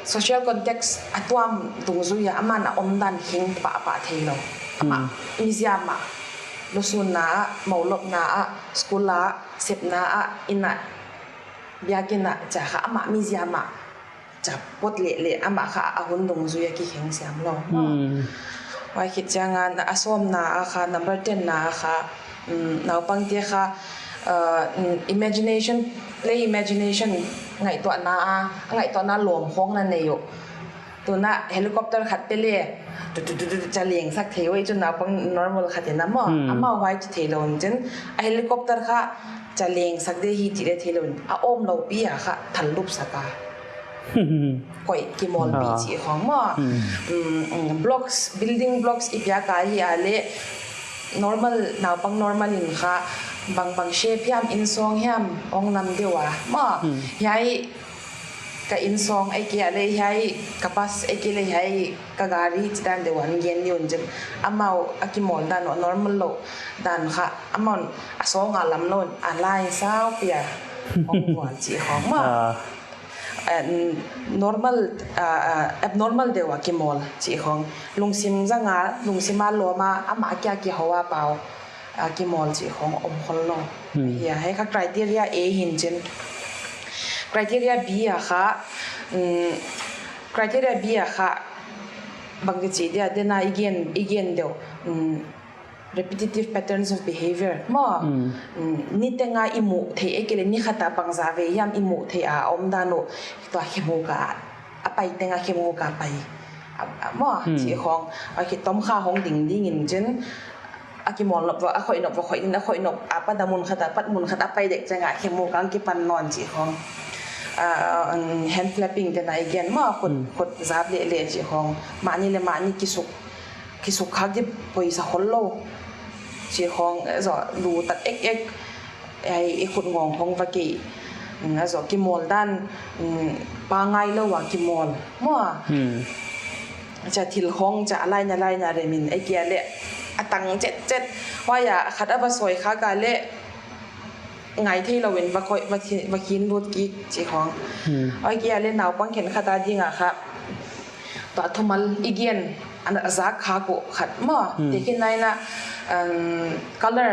social context a tuam dungzui a, aman a omdan hing pahpah theilou. Amah, hmm, miziam a, lusunna ah, moulopna ah, school ah, sepna ah, inn ah, biakinn ah, cha kha amah miziam a, cha pot leh leh amah kha a hun dungzui a kikheng siam lou. Hmm. Huai khit chiang a, a sawmna ah kha, number ten na ah kha, um, naupangte kha, uh, um, imagination, play imagination, ngaihtuahna ah, ngaihtuahna lawm khawng na nei uh. Tuin helicopter khat pe leh, tu, tu, tu, tu, tu, cha leng sak thei uh ei chu naupang normal khat in a maw. Hmm. Amau huai chi theilou huchiin, a helicopter kha cha leng sak di hi chih leh theilou in, a awm lou pi a kha thal lup sak a. Koih kimawlpih, ah, chih khawng maw. Hmm. Um, um, blocks, building blocks i piak a hi a leh normal, naupang normal in kha bangbang shape hiam, insawng hiam, hong nam deuh a maw. Hmm. Hiai ka insawng ei kia leh hiai, ka bus ei kia leh hiai, ka gari chi dan deuh a gen ni un chin. Amau a kimawl dan uh normal lou dan kha, amau a sawng a lam lou, a line saupi a hong vual chih khawng maw. Ah. Eh, normal, ah, ah, abnormal deuh a kimawl chih khawng. Lungsim zang a, lungsim a lawm a, amah kia kihou a pau a kimawl chih khawng om khollou. Hmm. Hiai, hiai kha criteria A hi'n chin. Criteria B ah kha, um, criteria B ah kha, bang kichi dia, den a i gen, i gen deuh, um, repetitive patterns of behavior maw. Hmm. Um, niteng a i muh theih, ei kia leh ni khat a bangzah vei hiam i muh theih a omdan uh, tua khemuk a, a pai teng a khemuk a pai. A, a, maw, hmm, chih khawng, a ki tom kha hong ding ding in chin, a kimawl nop va, a khoih nop va khoih in, a khoih nop a pat a mun khat a, pat mun khat a pai dek chiang a, khe mu kang kipan nawn chih khong. Ah, hand flapping te na i gen maw, khut, Hmm. khut zap leh leh chih khong. Mahni leh mahni kisuk, kisuk khak di poisa khol lou. Chih khong, eh, zo, lu tat ek ek. Ai, i khut ngawng khong va kei. Mm, a zo kimawl dan, mm, pangai lou a kimawl. Maw. Hmm. Cha thil khong cha a line a line a rem in, ei kia leh a tang chet chet. Huai a khat a va soi khak a leh ngai thei lou in va khoih, va thi-, va khin lut kik chih khong. Hmm. Ei kia leh naupang khenkhat a ding a kha. Tua thumal i gen, ana zak khak uh khat maw. Hmm. Te khin nai na, um, color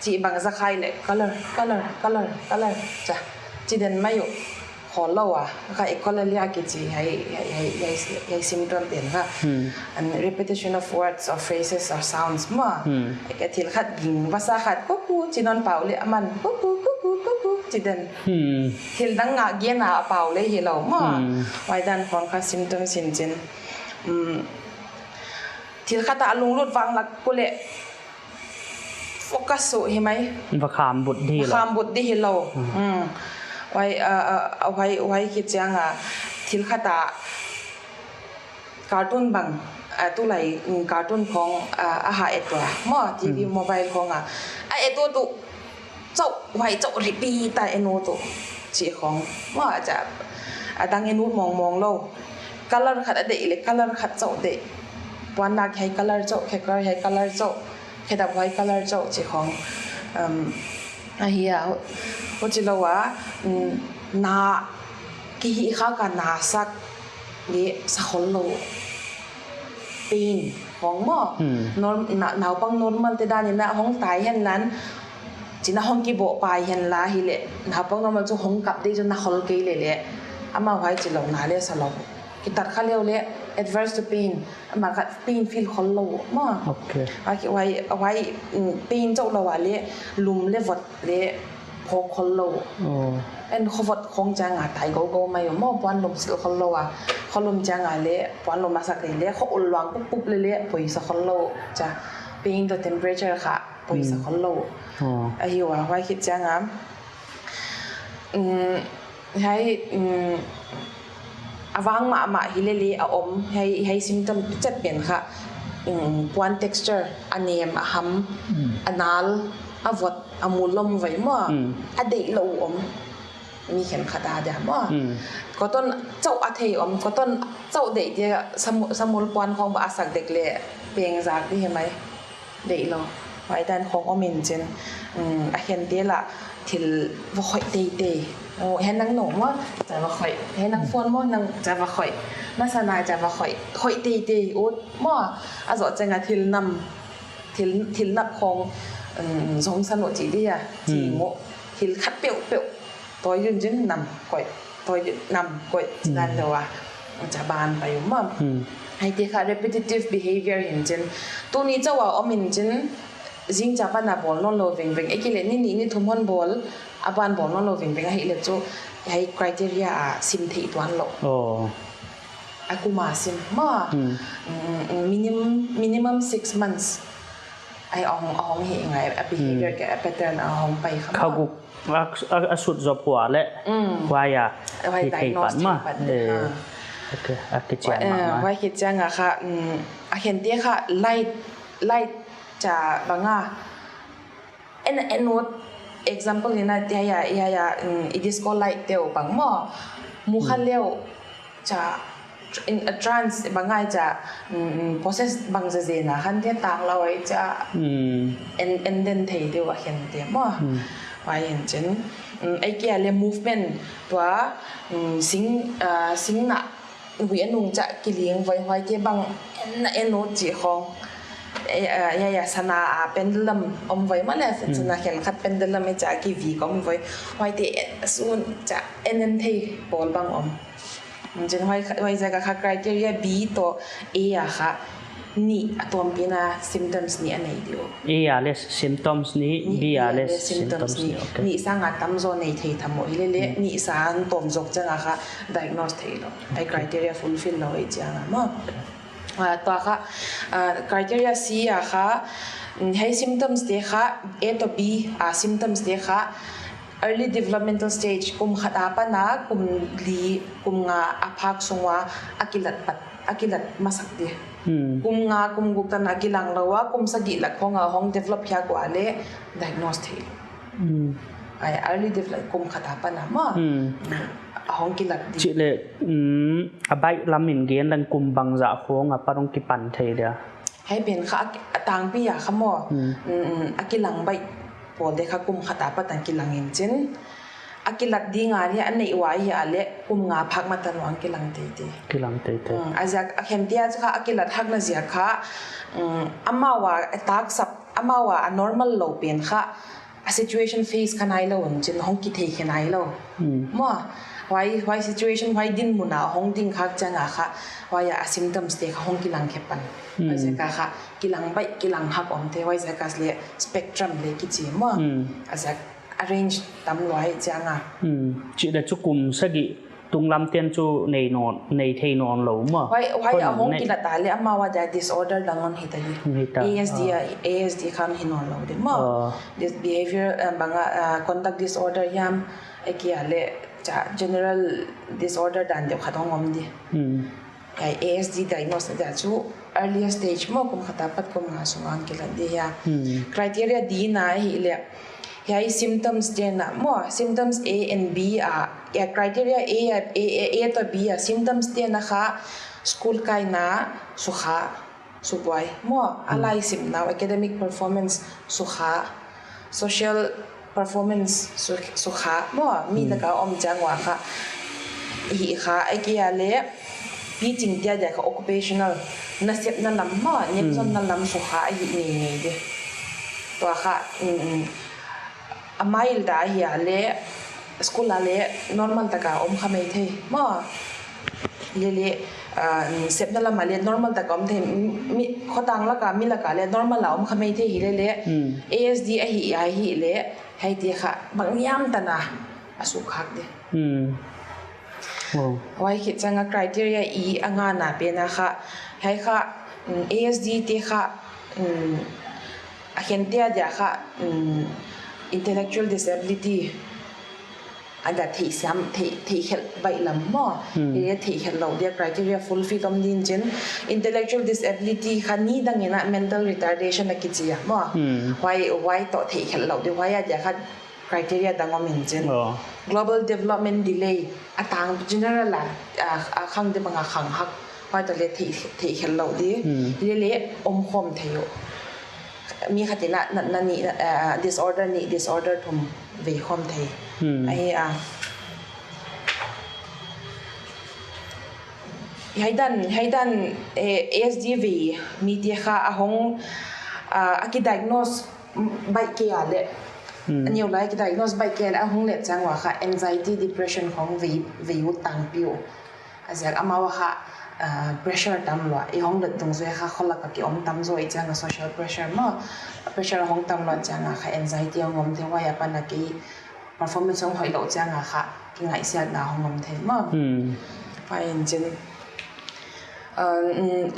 chih bang za khai leh color, color, color, color. Cha, chi den mai uh. Khol lou a, kha echolaliac kichi hiai, hiai, hiai, hiai, hiai symptom pen kha. Hmm. And repetition of words or phrases or sounds maw. Hmm. Ei kia thil khat ging va sa khat, kuku, chi nawn pau leh aman, kuku, kuku, kuku, chi den. Hmm. Thil dang a gen a pau leh hi lou maw. Hmm. Huai dan khong kha symptoms in chin. Hmm. Thil khat a lunglut vang lak ku leh focus uh hi mai. Va kham but di lou. Kham but di hi lou. Hmm. Hmm. Huai, ah, ah, ah, huai, huai khit chiang a thil khat a cartoon bang, ah, tulai, mm, cartoon khong, ah, a ha et ua. Maw, T V, Hmm. mobile khong a. A et uh tu chauh, huai chauh repeat a en ut uh. Chih khong. Maw, cha, a dang en ut mawngmawng lou. Color khat a deih leh, color khat chauh deih. Puan nak hiai color chauh, khe kar hiai color chauh, khe dap huai color chauh chih khong. Um, ahi a, hu-, huchi lou a, um, na, kihih khak a na sak leh sa khol lou. Pain, khong maw. Hmm. Norm-, na-, naupang normal te dan in a hong tai hen lan, chi na hong kiboh pai hen la hi leh, naupang normal chu hong kap di chu na khol kei leh leh. Amah huai chi lou na leh sa lou. Kitat kha leu leh, adverse to pain. Amah kha pain feel khol lou maw. Okay. Huai, huai, huai, mm, pain chauh lou a leh, lum leh vot leh, phawk khol lou. Oh. En khovot khong chiang a tai gou gou mai uh maw, puan lum sil khol lou a. Kho lum chiang a leh, puan lum a sak leh leh, kho ul luang pup pup leh leh, poisa khol lou. Cha, pain toh temperature kha, poisa Hmm. khol lou. Oh. Ahi ua, huai khit chiang a. Um, hiai, um, a vang mahmah hi leh leh a om, hiai, hiai symptom chet pen kha, um, puan texture, a nem, a ham, Hmm. a nal, a vot, a mul lom vai maw, Hmm. a deih lou om. Mi khenkhat a dia maw. Hmm. Cotton chauh a thei om, cotton chauh deih dia samu-, samul puan khong va a sak dek leh peng zak di hi mai. Deih lou. Huai dan khong om in chin. Um, a khen te lah thil va khoih teitei. Oh, hiai nang no maw, cha va khoih. Hiai nang Hmm. phone maw, nang cha va khoih. Na sana cha va khoih. Khoih teitei ut maw. A zoh chiang a thil nam. Thil, thil nap khong, um, zong sa no chi dia. Chi Hmm. mo. Thil khat peuhpeuh. Toi un chin nam koih, toi un nam koih, Hmm. dan deuh a. Cha ban pai um maw. Hmm. Hiaite kha repetitive behavior hi in chin. Tuni chauh a om in chin, zing chiang pan a bawl nawn lou vengveng. Ei kia leh ni nih ni thum hon bawl, a ban bawl nawn lou vengveng ahih leh chu, hiai criteria a sim theih tuan lou. Oh. A kum a sim maw. Hmm. Mm, mm, minimum, minimum six months. Ai, a hong, a hong hi ngai, a behavior Hmm. ke, a pattern a hong pai kha Kha maw. guk, a, a, a sut zo pua leh, Mm. huai a, Huai hi thei diagnose pan thei maw. pan, Eh, ha. Okay, a kichian Eh, mahmah. huai khit chiang a kha, mm, a khen te kha light, light cha bang a. En, en ut, example in a tia ya, ya, ya, mm, i disco light te uh bang maw. Mu kha Hmm. leh uh, cha, in a trance bang a cha, mm, mm, possess bang zazen a khan te tang lou ai cha, Mm. en, en den thei deuh a khen te maw. Mm. Huai in chin, mm, ei kia leh movement tua, mm, sing, ah, sing na, hui a nung cha kiling voi huai kia bang en na en ut chi khong. Eh, ah, ya, ya, sana a pendulum om voi maw leh, Mm. sana khenkhat pendulum i cha kivik om voi. Huai te en, sun cha en en thei pawl bang om. Chin huai, huai ziak a kha criteria B toh A a kha nih a tuampi na symptoms nih a nei di uh. A a leh symptoms nih, Nih, B a B a leh leh symptoms symptoms nih. nih. Okay. Nih sang a tam zaw nei thei tham uh hi leh leh, Hmm. nih sang tuam zawk chiang a kha diagnose thei lou. Ai Okay. criteria fulfill lou ei chiang a maw. Okay. Ah, tua kha, ah, criteria C a kha, Hiai symptoms te kha, A to B a symptoms te kha early developmental stage, kum khat apan a kum li, kum nga a phak sung ua a kilat pat, a kilat masak di. Kum nga, kum guk tan a kilang lou a, kum sagih lak khong a hong develop hiak ua leh diagnose thei. Ai, early develop, kum khat apan a maw. A hong kilat di. Chih leh, a baih lam in gen leng kum bangzah khong apan hong kipan thei dia? Hiai pen kha a tangpi a kha maw. A kilang baih pawl te kha kum khat apat a kilang in chin. A kilat ding a leh a neih ua hi a leh kum nga phak ma tan uang kilang teitei. Kilang teitei. A ziak a khentia chu kha a kilat hakna ziak kha, amau a taksap, amau a normal lou pen kha a situation face kha nailou un chin, hong kithei khe nailou. Maw, huai, huai situation, huai dinmun a hong ding khak chiang a kha, huai a symptoms te kha hong kilang khe pan. A ziak a kha kilang baih, kilang hak om thei, huai ziak a leh spectrum leh kichi maw. A ziak a range tam lua hi chiang a. Chih leh chu kum sagih tunglam ten chu nei nawn, nei thei nawn lou maw. Huai, huai a hong kilat a leh amau a dia disorder dang hon hita di. A S D a, A S D kha hi nawn lou di maw. This behavior, bang a, conduct disorder hiam, ahihkeileh general disorder dan deuh khat hong om di. Hiai A S D diagnose dia chu earlier stage maw, kum khat apat kum nga sung a hong kilat di hia. Criteria D na ahihleh hiai symptoms te na maw, symptoms A and B a, criteria A, A, A, A to B a symptoms te na kha school kaina sukha, subuai maw, a laisimna, academic performance sukha, social performance su, sukha maw, mi lak a om chiang ua kha, hi kha, ahihkeileh piching dia dia kha occupational, nasepna lam maw, nepzonna lam sukha ahi ngeingei di. Tua kha, a mild a hi a leh school a leh normal tak a om kha mai thei maw. Lele, sepna lam a leh normal tak a om thei, mi, khotang lak a, mi lak a leh normal a om kha mai thei hi lele. A S D ahi, ahihleh hiaite kha banghiam tan a a sukha di. Huai khit chiang a criteria E a ngana pen a kha, hiai kha, A S D te kha, a khentia dia kha, intellectual disability, a dia theihsiam, theih, theihkhelh baih lam maw. Hiai theihkhelh lou dia criteria fulfill om din chin. Intellectual disability kha nidang in a mental retardation a kichi a maw. Huai, huai toh theihkhelh lou di, huai a dia kha criteria dang om in chin. Global development delay, a tang general a, a khang di bang a khang hak, huai toh leh theih, theihkhelh lou di. Hilele omkhawm thei uh. Mi khat in a natna nih, disorder nih, disorder thum vei khawm thei. Ahi a. Hiai dan, hiai dan, A S D vei mite kha a hong, a kidiagnose baih kei a leh, a neu lai kidiagnose baih kei a leh a hong let chiang ua kha anxiety, depression khong vei, vei ut tangpi uh. A ziak amau a kha pressure tam lua, i hong let dungzui kha kholak a ki om tam zaw i chiang a social pressure maw, pressure hong tam lua chiang a kha anxiety hong om thei, huai apan a kei performance hong hoih lou chiang a kha kingaihsiatna hong om thei maw. Huai in chin,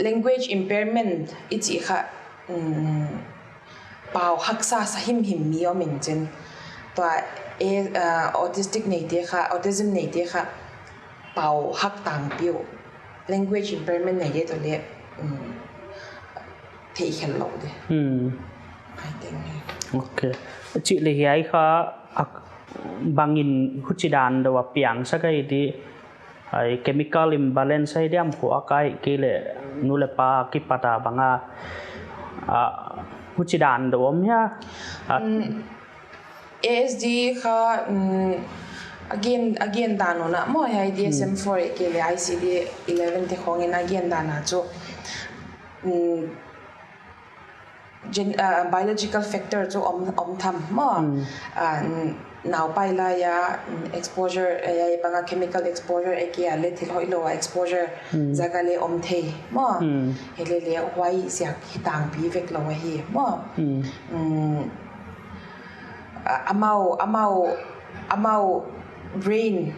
language impairment i chih kha, pau haksa sa himhim mi om in chin. Tua, autistic neite kha, autism neite kha pau hak tangpi uh. Language impairment neite toh leh theihkhelh lou di. Chih leh hiai kha bangin huchidan deuh a piangsak ahi di. Chemical imbalance ahi diam, khuak ahihkeileh nu leh pa kipat a bang a, huchidan deuh om hia? A S D kha, a gen, a gen dan un a maw, hiai D S M four ahihkeileh I C D eleven te khong in a gen dan a chu, biological factor chu om, om tham maw. Naupai lai a exposure, hiai bang a chemical exposure ahihkeileh thil hoihlou a exposure ziak a leh om thei maw. Hilele huai ziak hi tangpi vek lou ahi maw. Amau, amau, amau brain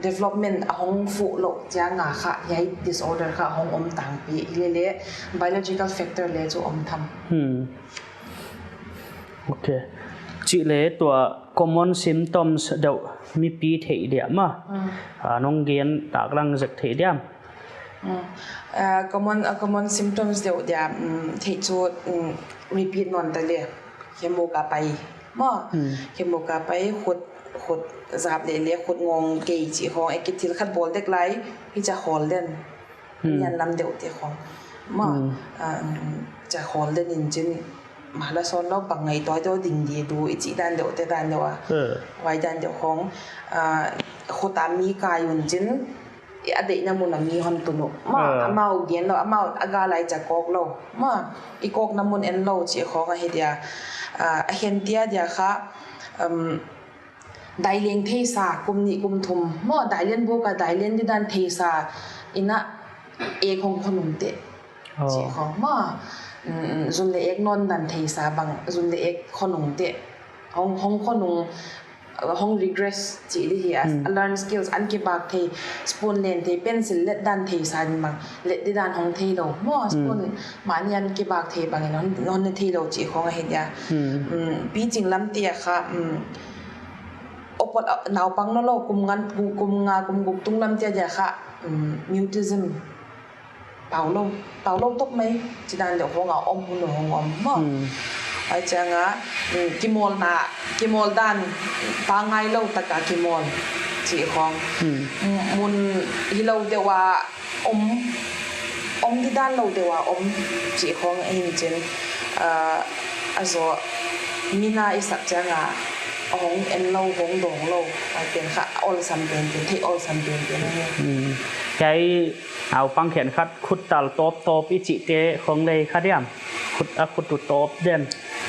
development a hong fuh louh chiang a kha hiai disorder kha hong om tangpi. Hilele biological factor le chu om tham. Hmm. Okay. Chih le tua common symptoms deuh mipi theih diam a. Hmm. Ah, nong gen taklang zek theih diam. Hmm. Ah, common, ah, common symptoms deuh dia, hmm, theih chu, hmm, repeat nawn ta le. Khemuk a pai. Maw. Hmm. Khemuk a pai, khut, khut zap lele, khut ngong kei chih khong, e ki thil khat bawl dek lai, hichia khawl den. Hmm. Nian lam deuh te khong. Maw. Hmm. Ah, hmm, chia khawl den in chin, mala son lou bang ngai toi to ding di du, i chih dan deuh te dan deuh a. Eh. Huai dan deuh khong. Ah, khut a mi kai un chin, i a deihna mun a mi hon tun uh. Maw, ah, amau gen lou, amau a ga lai chia kawk lou. Maw, i kawkna mun en lou chih khong ahi dia. Ah, a khen tia dia kha, um, dai leng theisa, kum nih kum thum. Maw, dai len buk a, dai len di dan theisa. Ina ek hong khonung te. Oh. Chih khong. Maw, mm, mm, zun le ek nawn dan theisa bang, zun le ek khonung te. Hong, hong khonung, uh, hong regress chih di hi a, hmm, a learn skills an kibak thei, spoon len thei, pencil let dan theisa ding bang, let di dan hong thei lou. Maw, hmm, spoon mahni an kibak thei bang in hon, hon ne thei lou chih khong ahi dia. Hmm. Mm, piching lam tia kha, mm, opot, uh, naupang nawn lou, kum ngan, kum, kum nga, kum guk tung lam tia dia kha, mm, mutism. Pau lou, pau lou tok mai, chih dan deuh khong a om hun hong om maw. Hmm. Huai chiang a, mm, kimawlna, kimawl dan, pangai lou tak a kimawl, chih khong. Hmm. Mm, mun hilou deuh a om, om di dan lou deuh a om, chih khong ahi chin, ah, a zaw, min a i sak chiang a, hong en lou, hong dawng lou, huai pen kha, awlsam penpen, theih awlsam penpen ahi. Hmm. Hiai, naupang khenkhat khut tal tawp tawp i chih te khong lei kha diam. Khut a khut uh tawp den.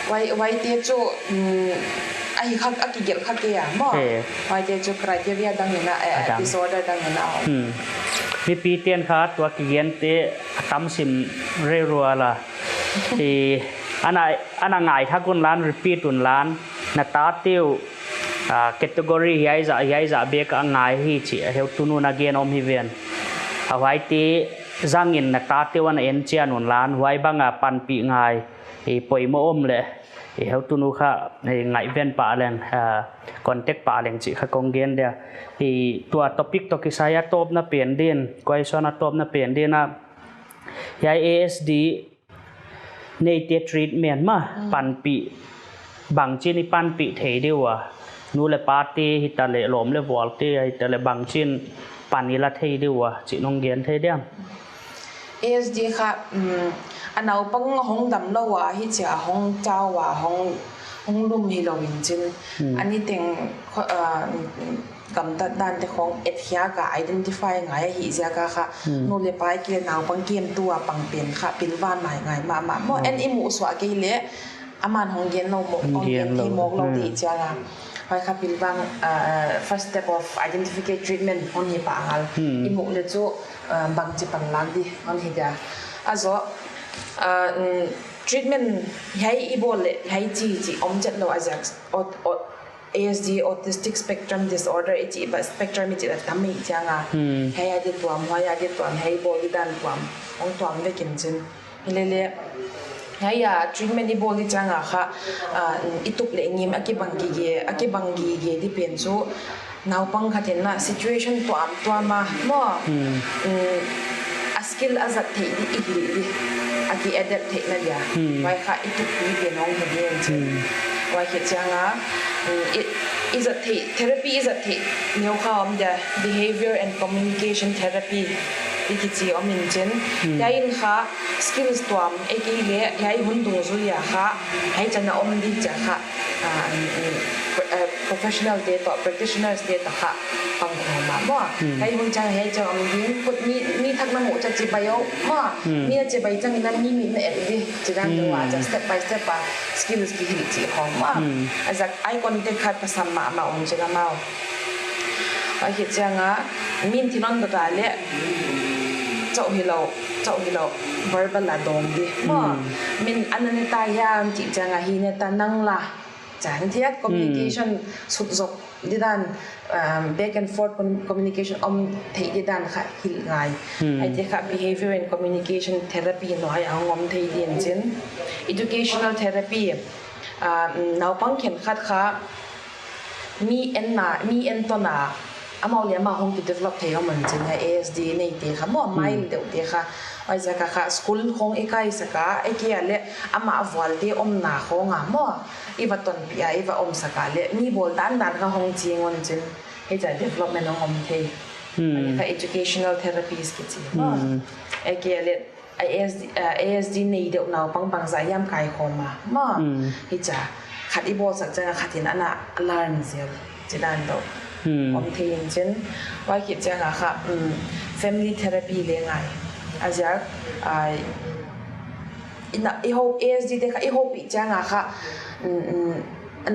Huai, huai te chu, mm, ahi kha, a kigelh kha kei a maw. Eh. Huai te chu criteria dang in a, eh, a dang. Disorder dang in a. Hmm. Mipi ten kha tua kigen te a tam sim rerua la. I, ana, ana ngai thak un lan, repeat un lan. Na tate uh, ah, category hiai zah, hiai zah bek a ngai hi chih a heutunu na gen om hi ven. A huai te zang in na tate uh ana en chian un lan, huai bang a panpih ngai, i poimoh om le, i heutunu kha, i ngaihven pah leng, ah, contact pah leng chih kha kong gen dia. I tua topic toh kisai a tawpna pen din, question a tawpna pen din a, hiai A S D neite treatment maw, mm, panpih, bangchin i panpih thei di ua. Nu le pa te hitaleh, lawm le vual te hitaleh, bangchin pan i la thei di ua, chih nong gen thei diam. A S D kha, mm, a naupang hong dam lou a, hichia hong chau a, hong, hong lum hilou in chin. Hmm. A niteng kho-, ah, gamtat dan te khong et hiak a identify ngai ahih ziak a kha, hmm, nu le pa i kileh naupang kemtu a pang pen kha pilvan ngai ngai mahmah maw. Hmm. En i muhsuah kei leh, aman hong gen lou maw, hong gen thei mawk lou di chiang a. Huai kha pilvan, ah, first step of identification treatment hong hi pah ngal. Hmm. I muh leh chu, ah, bangchi panlak di hong hi dia. A zaw, ah, mm, treatment hiai i bawl leh, hiai chi chi om chet lou a ziak, ot, ot, A S D, autistic spectrum disorder, i chih bang spectrum i chih a tam i chiang a. Hmm. Hiai a di tuam, huai a di tuam, hiai bawl di dan tuam, hong tuam vek in chin. Hilele, hiai a treatment i bawl di chiang a kha, ah, i tup leh ngim a kibang gige, a kibang gige di pen chu, naupang khat in a situation tuamtuam a maw. Hmm. Mm, a skill a zat theih di i hilh di. A ki adapt theihna dia. Hmm. Huai kha i tup pi pen hong hi di in chin. Hmm. Huai khit chiang a, mm, i, i zat theih, therapy i zat theih neu kha om dia, behavior and communication therapy i kichi om in chin. Hmm. Hiai in kha skills tuam e kei leh, hiai hun dungzui a kha, hiai chan a om di chia kha, ah, mm, mm, pro-, eh, professional te toh, practitioners te toh kha pangkhawm a maw. Hmm. Hiai hun chiang, hiai chiang om ding, khut mi, mi thak na muh chia chibai uh maw. Hmm. Mi a chibai chiang in a mi mit na et di, chih dan deuh a, hmm, chia step by step a skills kihilh chih khong maw. Hmm. A zak eye contact khat pasam mahmah un chin a maw. A hi chiang a, min thil hon dot a leh, chauh hilou, chauh hilou, verbal a dawng di maw. Hmm. Min ana ne ta hiam chih chiang a, hi ne ta nang la. Chan thiat communication, hmm, sut zok di dan, um, back and forth com- communication om thei di dan kha hilh ngai. Hmm. Ai te kha behavior and communication therapy nuai a hong om thei di in chin. Educational therapy, um, naupang khenkhat kha mi en na, mi en to na, amau le amau hong ki develop thei om in chin, A S D nei te kha maw, hmm, mild deuh te kha. Ai za ka kha school hong i kai saka, e ke a le ama a vual te om na hong a maw. I va tonpih a, i va om saka le, mi bawl dan dan kha hong ching un chin, hichia development hong om thei. Hmm. Ai kha educational therapies kichi. Hmm. E ke le, A S D, uh, A S D nei deuh naupang bangzah hiam kaikhawm a. Maw, hmm, hichia, khat i bawlsak chiang a khat in ana learn zel, chi dan deuh. Hmm. Om thei in chin, huai khit chiang a kha, um, family therapy le ngai. A ziak, ai, i na, i hope, A S D te kha, i hope i chiang a kha, um, um,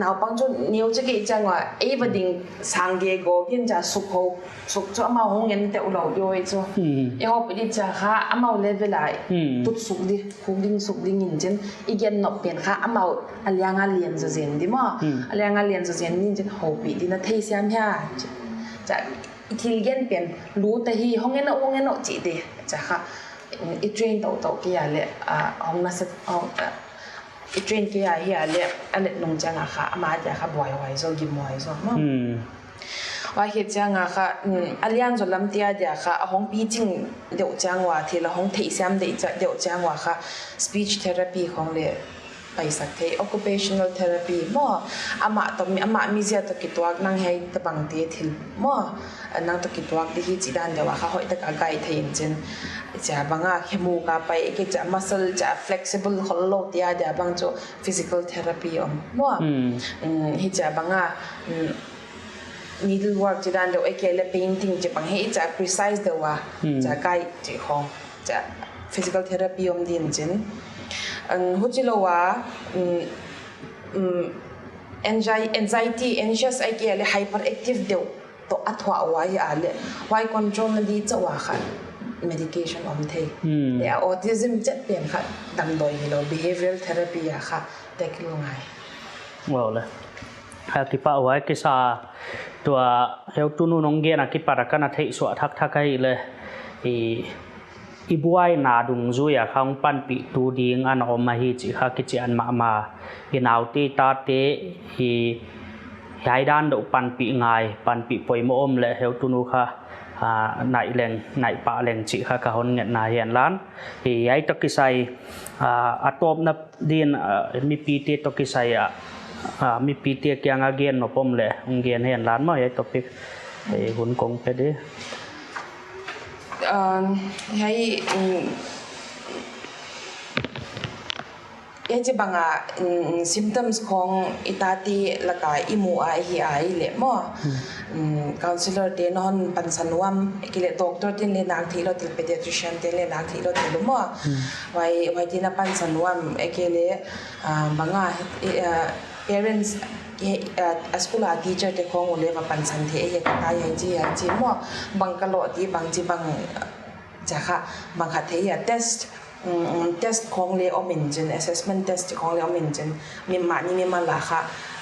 naupang chu neu chi kei chiang a, ei va ding sang ge go, kin cha suk ho, suk chu amau hong en te u lo yo e chu. Hmm. I hope i di cha kha, amau level a, hmm, tut suk di, khuk ding suk ding in chin, i gen nop pen kha, amau a liang a lian zo zen di maw. Hmm. A liang a lian zo zen in chin, hope i di na thei siam hia. Cha, i thil gen pen, lu ta hi, hong en o, hong en o, chi di. Cha kha, i train tou tou kei a le, ah, hong na set, hong, ah, i train kei a hi a le, a let nung chiang a kha, ama dia kha buai huai zo, gim huai zo, maw. Hmm. Huai khit chiang a kha, um, a lian zo lam te a dia kha, a hong pi ching deuh chiang ua, thil a hong theisiam deuh chia-, deuh chiang ua kha, speech therapy khong le, paisak thei, occupational therapy maw, amah toh mi, amah mizia toh kituak nang hiai tabang te thil maw, nang toh kituak di hi chi dan deuh a kha hoih tak a guide thei in chin. Chia bang a khemuk a pai, e ke chia muscle chia flexible khol lou te a dia bang chu physical therapy om maw. Hmm. Um, hichia bang a, um, needlework chi dan deuh, e ke le painting chi bang hichia precise deuh a, hmm, chia guide chi khong. Cha, physical therapy om di in chin. An huchi lou a, um, um, anxi-, anxiety, anxious ai ke le hyperactive deuh toh a thuah ua hi a le, huai control na di chauh a kha medication om thei. Hmm. Le autism chet pen kha damdawi hi lou, behavioral therapy a kha tackle ngai. Wow le. A kipahhuai kisa, tua heutu nu nong gen a kipat a ka na theih suah thakthak ahi le, i, i buaina dungzui a kha hong panpih tu ding ana om ahi chih kha kichian mahmah. I naute tate, i, hiai dan deuh panpih ngai, panpih poimoh om le heutu nu kha, ah, naih leng, naih pah leng chih kha ka hon ngetna hi a lan. I, hiai toh kisai, ah, a tawpna din, ah, mipite toh kisai a, ah, mipite kiang a gen nop om le, hong gen hi a lan maw, hiai topic, eh, hun kong pe di. Um, hiai, um, hichi bang a, um, symptoms khong i tate lak a i mu a hi a i le maw. Hmm. Um, counselor te na hon pansan nuam, e ke le doctor te'n le nak theih lou thil, pediatrician te'n le nak theih lou thil maw. Hmm. Huai, huai te'n na pansan nuam, e ke le, ah, bang a, eh, ah, parents, eh, ah, a school a teacher te khong u le va pansan thei, eh, ka tai hichi, hichi maw, bang ka lo di, bang chi bang, cha kha, bang kha thei a test, um, um, test khong le om in chin, assessment test khong le om in chin, mi mah ni mi mah la kha,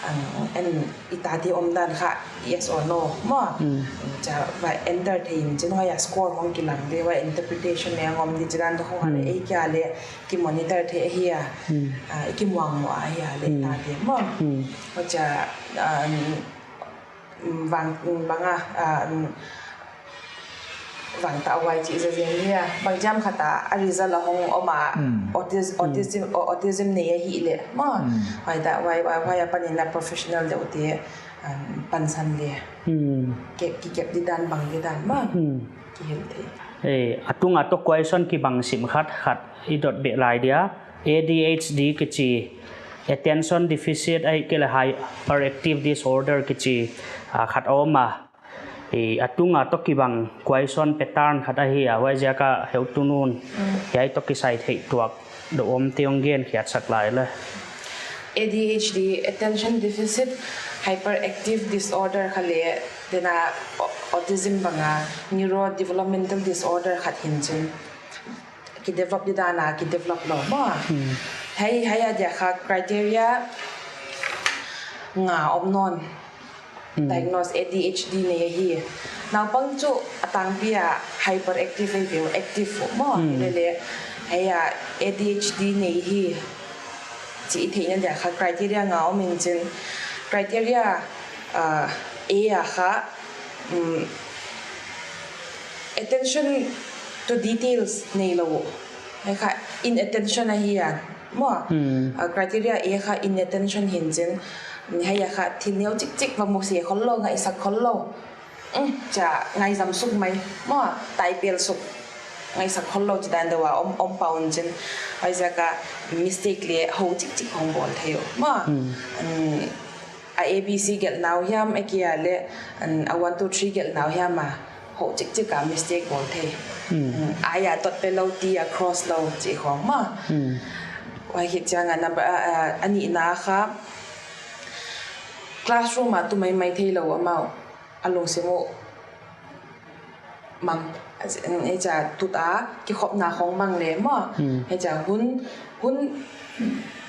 um, en i tate om dan kha, yes or no maw. Hmm. Cha va enter thei in chin, huai a score khong kilang di, huai interpretation le ngom di chi dan toh khong a le, hmm, ei kia le, ki monitor thei ahi a, hmm, ah, i kimuang mo ahi a le, hmm, tate maw. Hmm. Huchia, ah, um, vang, um, bang a, ah, um, vang ta huai chi zazen hi a. Bang chiam khat a, a result a hong om a, hmm, autis-, hmm, autism, au-, autism nei ahi le maw. Hmm. Huai ta, huai, huai, huai a panin a professional deuh te, um, pansan le. Hmm. Kep, kikep di dan bang di dan maw. Hmm. Kihilh thei. Eh, a tung a toh question kibang sim khat khat i dot beh lai dia. A D H D kichi, attention deficit ahihkeileh hyperactive disorder kichi, ah, khat om a. Eh, a tung a toh kibang question pattern khat ahi a, huaiziak a heutu nu'n, mm, hiai toh kisai theih tuak deuh om te hong gen khiat sak lai le. A D H D, attention deficit hyperactive disorder kha le, dena au-, autism bang a neurodevelopmental disorder khat hi'n chin. Ki develop di dan a, ki develop lou maw. Hmm. Hiai, hiai a dia kha criteria nga om nawn. diagnose A D H D nei hi. Naupang chu a tangpi a hyperactive ei ve uh, active uh maw. Hmm. Lele, hiai a ADHD nei hi chih i theihna dia kha criteria nga om in chin. Criteria, uh, A a kha, um, attention to details neilou. Hiai kha inattention ahi a maw. Hmm. Uh, criteria A kha inattention hi in chin. Hiai a kha thil neu chikchik va mu se khollou, ngaihsak khollou. Um, chia ngaizam suk mai maw, taipel suk, ngaihsak khollou chih dan deuh a om, om pah un chin. Huaiziak a mistake leh hoih chikchik hong bawl thei uh maw. Hmm. Um, a A B C gelhna uh hiam, ahihkeileh, um, a one two three gelhna uh hiam a hoih chikchik a mistake bawl thei. Hmm. Um, I a dot pe lou, T a cross lou chih khong maw. Hmm. Huai hi chiang a number, uh, uh, a nihna kha classroom a tu maimai theilou amau. A lungsim uh mang, hichia tut a kikhopna khong mang leh maw. Hmm. Hichia hun, hun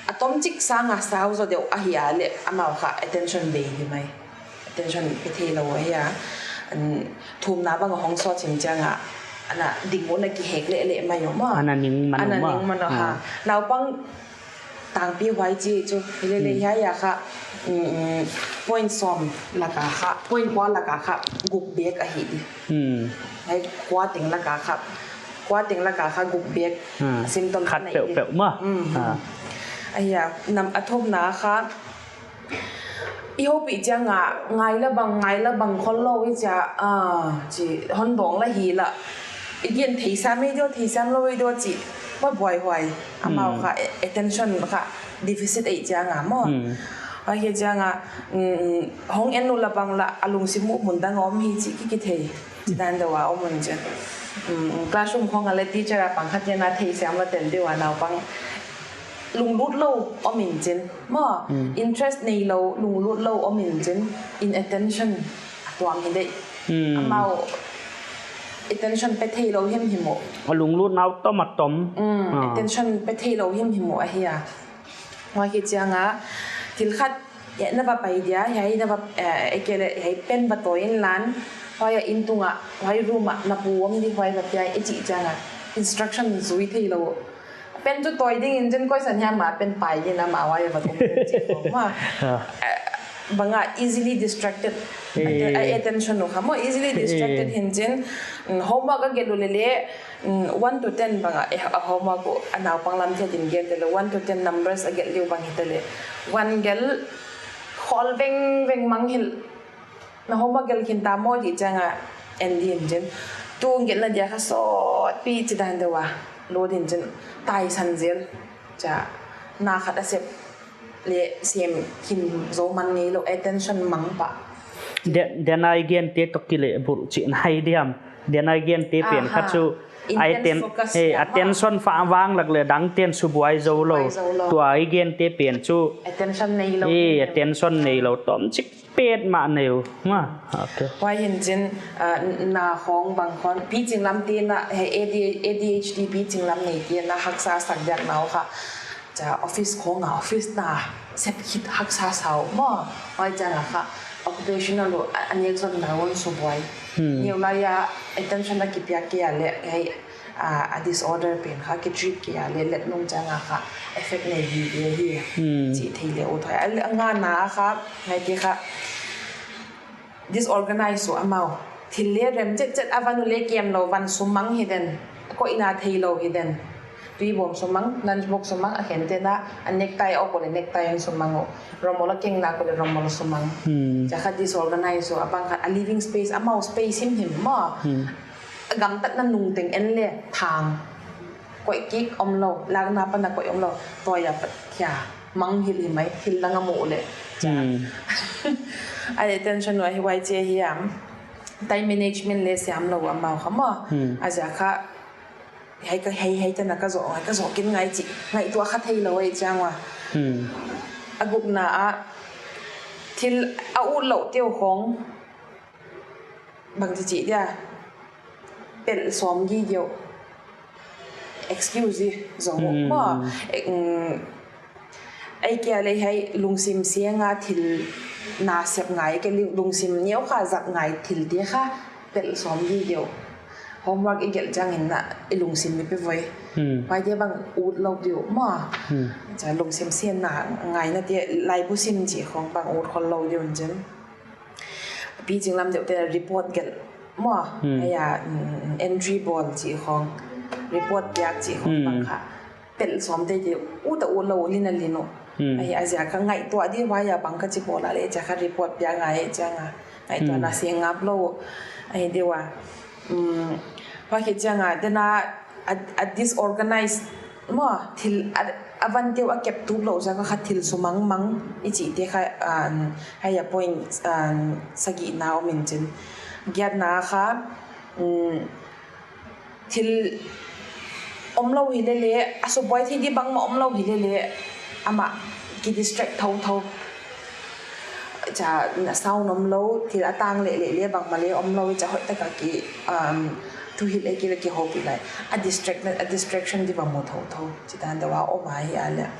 a tomchik sang a sau zaw deuh ahi a leh amau kha attention bei hi mai. Attention pe theilou ahi a. An thumna bang hong sawt chim chiang a, ana ding un a kihek leh leh mai uh maw. Ana ning man uh maw. Ana ning man uh ha. Ah. Naupang tangpi huai chi chu, hilele. Hmm. Hiai a kha, um, um, point sawm lak a kha, point kua lak a kha guk bek ahi di. Hmm. Hiai kua teng lak a kha, kua teng lak a kha guk bek. Hmm. Symptom khat na i peuhpeuh maw. Hmm. Ah. Ahi a, nam a thumna kha, i houpih chiang a, ngai la bang, ngai la bang khollou i chia, ah, chi hon dawng la hi la. I gen thei sam ei diaw, thei sam lou ei diaw chi, ma buaihuai. Amau, hmm, kha, a-, attention kha deficit ei chiang a maw. Hmm. Huai hi chiang a, um, hong en uh la bang la, a lungsim uh mun dang om hi chih ki, kithei. Chih dan deuh a om un chin. Um, classroom khong a leh teacher a pang khat in a thei siam la tel deuh a naupang lunglut lou om in chin. Maw, hmm, interest neilou, lunglut lou om in chin, inattention a tuam hi deuh. Hmm. Amau attention pe theilou himhim uh. A lunglut nau tom a tom. Hmm, ah, attention pe theilou himhim uh ahi a. Huai hi chiang a, thil khat, eh, na va pai dia, hiai na va, eh, ahihkeileh, hiai pen va tawi inla, huai a in tung a, huai room a, na pu om di huai va pia, i chih chiang a, instruction zui theilou. Pen chu tawi ding in chin koi san hiam a pen pai ding in amau a va tung ding chih khong maw. Ah. Eh, bang a easily distracted. Eh. Atten-, attention uh kha maw easily distracted, eh, hi in chin. Mm, homework a gelh uleh leh, mm, one to ten bang a, eh, a homework uh a naupang lam chiat in gelh uleh, one to ten numbers a gelh uh bang hita leh. One gelh khol vengveng, manghilh. Na homework gelh khin ta maw chih chiang a en di in chin. Tu gelhna dia kha sawtpi chih dan deuh a lou di in chin. Taisan zel. Chia na khat a sep leh sem khin zou man ngeilou, attention mang pah. Dia, dia na i gente toh kilehbulh chih na hi diam. Dia na i gente pen kha chu, aha, intense atten-, focus eh, dia, attention fa vang lak leh dang ten subuai zou lou. Subuai zou lou. Tua i gente pen chu attention neilou. Eh, attention neilou. Tomchik petmah nei uh maw. Okay. Huai hi in chin, ah, na khong bang khong, piching lam te na, hiai A D, A D H D piching lam neite na haksa sak diak nau kha. Chia office khong a, office na sep khit haksa sa uh maw. Huai chiang a kha occupational uh a, a nek zonna un subuai. Hmm. Neu lai a attention a kipiak kei a leh, hiai a, a disorder pen kha ki treat kei a leh, let nung chiang a kha effect nei hi ve hi. Hmm. Chih thei leh uh thoi. A, a ngana kha, ngaite kha disorganize uh amau. Thil leh rem chetchet a, van uleh kem lou, van sumang hi den. Koihna theilou hi den. Tuibawm sumang, lunch box sumang, a khente na, a necktie a awk uleh necktie in sumang uh. Rumal a keng lak uleh rumal sumang. Hmm. Chia kha disorganize uh, a bang kha a living space, amau space himhim maw. Hmm. A gamtatna nung teng en leh thang. Koih kik omlou, lakna pan a koih omlou, tawi a pat khia, manghilh hi mai, hilh dang a mu uleh. Hmm. A attention uh a hi huai chia hiam, time management leh siam lou amau kha maw. Hmm. A ziak kha, hiai ka, hiai, hiai tan a ka zoh, hiai ka zoh kin ngai chih, ngaihtuah kha theilou ei chiang ua. Hmm. A gukna a, thil a utlou te uh khong, bangchi chih dia, pelh sawm gige uh. Excuse di, zong uh. Hmm. Maw, eh, mm, ahihkeileh hiai lungsim siang a thil na sep ngai ke li-, lungsim neu kha zat ngai thil te kha pelh sawm di deuh. Homework i gelh chiangin na i lungsim i pe voi. Hmm. Huaite bang ut lou deuh maw. Hmm. Cha lungsim siatna ngaina te laibu sim chih khong bang ut khol lou deuh chin. Pi ching lam deuh te report gelh maw. Hmm. Aia, mm, entry bawl chih khong, report piak chih khong Hmm. bang kha pelh sawm te deuh, ut a ut lou, lin a lin uh. Hmm. Ahi, a ziak kha ngaihtuah di huai a bang ka chi bawl a leh chia kha report piak ngai chiang a. Ngaihtuahna Hmm. seng ngap lou. Ahi deuh a. Um, huai khit chiang a, den a, a, a disorganized maw, thil a, a van deuh a kep tup lou ziak a kha thil sumang mang i chih te kha, um, aia point, um, sagihna om in chin. Giatna kha, um, thil om lou hi lele, a subuai thei di bangmah om lou hi lele, amah ki distract thotho. Cha, na sound om lou, thil a tang leh leh leh bangmah leh om lou, cha hoih taka ki, um, thuhilh e ki leh ki hopih lai. A distract, a distraction di bang mu thotho. Chih dan deuh a om a hi a leh.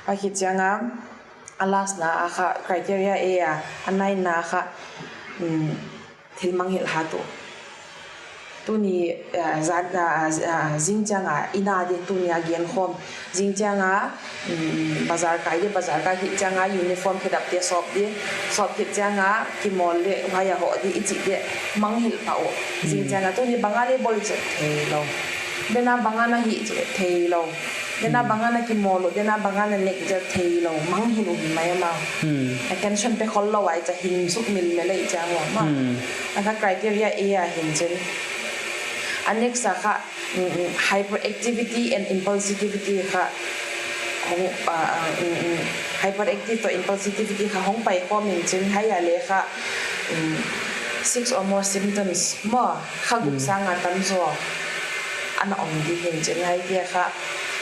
Huai khit chiang a, a last na a kha criteria A a, a nine na kha, um, thil mangngilh hat uh. Tuni, eh, zan, ah, ah, zing chiang a, inn a di tuni a gen khawm. Zing chiang a, mm, bazar kai di, bazar kai khit chiang a, uniform khedap te sawp di, sawp khit chiang a, kimawl leh, huai a hoh di, i chih di, mangngilh pah uh. Zing Hmm. chiang a, tuni bang a leh bawl chih thei lou. Den a bang a na hih chih thei lou. Den a Hmm. bang a na kimawl uh, den a bang a na nek chih thei lou, mangngilh uh hi mai maw. Hmm. Attention pe khol lou a i cha hing suk mil mel a i cha ngawm maw. Hmm. A kha criteria A a hin chin. A next a kha, mm, mm, hyperactivity and impulsivity kha hong, ah, ah, mm, mm, hyperactive toh impulsivity kha hong pai khawm in chin huai a leh kha, mm, six or more symptoms maw. Kha guk Hmm. sang a tam zaw ana om di hin chin huaite kha.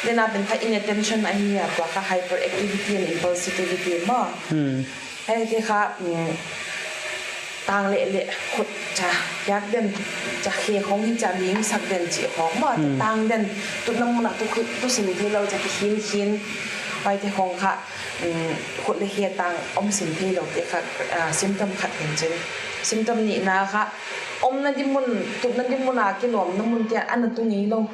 Den a pen kha inattention ahi a, tua kha hyperactivity and impulsivity maw. Hmm. Huaite kha, mm, tang leh leh khut cha hiak den, cha khe khong hi cha ling sak den chih khong maw. Hmm. Tang den, tutna mun a tu khut, tu sim thei lou cha ki khin khin. Huaite khong kha, mm, khut leh khe tang om sim thei lou te kha, ah, symptom khat hin chin. Symptom nihna kha, omna di mun, tutna di mun a kilawmna mun te ana tu ngei lou.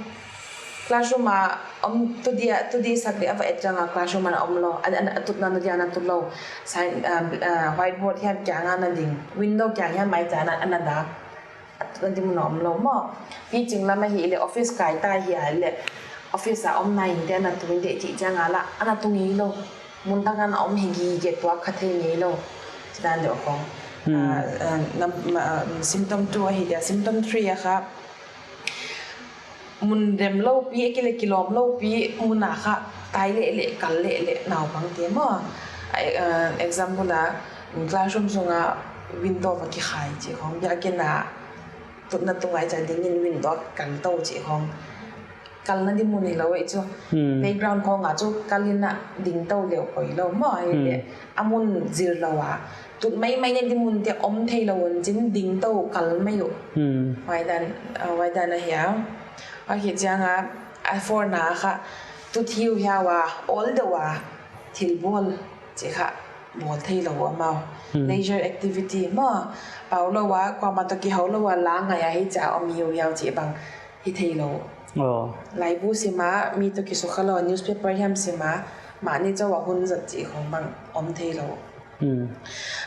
Classroom a om tu di, tu di sak di a va et chiang a classroom ana om lou. Ana, ana tutna di ana tu lou. Sign, ah, ah, whiteboard hiam kiang ana ding. Window kiang hiam mai cha ana, ana dak. Tutna di mun a om lou maw. Pi ching lam a hi leh office kai ta hi a leh. Office a omna in te ana tu in te chih chiang a leh ana tu ngei lou. Mun tak ana om hi gige, tuak kha thei ngei lou. Chih dan deuh khong. Hmm. Ah, ah, nam-, ma-, ah, symptom two ahi dia, symptom three a kha. Mun rem lou pi, a ki leh kilawm lou pi, mun a kha tai leh leh, kal leh leh, naupang te maw. Ah, ah, example a, classroom sung a window va kikhai chih khong, biakin a tutna tung a i cha ding in window kal tou chih khong. Kalna di mun hi lou ei chu. Hmm. Playground khong a chu kal in a ding tou leh poi lou maw, ei Hmm. leh. A mun zir lou a. Tut maimai na di mun te om thei lou un chin ding tou kal mai uh. Hmm. Huai dan, ah, huai dan ahi a. Huai khit chiang a, a four na kha, tut hiuhiau a, awl deuh a, thil bawl chih kha bawl thei lou a maw. Hmm. Leisure activity maw, pau lou a, kuamah toh kihou lou a, la ngai a hi cha om hiuhiau chih bang hi thei lou. Oh. Laibu sim a, mi toh kisukha lou, newspaper hiam sim a, mahni chauh a hun zat chih khong bang om thei lou. Hmm.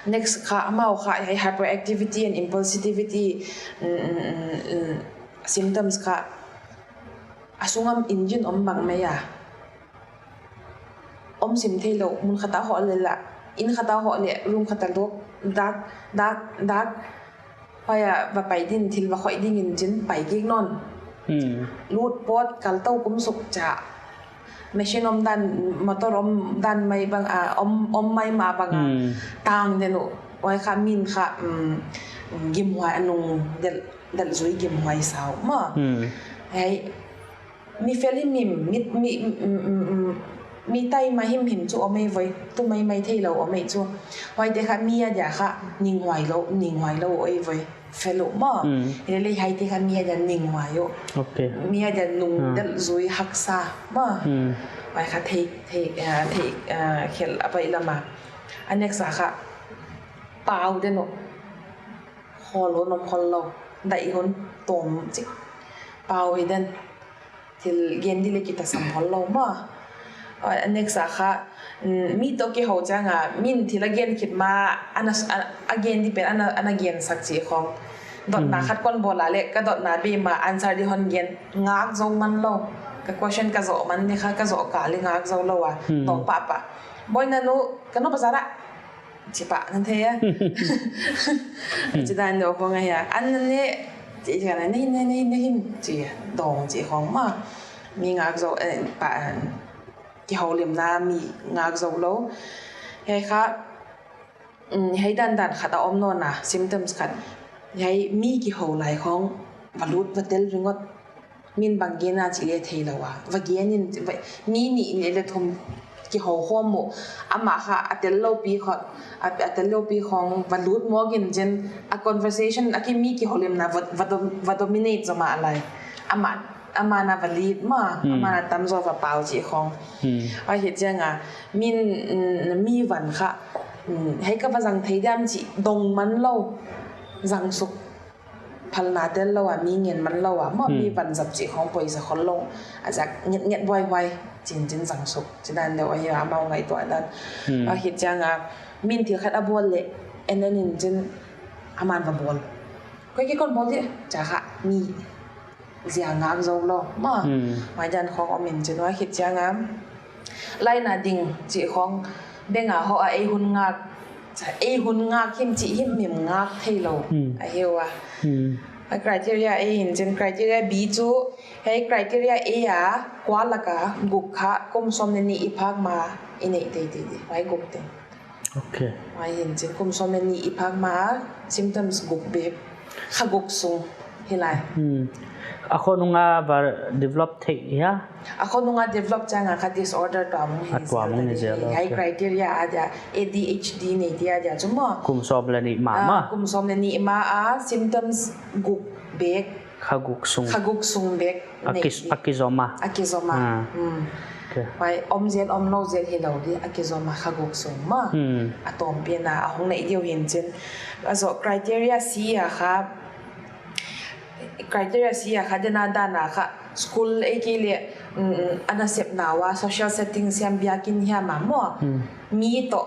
Next kha, amau kha, hi hyperactivity and impulsivity, mm, mm, mm, mm, symptoms kha, a sung a engine om bang mai a. Om sim thei lou, mun khat a hoh leh la, inn khat a hoh leh, room khat a luk, dak, dak, dak. Huai a va pai din, thil va khoih ding in chin pai kik nawn. Hmm. Lut pawt kal tou kum suk cha. Machine om dan, motor om dan mai bang a, om, om mai mah bang a. Hmm. Tang den uh. Huai kha min kha, um, gimhuai a nung delh, delh zui gimhuai sau maw. Hmm. Hei, mi fel himhim, mi, mi, mm, mm, mm, mi tai mah himhim chu om ei voi, tu maimai thei lou om ei chu. Huaite kha mi a dia kha ninghuai lou, ninghuai lou ei voi, fel uh maw. Hmm. Hi leh hiaite kha mi a dia ninghuai uh. Okay. Mi a dia nung Ah. delh zui haksa maw. Hmm. Huai kha thei, thei, ah, thei, ah, khel a pai lam a. A next a kha Pau den uh. Hol hun om hol lou. Daih hun tawm chik. Pau hi den. Thil gen di leh kitasam hol lou maw. Oi, next a kha, mm, mi toh kihou chiang a, min thil a gen khit ma, ana, a, a gen di pen ana, ana gensak chih khong. Dotna khat kon bawl a leh, ka dotna bei ma, answer di hon gen, ngak zou man lou. Ka question ka zoh man di kha, ka zoh kal leh ngak zou lou a. Tawm pahpah. Boina nu, ka nu pasal a. Chih pah nan thei a. Chih dan deuh khong ahi a. An ne, chih, chih kan ne, ne, ne, ne, ne, chih dong chih khong maw. Mi ngak zou, eh, pah, eh, kihoulimna mi ngak zou lou. Hiai kha, mm, hiai dandan khat a om nawn a, symptoms khat. Hiai mi kihou lai khong, va lut va tel ringawt. Min bang gen a chih leh thei lou a. Va gen in, va, mi nih leh thum kihou khawm uh. Amah kha a tel lou pi khong, a, a tel lou pi khong, va lut mawk in chin a conversation, a ki mi kihoulimna, va, va dom-, va dominate zaw mah lai. Amah, amah na va lead maw, amah na tam zaw va pau chih khong. Ahi chiang a, min, mm, mi van kha, mm, hiai ka va zang thei diam chih dong man lou, zang suk. Phalna tel lou a, mi ngen man lou a, maw mi van zat chih khong poisa khol lou. A zak nget nget buai buai, chin chin zang suk. Chih dan deuh ahi a, amau ngaihtuah dan. Ahi chiang a, min thil khat a bawl leh, en en in chin, aman va bawl. Koi ki kon bawl di, chih kha, mi zia ngak zou lou, maw. Mai dan khong om in chin, ahi chiang a, Laina ding chih khong beng a hoh a ei hun ngak, ei hun ngak him chih himhim ngak thei lou. Ahi ua. A criteria A in chin criteria B chu, hiai criteria A a kua lak a guk kha kum sawm leh nih i phak ma i neih teitei di. Huai guk teng. Ok. Huai in chin kum sawm leh nih i phak ma symptoms guk bek. Kha guk sung hi lai. A khonung a va develop thei hia? A khonung a develop chiang a kha disorder tuam hi. A tuam hi zel, ok. Hiai criteria a dia, A D H D nei dia dia chu maw. Kum sawm leh nih ma, ah, maw. Kum sawm leh nih ma a symptoms guk bek. Kha guk sung. Kha guk sung bek. A ki, a kizom a. A kizom a. Ah. Ok. Huai om zel om lou zel hi lou di, a kizom a kha guk sung maw. A tawm pen a, a hong neih diu hi in chin. A zoh criteria C a kha, criteria C a kha, dena dan a kha, school ei kei leh, mm, mm, a nasepna ua, social setting siam biakin hiam a maw. Mi toh,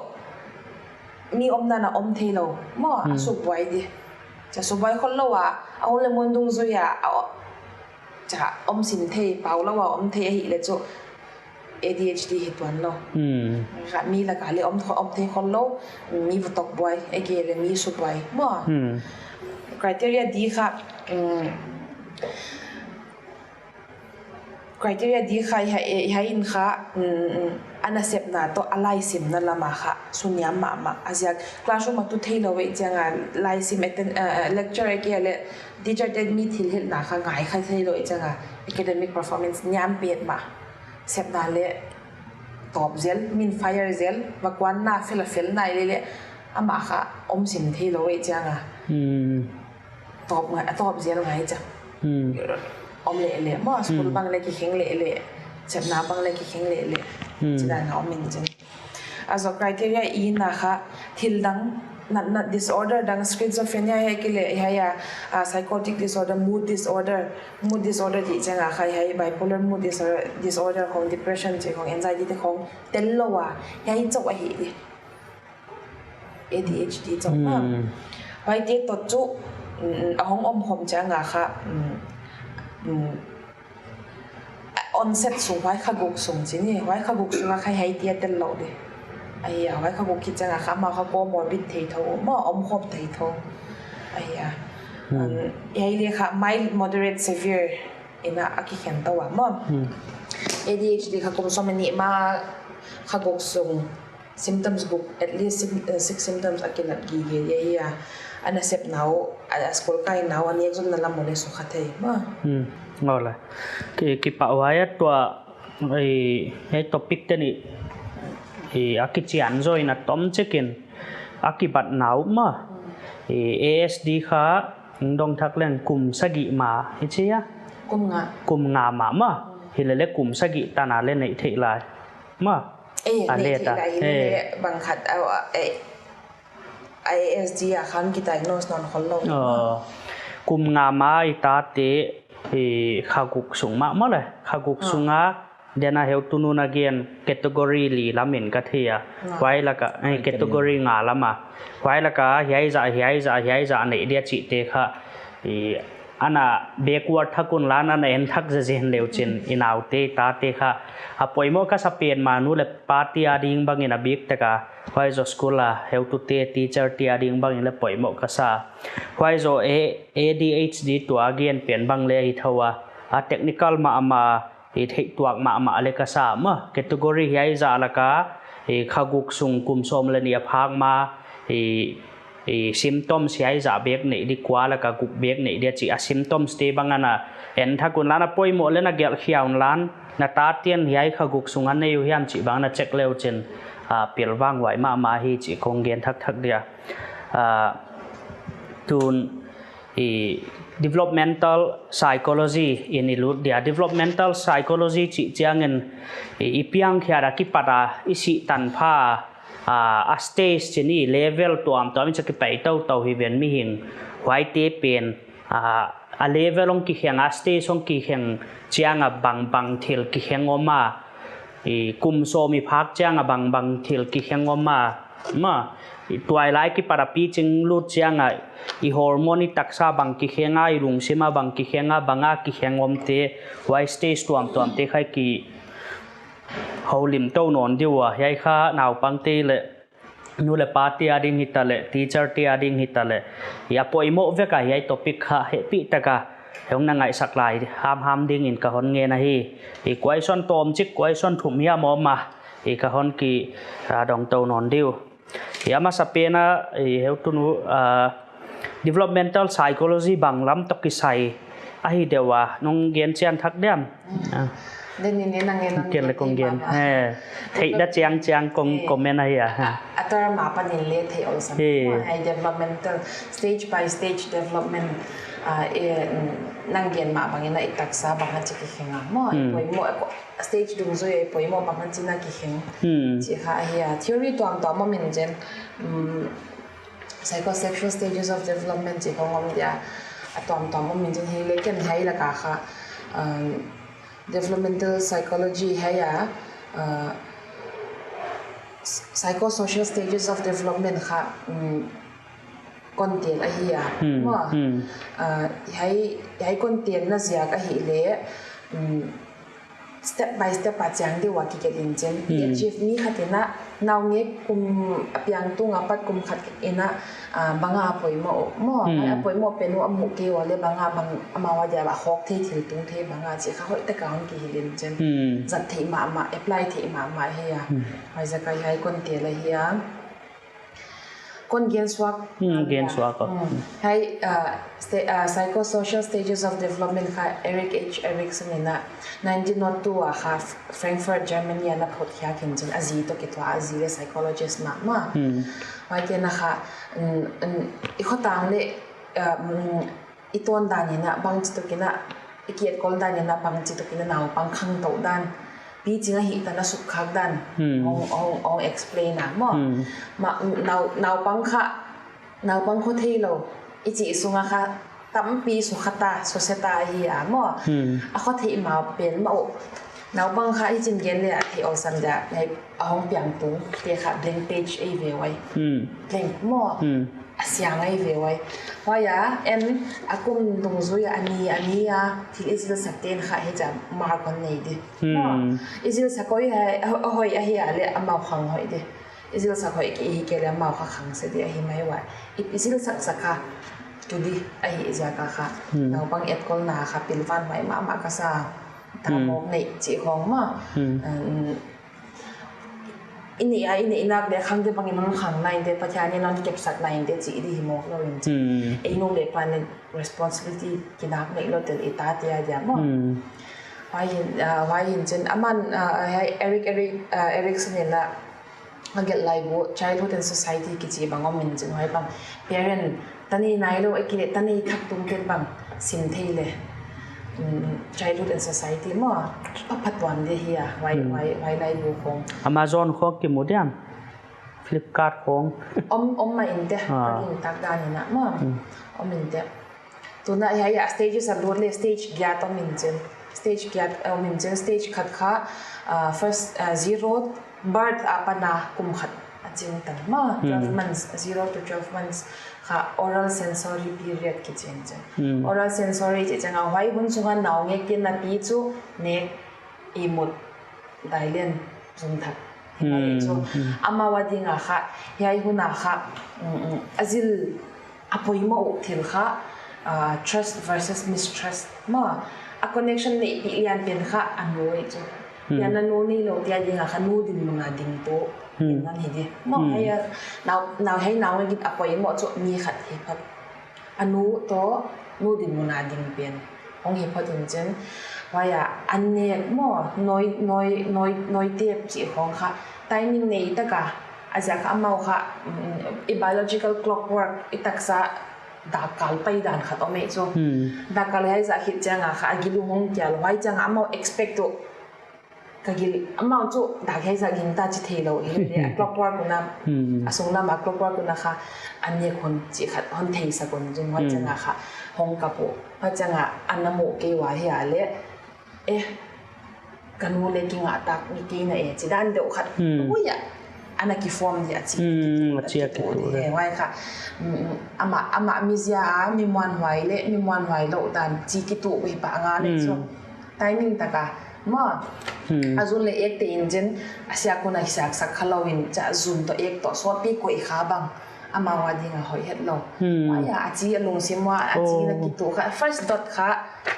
mi omdan a om thei lou, maw, a suk buai di. Chia suk buai khol lou a, a hun leh mun dungzui a, a o-, chia om sim thei, pau lou a om thei ahi leh chu. A D H D hi tuan lou. Kha mi lak a leh om tho-, om thei khol lou, mi va tok buai, ei kei leh mi suk buai. Maw. Criteria D kha, mm, criteria D kha, hiai, hiai in kha, mm, mm, a nasepna toh a laisimna lam a kha, suniam mahmah. A ziak classroom a tu thei lou ei chiang a, laisim atten-, eh, eh, lecture ei kei leh teacher ten mi thilhilhna kha ngai kha thei lou ei chiang a, academic performance niam petmah. Sepna leh tawp zel, min fire zel, va kuan na fel a fel nai leh leh, amah kha om sim thei lou ei chiang a. Tawp ngai, a tawp zel ngai chia. Om leh leh, maw school bang leh kikheng leh leh, sepna bang leh kikheng leh leh. Chih dan a om in chin. A zoh criteria E na kha, thil dang, natna disorder dang, schizophrenia hi kei leh, hiai a, ah, psychotic disorder, mood disorder, mood disorder chih chiang a kha, hiai bipolar mood disorder, disorder khong, depression chih khong, anxiety te khong, tel lou a, hiai chauh ahi di. A D H D chauh a. Huaite toh chu, mm, a hong om khawm chiang a kha, mm, mm, onset sung huai kha guk sung chih ni, huai kha guk sung a kha hiai tia tel lou di. Ahi a, huai kha guk khit chiang a kha amau kha comorbid thei tho, maw om khawm thei tho. Ahi a. Um, hiai leh kha mild, moderate, severe in a kikhen tou a maw. A D H D kha kum sawm leh nih ma kha guk sung. Symptoms guk, at least sym-, eh, six symptoms a kilat gige di ahi a. A nasepna uh, a, a school kaina uh, a nekzonna lam uh leh sukha thei. Maw. Ngau lai. Ki, kipahhuai a tua, eh, eh, topic te nih, eh, a kichian zaw in a tom chik in, a kibatna uh maw. Eh, A S D kha, dong thak leng kum sagih ma, i chi a? Kum nga. Kum nga ma maw. Hi leh leh kum sagih tan a leh neih theih lai. Maw. Eh, a neih theih lai, hi leh leh bang khat, a, a, eh. I S D a khan ki diagnose nawn khol lou. Oh. Kum nga ma i tate, i kha guk sung mah maw le. Kha guk Ah. sunga, den a heutu nu'n a gen category li lamin ka thei a. Ah. Huai laka, eh, Ai, category category. nga lama. Huai laka, hiai zah, hiai zah, hiai zah neih dia chihte kha. I, ana backward thak un lan ana en thak zezen leu chin i naute tate kha. A poimoh ka sa pen mah nu le pate ading bangin a bik taka. Huai zoh school a, heutute, teacher te ading bangin le poimoh ka sa. Huai zoh A-, A D H D tua gen pen bang le hi thou a. A technical mahmah, i theih tuak mahmah le ka sa maw. Category hiai zah laka, i kha guk sung kum sawm le nih a phak ma, i, i symptoms hiai zah bek neih di kua laka guk bek neih dia chih a symptoms te bang ana en thak un lan a poimoh le na gelh khia un lan, na tate'n hiai kha guk sung a nei uh hiam chih bang na check leu chin, a, pilvang huai mahmah hi chih kong gen thakthak dia. A, tun i developmental psychology in i lut dia. Developmental psychology chih chiangin i, i piang khiat a kipat a i sih tanpha, a, a stage chih ni level tuamtuam in cha kipai toutou hi ven mihing. Huaite pen, a, a level hong kikheng a stage hong kikheng chiang a bangbang thil kikheng om a. I kum sawm i phak chiang a bangbang thil kikheng om a. Maw, i tuailai kipat a piching lut chiang a, i hormone i taksa bang kikheng a, i lungsim a bang kikheng a, bang a kikheng om te, huai stage tuamtuam te kha i kihoulim tou nawn di ua, hiai kha naupang te le, nu le pate ading hita le, teacher te ading hita le, i a poimoh vek a hiai topic kha hehpih taka, hong na ngaihsak lai hamham dingin ka hon ngen ahi. I question tawm chik, question thum hiam om a, i ka hon ki, a, dong tou nawn di uh. I a masa pen a, i heutu nu, a, developmental psychology bang lam toh kisai ahi deuh a, nong gen chian thak diam? A. Den in nang en nong Ken le gen kong di gen. mama. Eh, theih da chiang chiang kong Eh. comment ahi a. A, a term apan in le theih awlsam. Eh. Huai developmental, stage by stage development, a, eh, nang gen mah bangin a i taksa bang a chih kikheng a maw. Hmm. Poimoh, stage dungzui a i poimoh bang a chih na kikheng. Hmm. Chih kha ahi a. Theory tuamtuam om in zen, um, psychosexual stages of development chih khong om dia. A tuamtuam om in zen hi le ken hiai laka kha, um, developmental psychology hiai a, uh, psychosocial stages of development kha, um, kon tel ahi a. Hmm, Maw, hmm. uh, hiai, hiai kon telna ziak ahi le, um, step by step a chiang deuh a kigelh in zen. Hmm. Achieve mi khat in a, naungek kum a piang tung apat kum khat in a, ah, bang a poimoh uh maw. Hmm. A poimoh pen uh a muh kei ua le bang a bang amau a dia a khawk thei thil tung thei bang a chih kha hoih taka hon kihilh in zen. Hmm. Zat theih mahmah, apply theih mahmah ahi a. Hmm. Huaiziak a hiai kon tel ahi a. Kon gen suak. Hmm, gen suak a. Hmm. Hiai, uh, sta-, uh, psychosocial stages of development kha Erik H. Erikson in a nineteen nought two a kha F-, Frankfurt, Germany a na phot khiak in zen a zi toh kituak a zi le psychologist mahmah. Hmm. Huaite'n a kha, mm, mm, i khotang le, uh, mm, i tawn dan in a bangchituk in a, i kietkol dan in a bangchituk in a naupang khangtou dan. Piching ahih tan a sukkhak dan. Hmm. Hong, hong, hong explain a maw. Hmm. Ma, nau, naupang kha, naupang khotheilou. I chih sunga kha, tampi sukha ta, suse ta ahi a maw. Hmm. A khotheih ma pen maw. Naupang kha i chin gen le a theih awlsam dia, hiai a hong piang tung, te kha blank page ei ve uai. Hmm. Blank maw. Hmm. A siang ei ve uai. Huai a, en a kum dungzui a ni, a ni a, thil i zilsak te'n kha hichia mark hon nei di. Hmm. Maw. I zilsak hoih hi, ho-, hoih ahi a le amau khang hoih di. I zilsak hoih kei hi kei le amau kha khang se di ahi mai uai. I, i zilsak sak kha, tu di ahi ziak a kha. Hmm. Naupang etkolna kha pilvan huai mahmah ka sa. Ta Hmm. mawk neih chih khong maw. Hmm. Um, i neih a, i neih nak le khang te bangin hon khang nai te, Pathian in hon kepsak nai te chih di hi mawk lou in zen. Hmm. Ei nu le pa'n responsibility kinak neih lou tel i tate a dia maw. Hmm. Huai in, ah, huai in zen aman, ah, hiai Erik, Erik, ah, Erikson in a a gelh laibu Childhood and Society kichi bang om in zen huai bang. Parent, ta nei nailou, ahihkeileh ta nei thak tung te'n bang sim thei le. Mm, Childhood and Society maw, pha, phatuam di ahi a, huai, Hmm. huai, huai laibu khong. Amazon khong kimu diam? Flipkart khong. Om, om mah in te, Ah. ka gintak dan in a, maw. Om in te. Tuna hiai a stages a lut leh stage giat om in chin. Stage giat om in chin, stage khat kha, ah, first, ah, zero, birth apan a kum khat a ching tan. Maw, twelve months, zero to twelve months kha oral sensory period kichi in chin. Oral sensory chih chiang a huai hun sunga naungek in a pi chu nek, ihmut, dai leh zun thak. Hiai chu amau a ding a kha, hiai hun a kha, mm, mm, a zil a poimoh uh thil kha, ah, trust versus mistrust. Maw, a connection neihpih lian pen kha a nu ei chu. Hiai a nu neilou te a ding a kha nu dinmun a ding tu. Nan hi di. Maw, hiai a nau, nau hiai naungek in a poimoh chu mi khat hi phot. A nu toh, nu dinmun a ding pen hong hi phot in chin. Huai a, an nek maw, noi, noi, noi, noi tep chih khong kha. Timing nei tak a, a ziak kha amau kha, mm, i biological clockwork, i taksa dakkal pai dan khat om ei chu. Dakkal hiai zah khit chiang a kha, a gil uh hong kial, huai chiang a amau expect uh. Ka gil, amau chu dak hiai zah gingta chi theilou hilele, a clockwork un a, a sunglam a clockwork un a kha, an nek hun chih khat hon theisak un, zun huai chiang a kha, hong kap uh. Huai chiang a, ana mu kei ua hiai leh, eh, ka nu leh kingah tak ni kei na e, chi dan deuh khat. Ui a, ana ki form dia chi. Hmm, a chi a ki tu. Huai kha, mm, amah, amah mizia a, mi muanhuai leh, mi muanhuai lou dan, chi ki tu ui pa nga leh chu. Timing tak a, maw. A zun leh ek te in chin, a siak hun a siak sak kha lou in, cha zun toh ek toh sawtpi koih kha bang. Amau a ding a hoih hetlou. Huai a, a chi a lungsim ua, a chi na ki tu kha. First dot kha,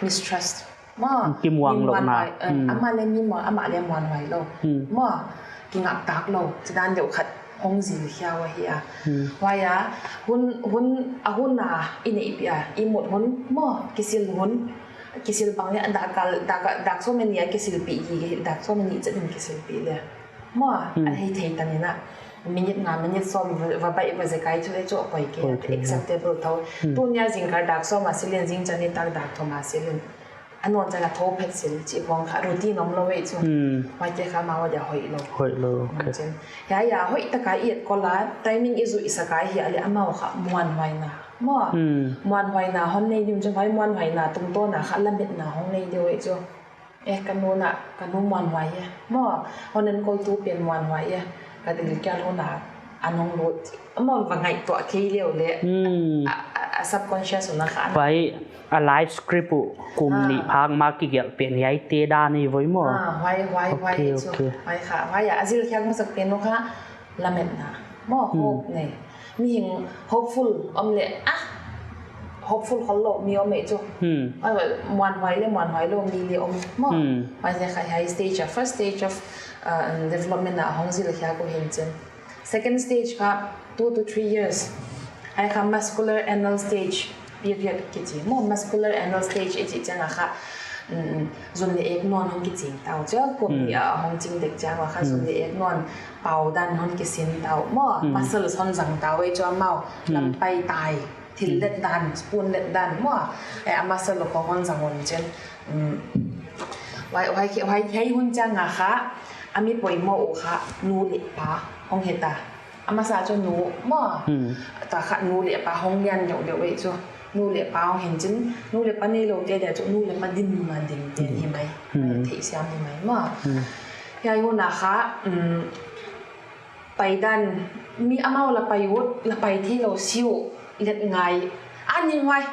mistrust. Maw. Ki muang lou na. Amah leh mi muang, amah leh muanhuai lou. Maw. Kingak tak lou. Chi dan deuh khat hong zil hiau ahi a. Huai a, hun, hun, a hun a, i neihpih a, ihmut hun, maw, kisil hun. Kisil bang leh, dakkal, dak, dak sawm ni a kisilpih hi, dak sawm ni chet in kisilpih leh. Maw, a hei thei tan in a. Minute nga, minute sawm, va, va baih, va zekai chu leh chu a poi kei, acceptable tho. Tuni a zingkal dak sawm a sil in, zingchan nitak dak thum a sil in. A nawn chiang a tho phet sil, chih khong kha, routine om lou ei chu. Huaite kha amau a dia hoih lou. Hoih lou, ok. Hiai a, hoih tak a i etkol a, timing i zuih sak a hiai leh amau kha muanhuaina. Maw, muanhuaina hon nei ding chu, huai muanhuaina tungtawn a kha lametna hong nei deuh ei chu. Eh, ka nu na, ka nu muanhuai e. Maw, hon enkol tu pen muanhuai e. Ka dil kia lo na, a nong lut. Maw, va ngaihtuah kei leh uh leh. A, a, a subconscious un a kha. Huai, a life script uh, kum nih phak ma kigelh pen hiaite dan hi voi maw. Ah, huai, huai, huai, chu. Huai kha, huai a, a zil khiak masak pen uh kha, lametna. Maw, hope nei. Mihing hopeful om leh, ah, hopeful khol lou mi om ei chu. Muanhuai leh muanhuai lou mi leh om. Maw, huai ziak kha hiai stage a, first stage of, uh, development a hong zil khiak uh hi'n chin. Second stage kha two to three years. Hiai kha muscular anal stage period kichi. Maw, muscular anal stage i chih chiang a kha, um, zun leh ek nawn hong kiching tau chu. Kum nih a hong ching dek chiang a kha zun leh ek nawn pau dan hon kisin tau. Maw, muscles hon zang tau ei chu amau. Lampai tai, thil let dan, spoon let dan. Maw, eh, a muscle uh khong hon zang un chin. Um, huai, huai, huai, huai hun chiang a kha, a mi poimoh uh kha, nu leh pa, hong het a. A masa chu nu, maw. Ta kha nu leh pa hong lian deuhdeuh ei chu. Nu leh pa hong hi'n chin, nu leh pa neilou te dia chu, nu leh pa dinmun a ding te hi mai. Theihsiam hi mai maw. Hiai hun a kha, um, paidan, mi amau la pai ut, la pai theilou si uh, let ngai. A ning huai.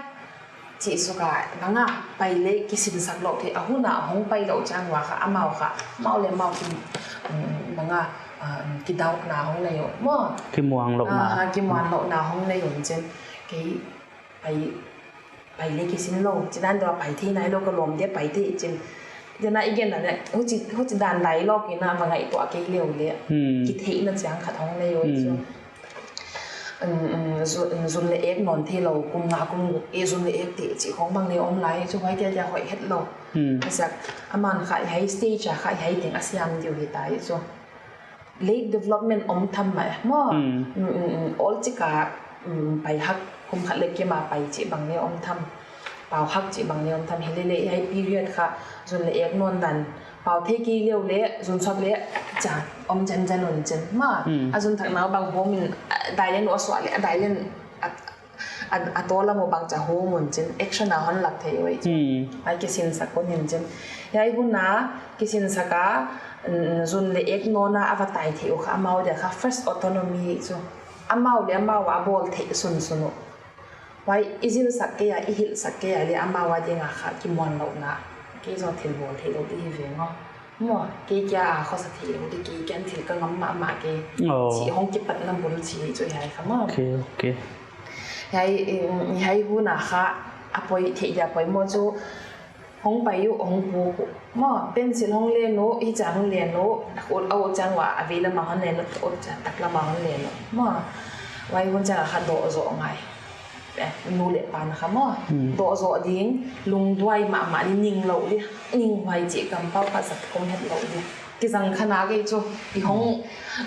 Chih suk a, bang a, pai leh kisin sak lou thei, a hun a hong pai lou chiang ua kha, amau kha, amau leh amau ki, um, bang a, ah, um, kidoubt na hong nei uh, maw. Kimuang louhna. Ah, kimuang louhna hong nei un chin. Kei, pai, pai leh kisin lou, chi dan deuh a pai thei nailou ka lawm dia pai thei chin. Dia na i gen na leh, huchi, huchi dan lai lou kei na va ngaihtuah kei leh uh leh. Kitheihna chiang khat hong nei uh chin. Um, um, zu-, um, zun leh ek nawn theilou, kum nga kum guk, eh, zun leh ek te chih khong bang leh om lai, chu huaite dia hoih hetlou. A ziak, aman kha hiai stage a kha hiai teng a siam diu hi ta ei chu. Late development om tham mai, maw. Um, um, um, ol chik a, um, pai hak, kum khat leh kim a pai chih bang leh om tham. Pau hak chih bang leh om tham, hilele hiai period kha, zun leh ek nawn dan, Pau thei kei leh leh, zun sawt leh, cha, om zenzen un chin. Maw, a zun thak na bang hawm in, a dai leh nu a suah leh, a dai leh, a, a, a taw lam uh bang cha hawm un chin. Action a hon lak thei uh ei chu. Ai kisinsak un in chin. Hiai hun a, kisinsak a, mm, zun leh ek nawn a, a va tai thei uh kha, amau dia kha, first autonomy chu. Amau leh amau a bawl thei sunsun uh. Huai i zilsak kei a, i hilhsak kei a leh amau a ding a kha kimuanlouhna. Kei zong thil bawl theilou di hi veng aw. Maw, kei kia a khosa theilou di, kei kiang thil ka ngam mahmah kei. Oh. Chih hong kipatna bul chih chu hiai kha maw. Okay, okay. Hiai, mm, hiai hun a kha a poi, theih dia poimoh chu hong pai uh, hong puk uh. Maw, pencil hong len uh, hichia hong len uh, ut, a ut chiang ua, a veilam a hon len uh, ut chiang taklam a hon len uh. Maw, huai hun chiang a kha doh zoh ngai. Eh, nu leh pa na kha maw. Hmm. Doh zoh ding, lungduai mahmah di, ning lou di, ning huai chih kampau kha zat khum hetlou di. Kizang kha na kei chu, i hong,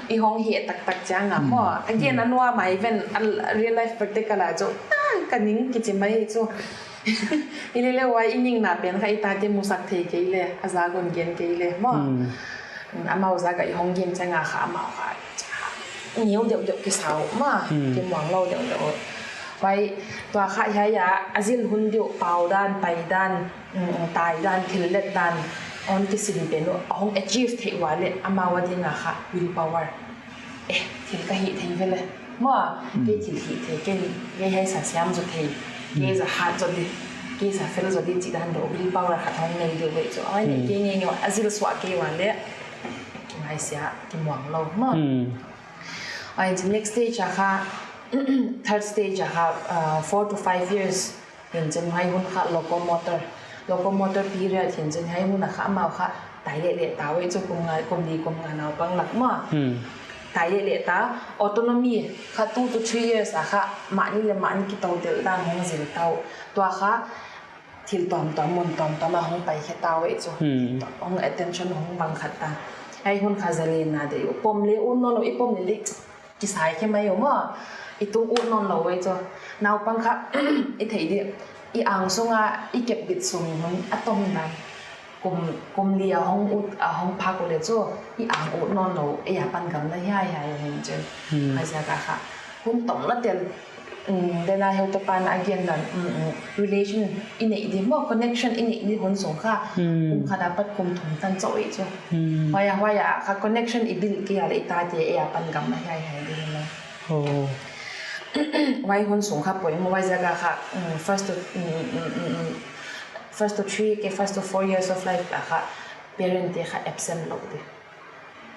i hong hih taktak chiang a maw. Again, a nuam mai ven, a real life practical a chu, ah, ka ning kichi mai chu. I leh leh huai i ningna pen kha i tate musak thei kei leh, a zak un gen kei leh maw. Hmm. Amau zak a i hong gen chiang a kha amau kha ngiau deuhdeuh kisa uh maw. Hmm. Kimuanglou deuhdeuh. Huai tua kha hiai a, a zil hun di uh pau dan, pai dan, mm, tai dan, thil let dan, hon kisin pen uh, a hong achieve theih ua leh, amau a ding a kha willpower. Eh, thil ka hih thei ve leh. Maw, kei thil hih thei, kei, kei hiai sa siam zaw thei, kei zat hat zaw di, kei zat fel zaw di chih dan deuh, willpower khat hong nei deuh ve chu. Ai, nei kei ngeingei ua, a zil suah kei ua leh, kingaisia, kimuanglou. Maw. Hmm. Ai, chu next stage a kha, third stage a kha, uh, four to five years. Hi'n chin hiai hun kha locomotor, locomotor period hi'n chin hiai hun a kha amau kha tai leh leh ta uh ei chu kum nga, kum li kum nga naupang lak maw. Hmm. Tai leh leh ta, autonomy kha two to three years a kha mahni leh mahni kitou tel dan hong zil ta uh. Tua kha thil tuamtuam, mun tuamtuam a hong pai khe ta uh ei chu. Hmm. Hong attention hong bang khat ta. Hiai hun kha zalenna deih uh. Pom leh ut nawn lou, i pom leh leh kisai khe mai uh maw. I tung ut nawn lou ei chu. Naupang kha, i theih di, i ang sung a, i kep bit sung hun a tom dan. Kum, kum li a hong ut, a hong phak uh leh chu, i ang ut nawn lou, ei a pan gam na hiaihiai uh hi'n chin. Hmm. Huaiziak a kha. Hun tom na tel, mm, den a heutupa na a gen dan, mm, mm, relation i neih di maw, connection i neih di hun sung kha. Hmm. Kum khat apat kum thum tan chauh ei chu. Hmm. Huai a, huai a kha connection i build kei a leh i tate ei a pan gam na hiaihiai di hi maw. Oh. Huai hun sung kha poimoh, huaiziak a kha, mm, first to, mm, mm, mm, mm, first to three, ke first to four years of life a kha parent te kha absent lou di.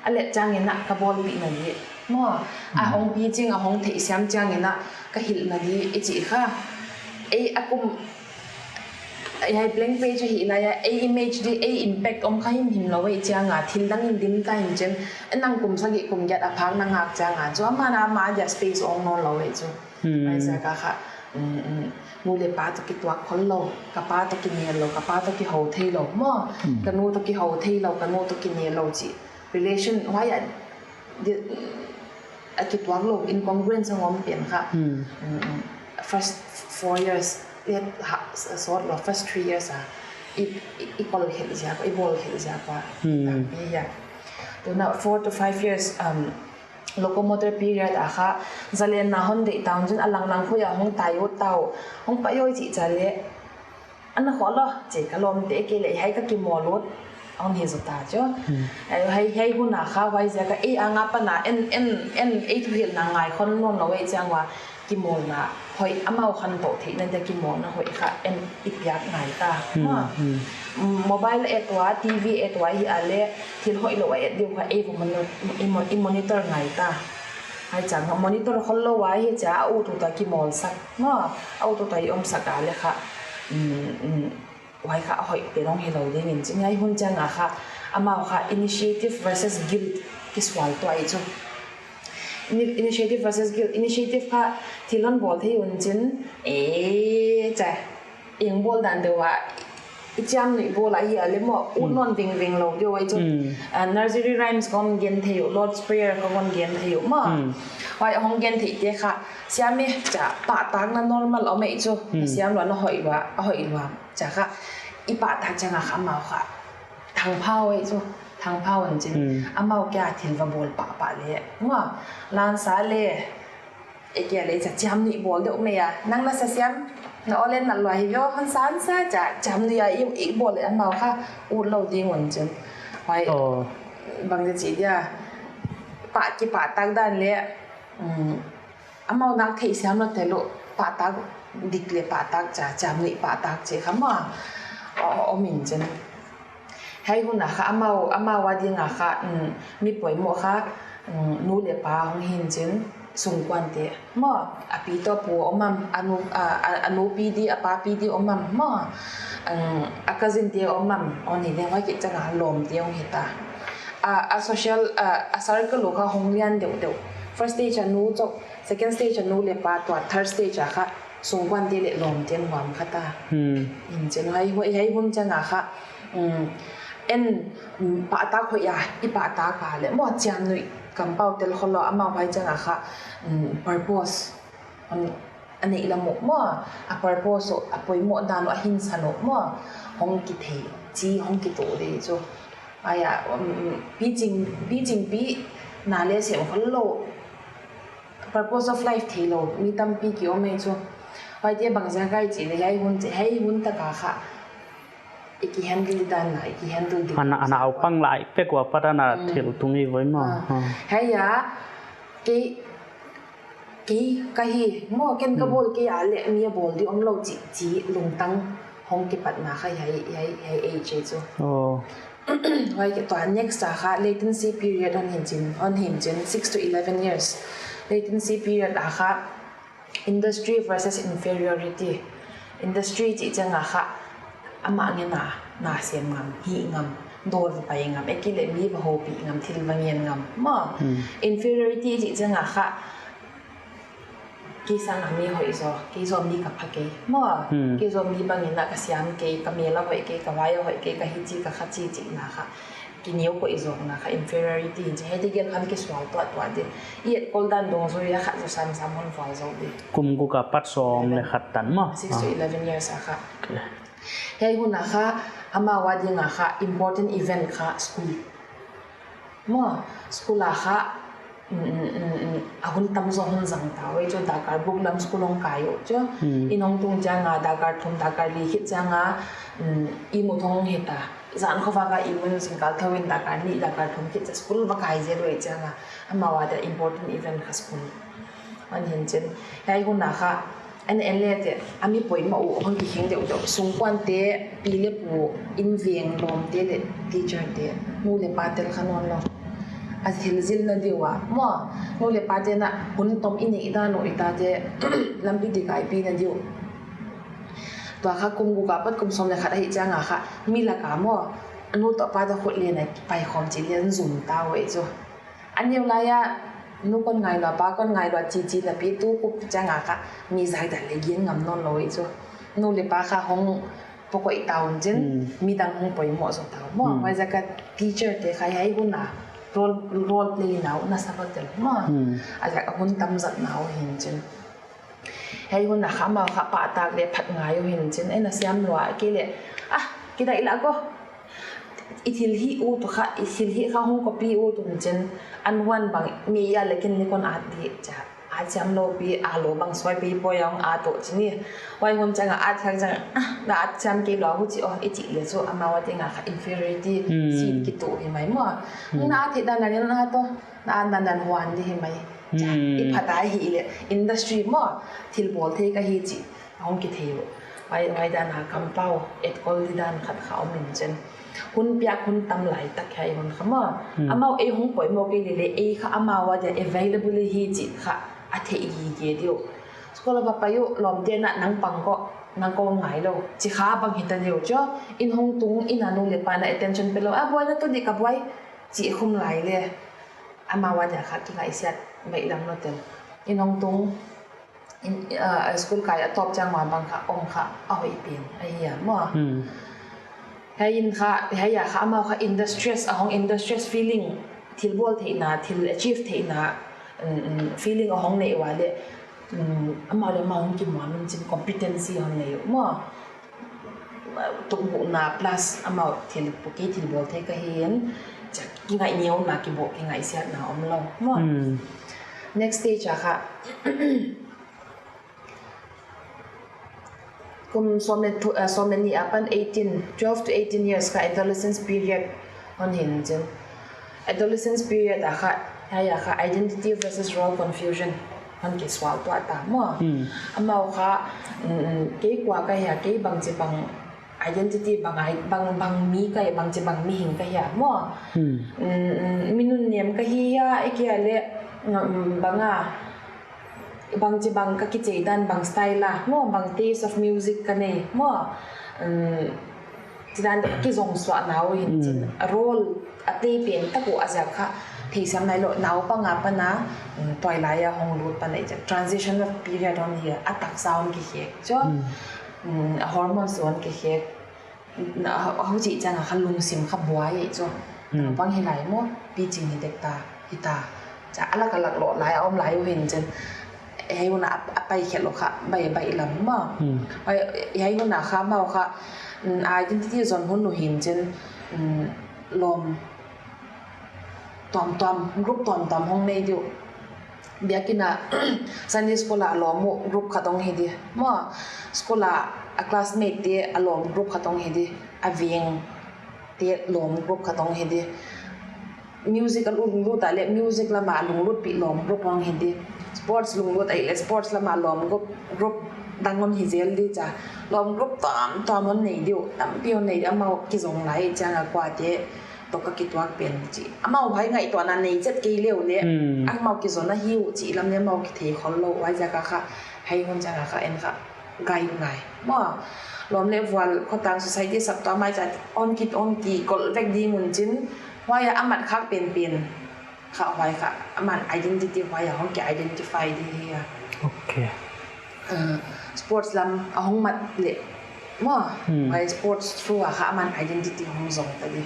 A let chiang in a ka bawlpih na di. Maw, a hong pi ching a hong theihsiam chiang in a ka hilh na di i chih kha. Ei a kum, ei hiai blank page a hih nai a, ei image di, ei impact om kha himhim lou ei chiang a, thil dang in dim ta hi'n chin, nang kum sagih kum giat a phak na ngak chiang a, chu amah na amah dia space om nawn lou ei chu. Hmm. Huaiziak a kha, mm, mm, nu leh pa toh kituak khol lou, ka pa toh kinel lou, ka pa toh kihou thei lou, maw. Hmm. Ka nu toh kihou thei lou, ka nu toh kinel lou chih. Relation, huai a, di, a kituak lou, incongruence a om pen kha. Hmm. Mm, mm. First four years, let ha, s-, sawt lou, first three years a, i, i, i kol khelh ziak, i bawl khelh ziak ua. Hmm. Tampi hia. Tuna four to five years, um, locomotor period a kha, zalenna hon deih ta un chin a langlang khua a hong tai ut ta uh, hong pai uh ei chih chia leh, ana khol lou, che ka lawmte kei leh hiai ka kimawl ut, hon hi zaw ta chu. Hmm. Ai, hiai, hiai hun a kha, huaiziak a ei ang apan a, en, en, en, ei thuhilhna ngaikhawm nawn lou ei chiang ua, kimawlna hoih, amau khantou theihna dia kimawlna hoih kha en i piak ngai ta. Hmm, maw. Hmm. Mm, mobile et ua, T V et ua hi a leh, thil hoihlou a et di uh kha ei va moni-, i mo-, i monitor ngai ta. Hiai chiang a monitor khol lou a hichia a ut ut a kimawlsak. Maw, a ut ut a i omsak a leh kha. Mm, mm. Huai kha a hoih pen hong hilou ding in chin hiai hun chiang a kha, amau kha initiative versus guilt kisual tuah ei chu. Ini-, initiative versus guilt. Initiative kha thil hon bawl thei un chin, eh, cha, eng bawl dan deuh a, i chiam nuih bawl a hi a leh maw, ut nawn vengveng lou deuh ei chu. Mm. Ah, nursery rhymes kon gen thei uh, Lord's Prayer kon gen thei uh maw. Mm. Huai hong gen theih te kha, siam e, cha, pahtakna normal om ei chu. Mm. Siam lou na hoih lua, a hoih lua. Chia kha, i pahtak chiang a kha amau kha. Thangphau ei chu, Thangphau an chin. Hmm. Amau kia thil va bawl pahpah le. Maw, lansa le. Ei kia le cha chiam nuih bawl deuh mai a. Nang na sa siam, na olen na lua hi yo, hon sa, hon sa cha chiam nuih a i, i bawl le amau kha ut lou ding un chin. Huai. Oh. Bang de chi dia. Pa, kipahtak dan le. Hmm. Amau nak theih siam lou te lou, pahtak dik le pahtak cha, chiam nuih pahtak chi kha maw. O, om in chin. Hiai hun a kha amau, amau a ding a kha, um, mi poimoh kha, um, nu le pa hong hi in chin, sungkuante. Maw, a pi toh pu om am, a nu, a, a, a nu pi di, a pa pi di om am, maw. Um, a cousin te om am, hon hi leng huai khit chiang a lawmte hong hi ta. A, a social, a, a circle uh kha hong lian deuhdeuh. First stage a nu chauh, second stage a nu le pa, tua third stage a kha sungkuante le lawmte'n huam kha ta. Hmm. In chin huai, huai, huai hun chiang a kha, um, en, um, pahtak hoih a, i pahtak a le maw chiam nuih kampau tel khol lou, amau huai chiang a kha, um, purpose. Hon, a neih lam uh maw, a purpose uh, a poimoh dan uh, a hinsan uh maw, hong kithei, chi hong kituh di chu. Huai a, um, piching, piching pi, na le sem khol lou. Purpose of life thei lou, mi tampi ki om ei chu. Huaite bang ziak a i chih le hiai hun, hiai hun tak a kha. I ki handle dan na, i ki handle di. Ana, ana au pang lai, pek ua pat ana thil tung i voi maw. Ah. Ah. Hiai a, kei, kei ka hi, maw ken ka bawl kei a le, mi a bawl di om lou chi, chi lungtang hong kipat na kha hiai, hiai, hiai age chu. Oh. Huai ke tua next a kha latency period hon hi in chin, hon hi in chin, six to eleven years. Latency period a kha, industry versus inferiority. Industry chih chiang a kha, amah ngen a, na sem ngam, hih ngam, dawr va pai ngam, ei ki le mi va houpih ngam, thil va ngen ngam. Maw, hmm, inferiority chih chiang a kha, kei sang a mi hoih zaw, kei zaw mi ka pha kei. Maw, hmm, kei zaw mi bang in a ka siam kei, ka mel a hoih kei, ka vai a hoih kei, ka hichi, ka khachi chih na kha. Ki neu koih zawkna kha inferiority in chi, hiaite gel khan kisual tuahtuah di. I etkol dan dong zaw a khat zaw samsam hon vual zou di. Kum guk apat sawm le khat tan maw. Six to eleven years a kha. Okay. Hiai hun a kha, amau a ding a kha, important event kha school. Maw, school a kha, mm, mm, mm, mm, a hun tam zaw hon zang ta uh ei chu, darkar buk lam school hong kai uh chu. Hmm. In hong tung chiang a, darkar thum, darkar li khit chiang a, mm, ihmut hong hi ta. Zan khovak a ihmut zingkal thou in darkar nih, darkar thum khit chiang school va kai zel uh ei chiang a, amau a dia important event kha school. Hon hi in chin. Hiai hun a kha, en en le te, a mi poimoh uh hon kikheng deuhdeuh. Sungkuante, pi le pu, in veng lawmte le teacher te, nu le pa tel kha nawn lou. A thil zilna di ua, maw, nu le pa te'n a hun tom i neih dan uh i tate, lampi dik a i pina di uh. Tua kha kum guk apat kum sawm le khat ahih chiang a kha, mi lak a maw, nu toh pa toh khut lian a paikhawm chih lian zum ta uh ei chu. A neu lai a, nu kon ngai lou, pa kon ngai lou, chi chi na pi tu kup chiang a kha, mi zai dan le gen ngam nawn lou ei chu. Nu le pa kha hong pokoih ta un chin, hmm, midang hong poimoh zaw ta uh maw. Hmm. Huai ziak a teacher te kha hiai hun a role, role play na uh nasa bal tel maw. Hmm. A ziak a hun tam zat na uh hi in chin. Hiai hun a kha amau kha pahtak le phat ngai uh hi in chin. Ei na siam lua kei le, ah, kidaih lah ko. I thil hih ut uh kha, i thil hih kha hong copy ut un chin. An huan bang mi a le kin ni kon at di cha. At siam lou pi, a lou bang suai pi poi hong at uh chin ni. Huai hun chiang a at kha chiang, ah, na at siam kei lou uh chi uh, i chih le chu amau a ding a kha inferiority, hmm, sin kituh hi mai maw. Hmm. Na at hi dan dan in na at uh, na at dan dan huan di hi mai. Cha, hmm, i phat a hi le, industry maw, thil bawl thei ka hi chih hong kithei uh. Huai, huai dan a kampau, etkol di dan khat kha om in chin. Hun piak hun tam lai tak hiai hun kha maw. Hmm. Amau ei hong poimoh kei le le, ei kha amau a dia available hi chih kha a theih gige di uh. School a va pai uh, lawmte'n a nang pang ko, nang ko ngai lou. Chi kha bang hi ta di uh chu, in hong tung, in a nu le pa'n a attention pe lou. A buai na tu di ka buai, chi khum lai le. Amau a dia kha kingaihsiat baihlam lou tel. In hong tung, in, ah, school kai a tawp chiang ua bang kha, om kha, a hoih pen, ahi a maw. Hmm. Hiai in kha, hiai a kha, amau kha industrious, a hong industrious feeling, thil bawl theihna, thil achieve theihna, um, um, feeling a hong nei ua le, um, amau le amau hong kimuan un chin competency hong nei uh maw. Tukmuhna plus amau thil, kei thil bawl thei ka hi in, chak kingaihniamna kibawl, kingaihsiatna omlou maw. Next stage a kha, kum sawm le nih apan eighteen, twelve to eighteen years kha adolescence period hon hi in chin. Adolescence period a kha, hiai a kha identity versus role confusion hon kisual tuah ta maw. Amau kha, kei kua ka hia, kei bangchi bang identity, bang, bang mi ka hia, bangchi bang mihing ka hia maw. Mi nunnem ka hi hia, ahihkeileh bang a, bangchi bang ka kicheidan, bang style a maw, bang taste of music ka nei maw. Chidan kizong suahna uh hi in chin. Role a play pen tak uh a ziak kha theisiam nailou, naupang apan a tuailai a hong lut pan a, transitional period hon hi a, a taksa hon kikhek chu. Hormones hon kikhek, huchi chiang a kha lungsim kha buai chu. Naupang hi lai maw, piching hi dek ta, hi ta, chak a lak a lak lou lai a om lai uh hi in chin. Hiai hun a paikhelh uh kha bai, bai lam maw. Hiai hun a kha amau kha identity zon hun uh hi in chin. Lawm tuamtuam, group tuamtuam hong nei di uh. Biakin a Sunday school a lawm uh group khat hong hi di maw. School a classmate te a lawm group khat hong hi di. A veng te lawm group khat hong hi di. Music a lunglut a leh music lam a lunglutpih lawm group hong hi di. Sports lunglut a leh sports lam a lawm group, group dang hon hi zel di chak. Lawm group tuamtuam hon nei di uh, tampi hon nei di uh, amau kizong lai chiang a kuate toh ka kituak pen chih. Amau huai ngaihtuahna nei chet kei uleh, amau kizon ahi uh chih lam leh amau kithei khollou, huaiziak a kha hiai hun chiang a kha en kha gai ngai maw. Lawm leh vual, khotang, society saptuam mai chak hon ki, hon kigol vek ding un chin. Huai a amat khak penpen kha huai kha aman identity, huai a hong ki identify di hi a. Sports lam a hong mat leh maw, huai sports through a kha aman identity hong zong ta di.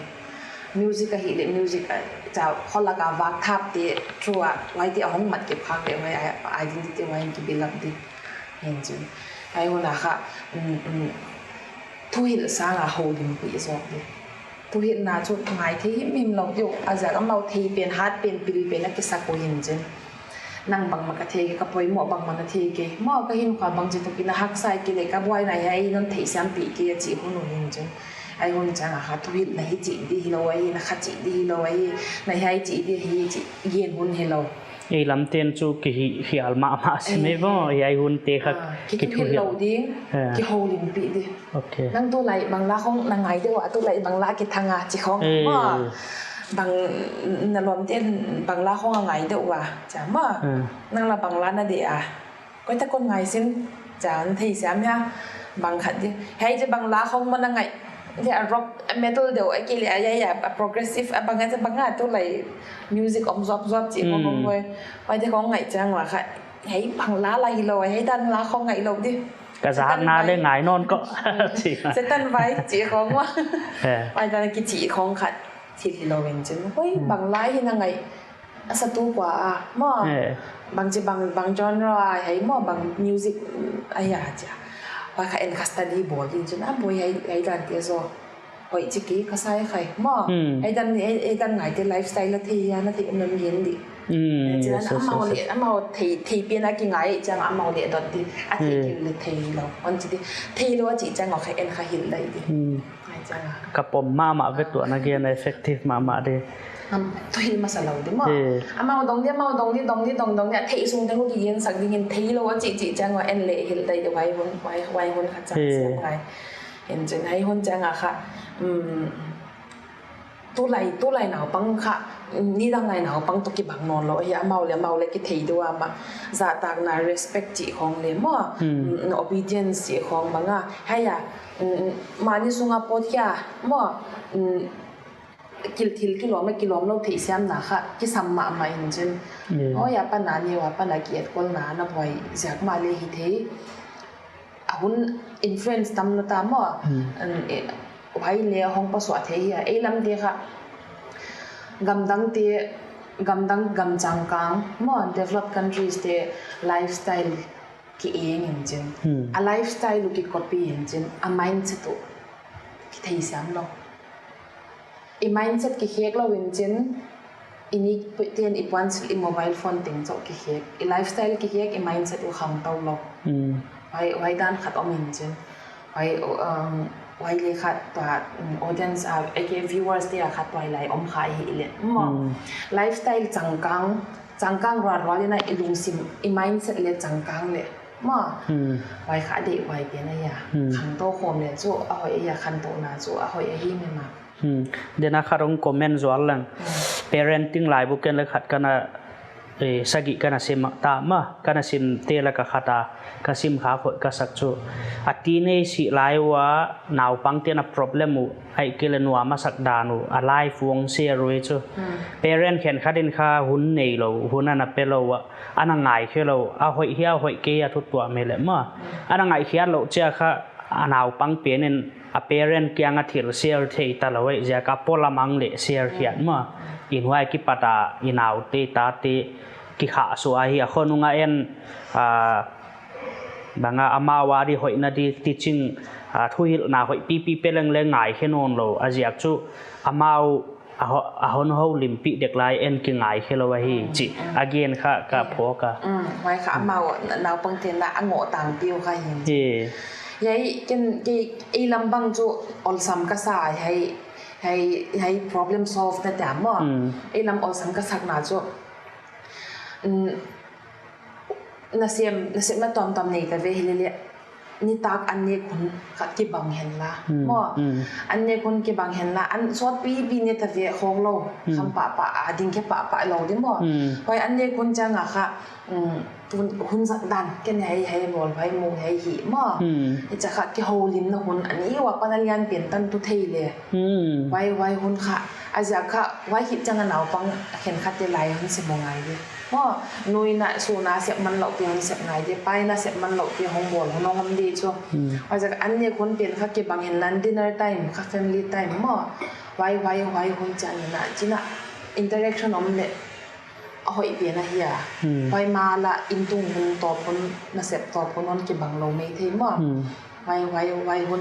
Music ahihleh music a, chak kholak a vak thap te through a, huaite a hong mat kip khak leh huai a identity huai in ki build up di. Hi in chin. Hiai hun a kha thuhilh sang a houlimpih zawk di. Thuhilhna chu ngai thei himhim lou di uh, a ziak amau thei pen, hat pen, pil pen a kisak uh hi in chin. Nang bangmah ka thei kei, ka poimoh bangmah na thei kei maw, ka hinkhua bangchi tuk in a haksa kei leh ka buaina hiai non theisiampih kei a chih hun uh hi in chin. Hiai hun chiang a kha thuhilhna hichi di hilou ahi, na kha chi di hilou ahi, na hiai chi di hi chih gen hun hilou. Ei lam ten chu kihih hial mahmah si mai maw, hiai hun te kha kithuhilh lou ding, kihoulimpih di. Nang tulai bang la khong na ngai deuh a, tulai bang la kithang a chih khong maw. Bang, na lawm ten bang la khong a ngai deuh a chih maw. Nang la bang la na deih a. Koitak kon ngai sin, chih na theisiam hia, bang khat di. Hiai chih bang la khong maw na ngai. Hiai a rock, a metal deuh, ahihkeileh a, hiai a, a progressive, a bang a, bang a tulai music om zuapzuap chih khong om voi. Huaite khong ngai chiang ua kha. Hiai bang la la hilou, hiai dan la khong ngailou di. Ka zahakna leh ngai nawn ko. Setan vai chih khong ua. Huai dan kichi khong khat. Thil hilou in chin. Huai bang la hi na ngai. A satu kua a maw. Bangchi bang, bang genre a hiai maw, bang music a hia chih. Huai kha en kha study bawl in chin. A boi hiai, hiai dan te zaw. Hoih chih kei ka sa khai maw. Hiai dan, hiai, hiai dan ngaite lifestyle a thei hia, na thei um nan gen di. Chin, amau leh, amau thei, thei pen a kingai chiang amau leh dot di. A thei kei leh theilou. Hon chi di. Theilou a chih chiang a kha en kha hilh lai di. Ngai chiang a. Ka pom mahmah ve tuh na gen effective mahmah di. Thuhilh masa lou di maw. Amau dong di, amau dong di, dong di, dong, dong di, a theih sung teng uh kigen sak ding in theilou a chih chih chiang a en leh hilh lai di huai hun, huai, huai hun kha chang siam ngai. Hi in chin hiai hun chiang a kha, tulai, tulai naupang kha, nidang nai naupang toh kibang nawnlou hi, amau leh amau leh kithei deuh a maw. Zahtakna, respect chih khong leh maw, obedience chih khong bang a. Hiai a, mahni sung a pawt hia maw, kil thil kilawm leh kilawmlou theihsiamna kha kisam mahmah in chin. Huai apan a, neu apan a ki-etkolna na buai ziak mah leh hi thei. A hun influence tam na ta maw. Huai leh hong pasuah thei hia. Ei lam te kha gamdang te, gamdang, gam changkang maw, developed countries te lifestyle ki-eng in chin. A lifestyle uh ki-copy in chin. A mindset uh kitheisiam lou. I mindset kikhek lou in chin, i nik pu-, ten i puansilh i mobile phone teng chauh kikhek. I lifestyle kikhek, i mindset uh khangtou lou. Hmm. Huai, huai dan khat om in chin. Huai, um, huai leh khat tua, um, audience a, eh, ke viewers te a khat tua lai om kha hi leh. Maw. Hmm. Lifestyle changkang, changkang rualrual in a i lungsim, i mindset leh changkang leh. Maw. Hmm. Huai kha deih huai pen ahi a. Hmm. Khangtou khawm leh chu, a hoih ahi a khantouna chu, a hoih ahi mah. Hmm. Tuni a khat hong comment zual leng. Hmm. Parenting laibu ken leh khat ka na, eh, sagih ka na sim ta maw, ka na simte lak ah khat a, ka sim kha hoih ka sak chu. A teenage si lai ua, naupangte'n a problem uh, ahihkeileh nuam a sak dan uh, a life uh hong share uh chu. Hmm. Parent khenkhat in kha hun neilou, hun ana pelou ua, ana ngaikhe lou, a hoih hia hoih kei a thu tuam hileh maw. Hmm. Ana ngaikhiat lou chia kha, a naupang pen in a parent kiang a thil share thei talou ahi ziak a polam ah leng share khiat maw. In huai kipat a i naute tate kikhahsuah ahi a khonung a en, ah, bang a amau a di hoihna di teaching, ah, thuhilhna hoih pipi pe leng leng ngaikhe nawnlou a ziak chu amau a ho-, a hon houlimpih dek lai en kingaikhe lou ahi chih. Mm. A gen kha ka phawk a. Mm, huai kha amau naupangte'n a ngoh tangpi uh kha hi. Hi. Hiai ken, kei, ei lam bang chu awlsam ka sa, hiai, hiai, hiai problem solve na te maw. Mm. Ei lam awlsam ka sakna chu, mm, nasem, nasem na tuamtuam nei ta ve hilele, nitak an nek hun kha kibang henla. Hmm. Maw. Hmm. An nek hun kibang henla, an sawtpipi ne ta ve khawk lou. Hmm. Kham pahpah, a ding khe pahpah lou di maw. Hmm. Huai an nek hun chiang a kha, um, tun hun zat dan, ken hiai, hiai bawl, hiai mu, hiai hih maw. Hmm. Hichia kha kihoulimna hun, a ni ua pan a lianpen tan tu thei le. Hmm. Huai, huai hun kha, a ziak kha, huai khit chiang a naupang khenkhat te lai hon sim ngai di. Maw, nu in a sun a sep manlouh te hon sep ngai di, pa in a sep manlouh te hong bawl hon om di chu. Hmm. Huai ziak an nek hun pen kha kibang henla dinner time, kha family time maw. Huai, huai, huai hun chiang in a, chin a interaction om leh a hoih pen ahi a. Hmm. Huai ma la in tung hun tawp hun, nasep tawp hun hon kibang lou mai thei maw. Hmm. Huai, huai, huai hun,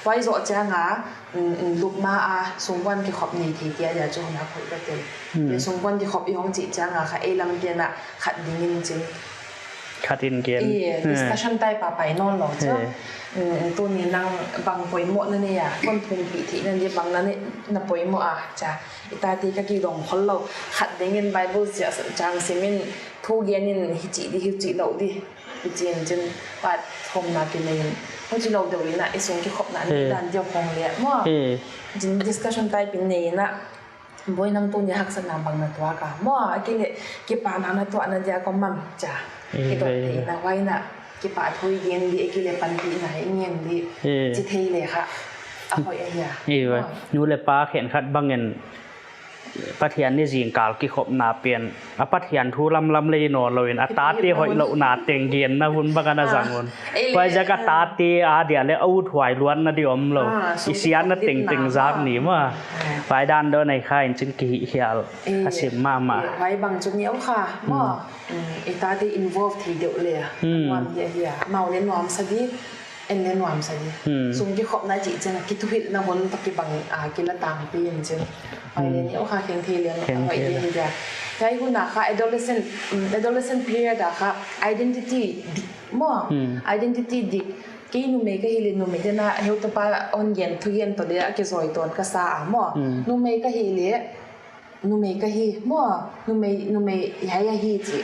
huai zoh chiang a, mm, mm, lupna a, sungkuan kikhop nei thei tia dia chu hun a khoi ka tel. Hmm. Leh sungkuan kikhop i hong chih chiang a kha ei lam te'n a khat ding in chin. Khat in gen. I, hmm, discussion type a pai nawnlou chu. Hmm. Mm, tuni nang bang poimoh na nei a, kon thumpih theihna di bang na nei, na poimoh a, chia. I tate ka kidong khol lou, khat ding in Bible chang sim in, thu gen in hichi di, hichi lou di. Chin chin pat thawmna kinei in. Huchi lou deuh in a, i sung kikhopna ni dan deuh khong le maw. Hmm. Chin discussion type in nei in a. Boy nang tuni haksatna bang na tuak a. Maw, ahihkeileh kipahna na tuahna dia kon mang chia. Hmm. Kidot thei in a, huai in a. Kipahthu i gen di, ahihkeileh panpihna i ngen di. Hmm. Chi thei le kha. A hoih ahi a. Hmm. Maw. Nu leh pa khenkhat bang in Pathian ni zingkal kikhopna pen, a Pathian thu lamlam lei nawnlou in, a tate hoihlouhna teng genna hun bang ana zang un. Ah, ei le, huai ziak a tate a dia leh a uthuai luatna di omlou. Ah, i siatna tengteng zak ni maw. Ah. Huai dan deuh nei kha in chin kihihkhial. Eh, a sim mahmah. Eh, huai bang chu ni om kha maw. Hmm. Hmm, i tate involve thei deuh le. Hmm. Nuam dia hia. Mau le nuam sa di. En le nuam sa di. Hmm. Sung kikhopna chih chiang a kithuhilhna hun toh kibang, ah, kila tangpi in chin. Huai le ni, oh, kha khen thei le, khen thei le. Huai hun a kha adolescent, mm, adolescent period a kha identity dik maw. Hmm. Identity dik. Kei numei ka hi le numei te'n a heutupa hon gen thugen toh le a kizoi tawn ka sa a maw. Hmm. Numei ka hi le numei ka hi maw, numei, numei hiai ahi chih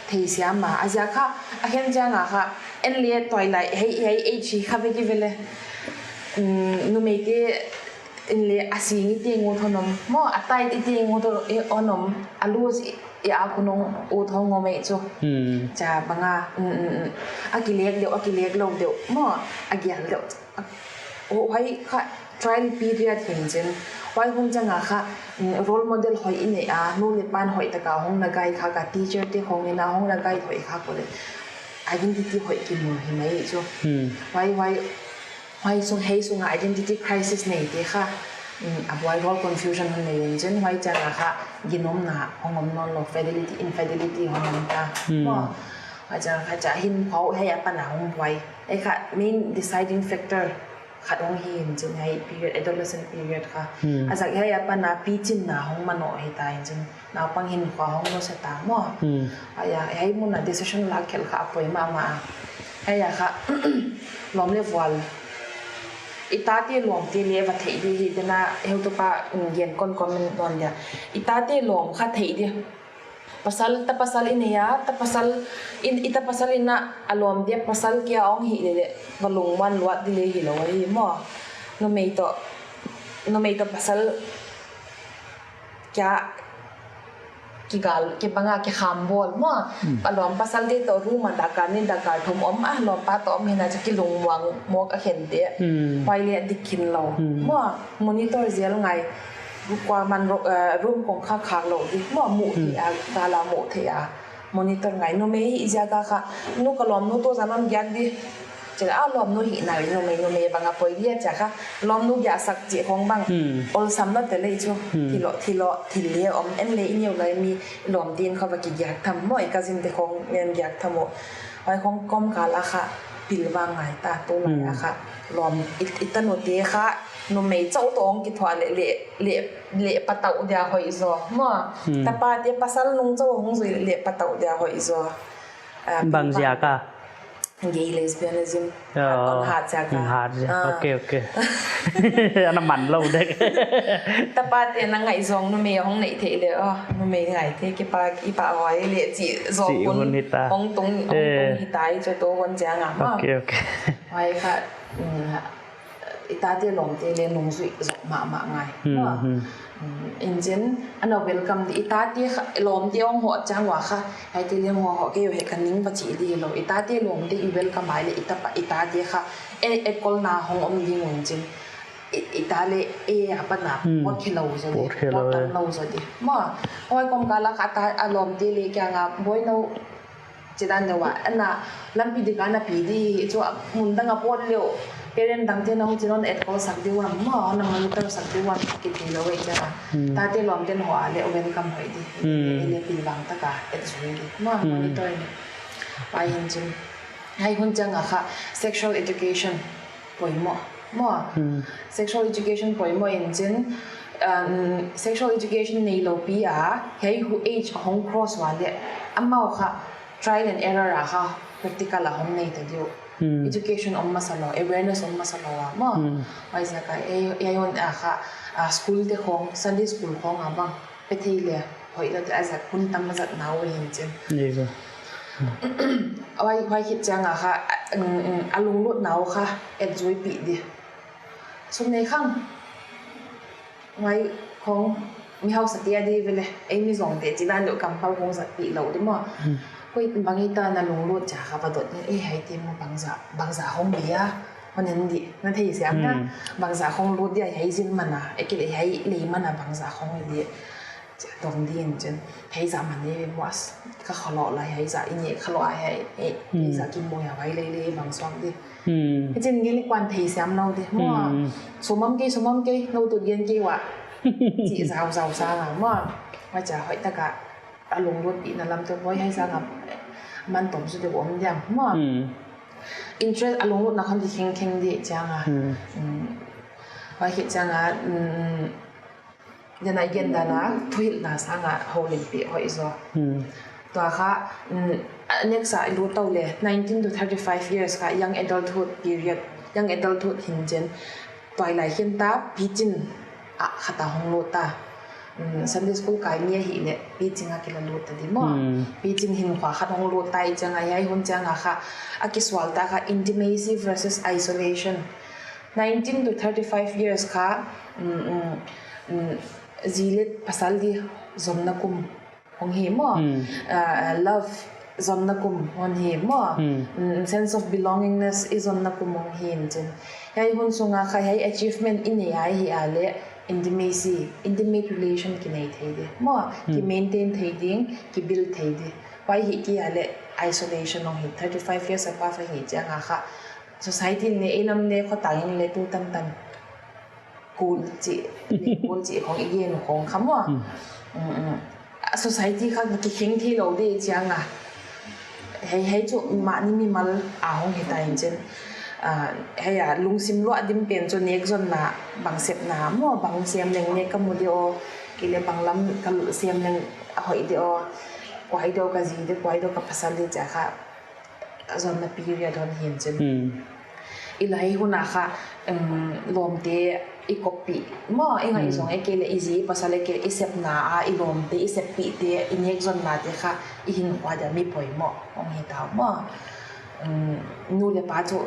theisiam a. A ziak kha, a khen chiang a kha, en le tuailai, hiai, hiai age hi kha vek i ve le. Mm, numeite in le a sing i teng ut hon om maw, a tight i teng ut hon om, a loose i, i a khunung ut hon om ei chu. Hmm. Chia bang a, mm, mm, mm. A kilek deuh, a kilek lou deuh maw, a gial deuh. Oh, huai kha trial period hi in chin. Huai hun chiang a kha, mm, role model hoih i neih a, nu leh pa'n hoih tak a hong na guide kha, ka teacher te khong in a hong na guide hoih kha ko le. Identity hoih kimu hi mai chu. Hmm. Huai, huai, huai sung, hiai sung a identity crisis neite kha. Mm, a buai role confusion hon nei in chin, huai chiang a kha ginomna hong om nawnlou, fidelity, infidelity hong om ta. Hmm. Maw, huai chiang a kha chia hin khau hiai apan a hong buai. Ei kha main deciding factor khat hong hi in chin, hiai period, adolescent period kha. Hmm. A zak hiai apan a pichinna hong manoh hita in chin, naupang hinkhua hong nusia ta maw. Hmm. Hiai a, hiai mun a decision lak khelh kha a poi mahmah a. Hiai a kha, lawm leh vual, i tate lawmte leh va theih di hi, tena heutupa, mm, gen kon comment nawn dia. I tate lawm kha theih di. Pasal, ta pasal i nei a, ta pasal in, i ta pasal in a, a lawmte pasal kia hong hih leh leh, va lungmuan luat di leh hilou hi maw. Numei toh, numei toh pasal kia kigal, kibang a kikham bawl maw. Hmm. A lawm pasalte toh room a dakar nih dakar thum om a, lawmpa toh om hi in a chu kilungmuang mawk a khente. Hmm. Huai leh dik khin lou. Hmm. Maw, monitor zel ngai. Kuaman ro-, eh, room kong kha khak lou di. Maw, muh theih a, Hmm. gal a muh theih a. Monitor ngai. Numei hih ziak a kha, nu ka lawmnu toh zan hon giak di. Chih a lawmnu hihna, numei, numei bang a poi di a chia kha, lawmnu giahsak chih khong bang. Hmm. Awlsam na te leh chu. Hmm. Thil lou, thil lou, thil leh om en leh i neu lai mi lawmte'n kha va kigiak tham maw, i cousin te khong nen giak tham maw. Huai khong kawmkal a kha, pilvang ngai ta, tulai a Hmm. kha. Lawm, i, i tanute kha, numei chauh toh hong kithuah leh, leh, leh, leh patauh dia hoih zaw. Maw, Hmm. tapate pasal nung chauh hong zui leh patauh dia hoih zaw. Ah, Bang pilvang. ziak a? Gay lesbianism. Oh, Hon hat ziak a. hat ziak. Ah. Ok, ok. Ana man lou dek. Tapate na ngaihzawng numei hong neih theih leh, oh, numei ngaite kipak, i pahhuai leh chih zaw Chih hun hun hita. hong tung, hong tung Eh. hita i chu tu hun ziak a. Ok, ok. Huai kha, mm, i tate lawmte leh nungzui zok mahmah ngai. Hmm, Maw. hmm. Mm, in chin, ana welcome di, i tate kha, lawmte hong hoh chiang ua kha, hiaite leng hoh hoh kei uh, hiai ka ning va chih di lou. I tate lawmte i welcome ai leh, i tapa, i tate kha, e, etkolna hong om ding uh in chin. I, i ta leh, e, apan a, Hmm. pawt khe lou zaw di, Pawt khe lou, pawt tam eh. lou zaw di. Maw, huai kawmkal a kha ta, a lawmte leh kiang a, boi nou, Chih dan deuh a, ana lampi dik a na pi di, chu a mun dang a pawt leh, parent dangte'n hong chin hon etkol sak di uam maw, hon monitor sak di uam kithei lou ei chia. Hmm. Tate lawmte'n hoh a leh welcome hoih di. Hmm. Ei leh pilvang tak a etzui di. Maw, Hmm. monitor ni. Huai in chin. Hiai hun chiang a kha sexual education poimoh. Maw. Hmm. Sexual education poimoh in chin, um, sexual education neilou pi a, hiai hun age hong cross ua leh, amau kha, trial and error a kha practical a hong nei ta di uh. Hmm. Education om masa lou, awareness om masa lou a maw. Hmm. Huaiziak a, ei, ei hon a kha, a, school te khong, Sunday school khong a bang, pe thei leh, hoih lou di a zat hun tam a zat nau hin chin. Ni ko. Huai, huai khit chiang a kha, a, mm, mm, a lunglutna uh kha, etzui pi di. Sum nei khang. Ngai khong mi hausa te a di ve leh, ei mi zong te chih dan deuh kampau khong zat pi lou di maw. Hmm. Koi bang i ta na lunglut chia kha va dot ni, eh, hiaite maw bangzah, bangzah khong di a, hon en di, na thei siam na, Hmm. bangzah khong lut di a, hiai zin man a, eh, kei leh hiai lei man a bangzah khong di. Chia dong di in chin, hiai zah man e maw, ka kholou lai hiai zah i ne kholou a hiai, eh, Hmm. hiai zah ki maw hiai lei lei bang suak di. Hmm. Hi chin gili kuan thei siam lou di maw. Hmm. Sumam kei, sumam kei, nou tut gen kei ua. Chih zau zau sa nga maw. Huai chia hoih tak a, a lunglut pihna lam toh boi hiai sang a, man tom su deuh om diam maw. Hmm. Interest a lunglutna khong di kheng kheng di chiang a. Hmm. Hmm. Huai khit chiang a, hmm, Tua i gen dan a, thuhilhna sang a houlimpih hoih zaw. Hmm. Tua kha, mm, next a i lut tou leh, nineteen to thirty-five years kha, young adulthood period, young adulthood hin chin, tua i lai hin ta, pichin a khat a hong lut ta. Mm, Sunday school kai mi ahih leh, pichin a kila lut ta di maw. Hmm. Pichin hinkhua khat hong lut ta i chiang a, hiai hun chiang a kha, a kisual ta kha, intimacy versus isolation. Nineteen to thirty-five years kha, mm, mm, mm, zi leh pasal di zonna kum hong hi maw. Hmm. Ah, love zonna kum hong hi maw. Hmm. Mm, sense of belongingness i zonna kum hong hi in chin. Hiai hun sung a kha hiai achievement i nei a hih leh intimacy, intimate relation ki nei thei di maw. Hmm. Ki maintain thei ding, ki build thei di. Huai hih kei a leh isolation hong hi, thirty-five years above a hih chiang a kha. Society in leng, ei lam leng, khotang in leng tu tantan. Kul chih, kul chih khong i gen khong kha maw. Hmm. Mm, mm. A society kha ki kheng thei lou di chiang a. Hiai, hiai chu mahni mimal a hong hi ta in chin. Ah, hiai a lungsim luah dim pen chu nekzonna, bang sepna maw, bang sem leng nek ka mu di aw, kei leh bang lam ka sem leng a hoih di aw, kuai di aw ka zi di, kuai di aw ka pasal di chia kha, zonna period hon hi in chin. Hmm. I lai hun a kha, um, lawmte i koppih maw, i ngaihzong, hmm, e kei leh i zi i pasal e kei leh i sepna a, i lawmte, i seppihte, i nekzonnate kha i hinkhua dia mi poimoh hong hi ta maw. Um, nu leh pa chu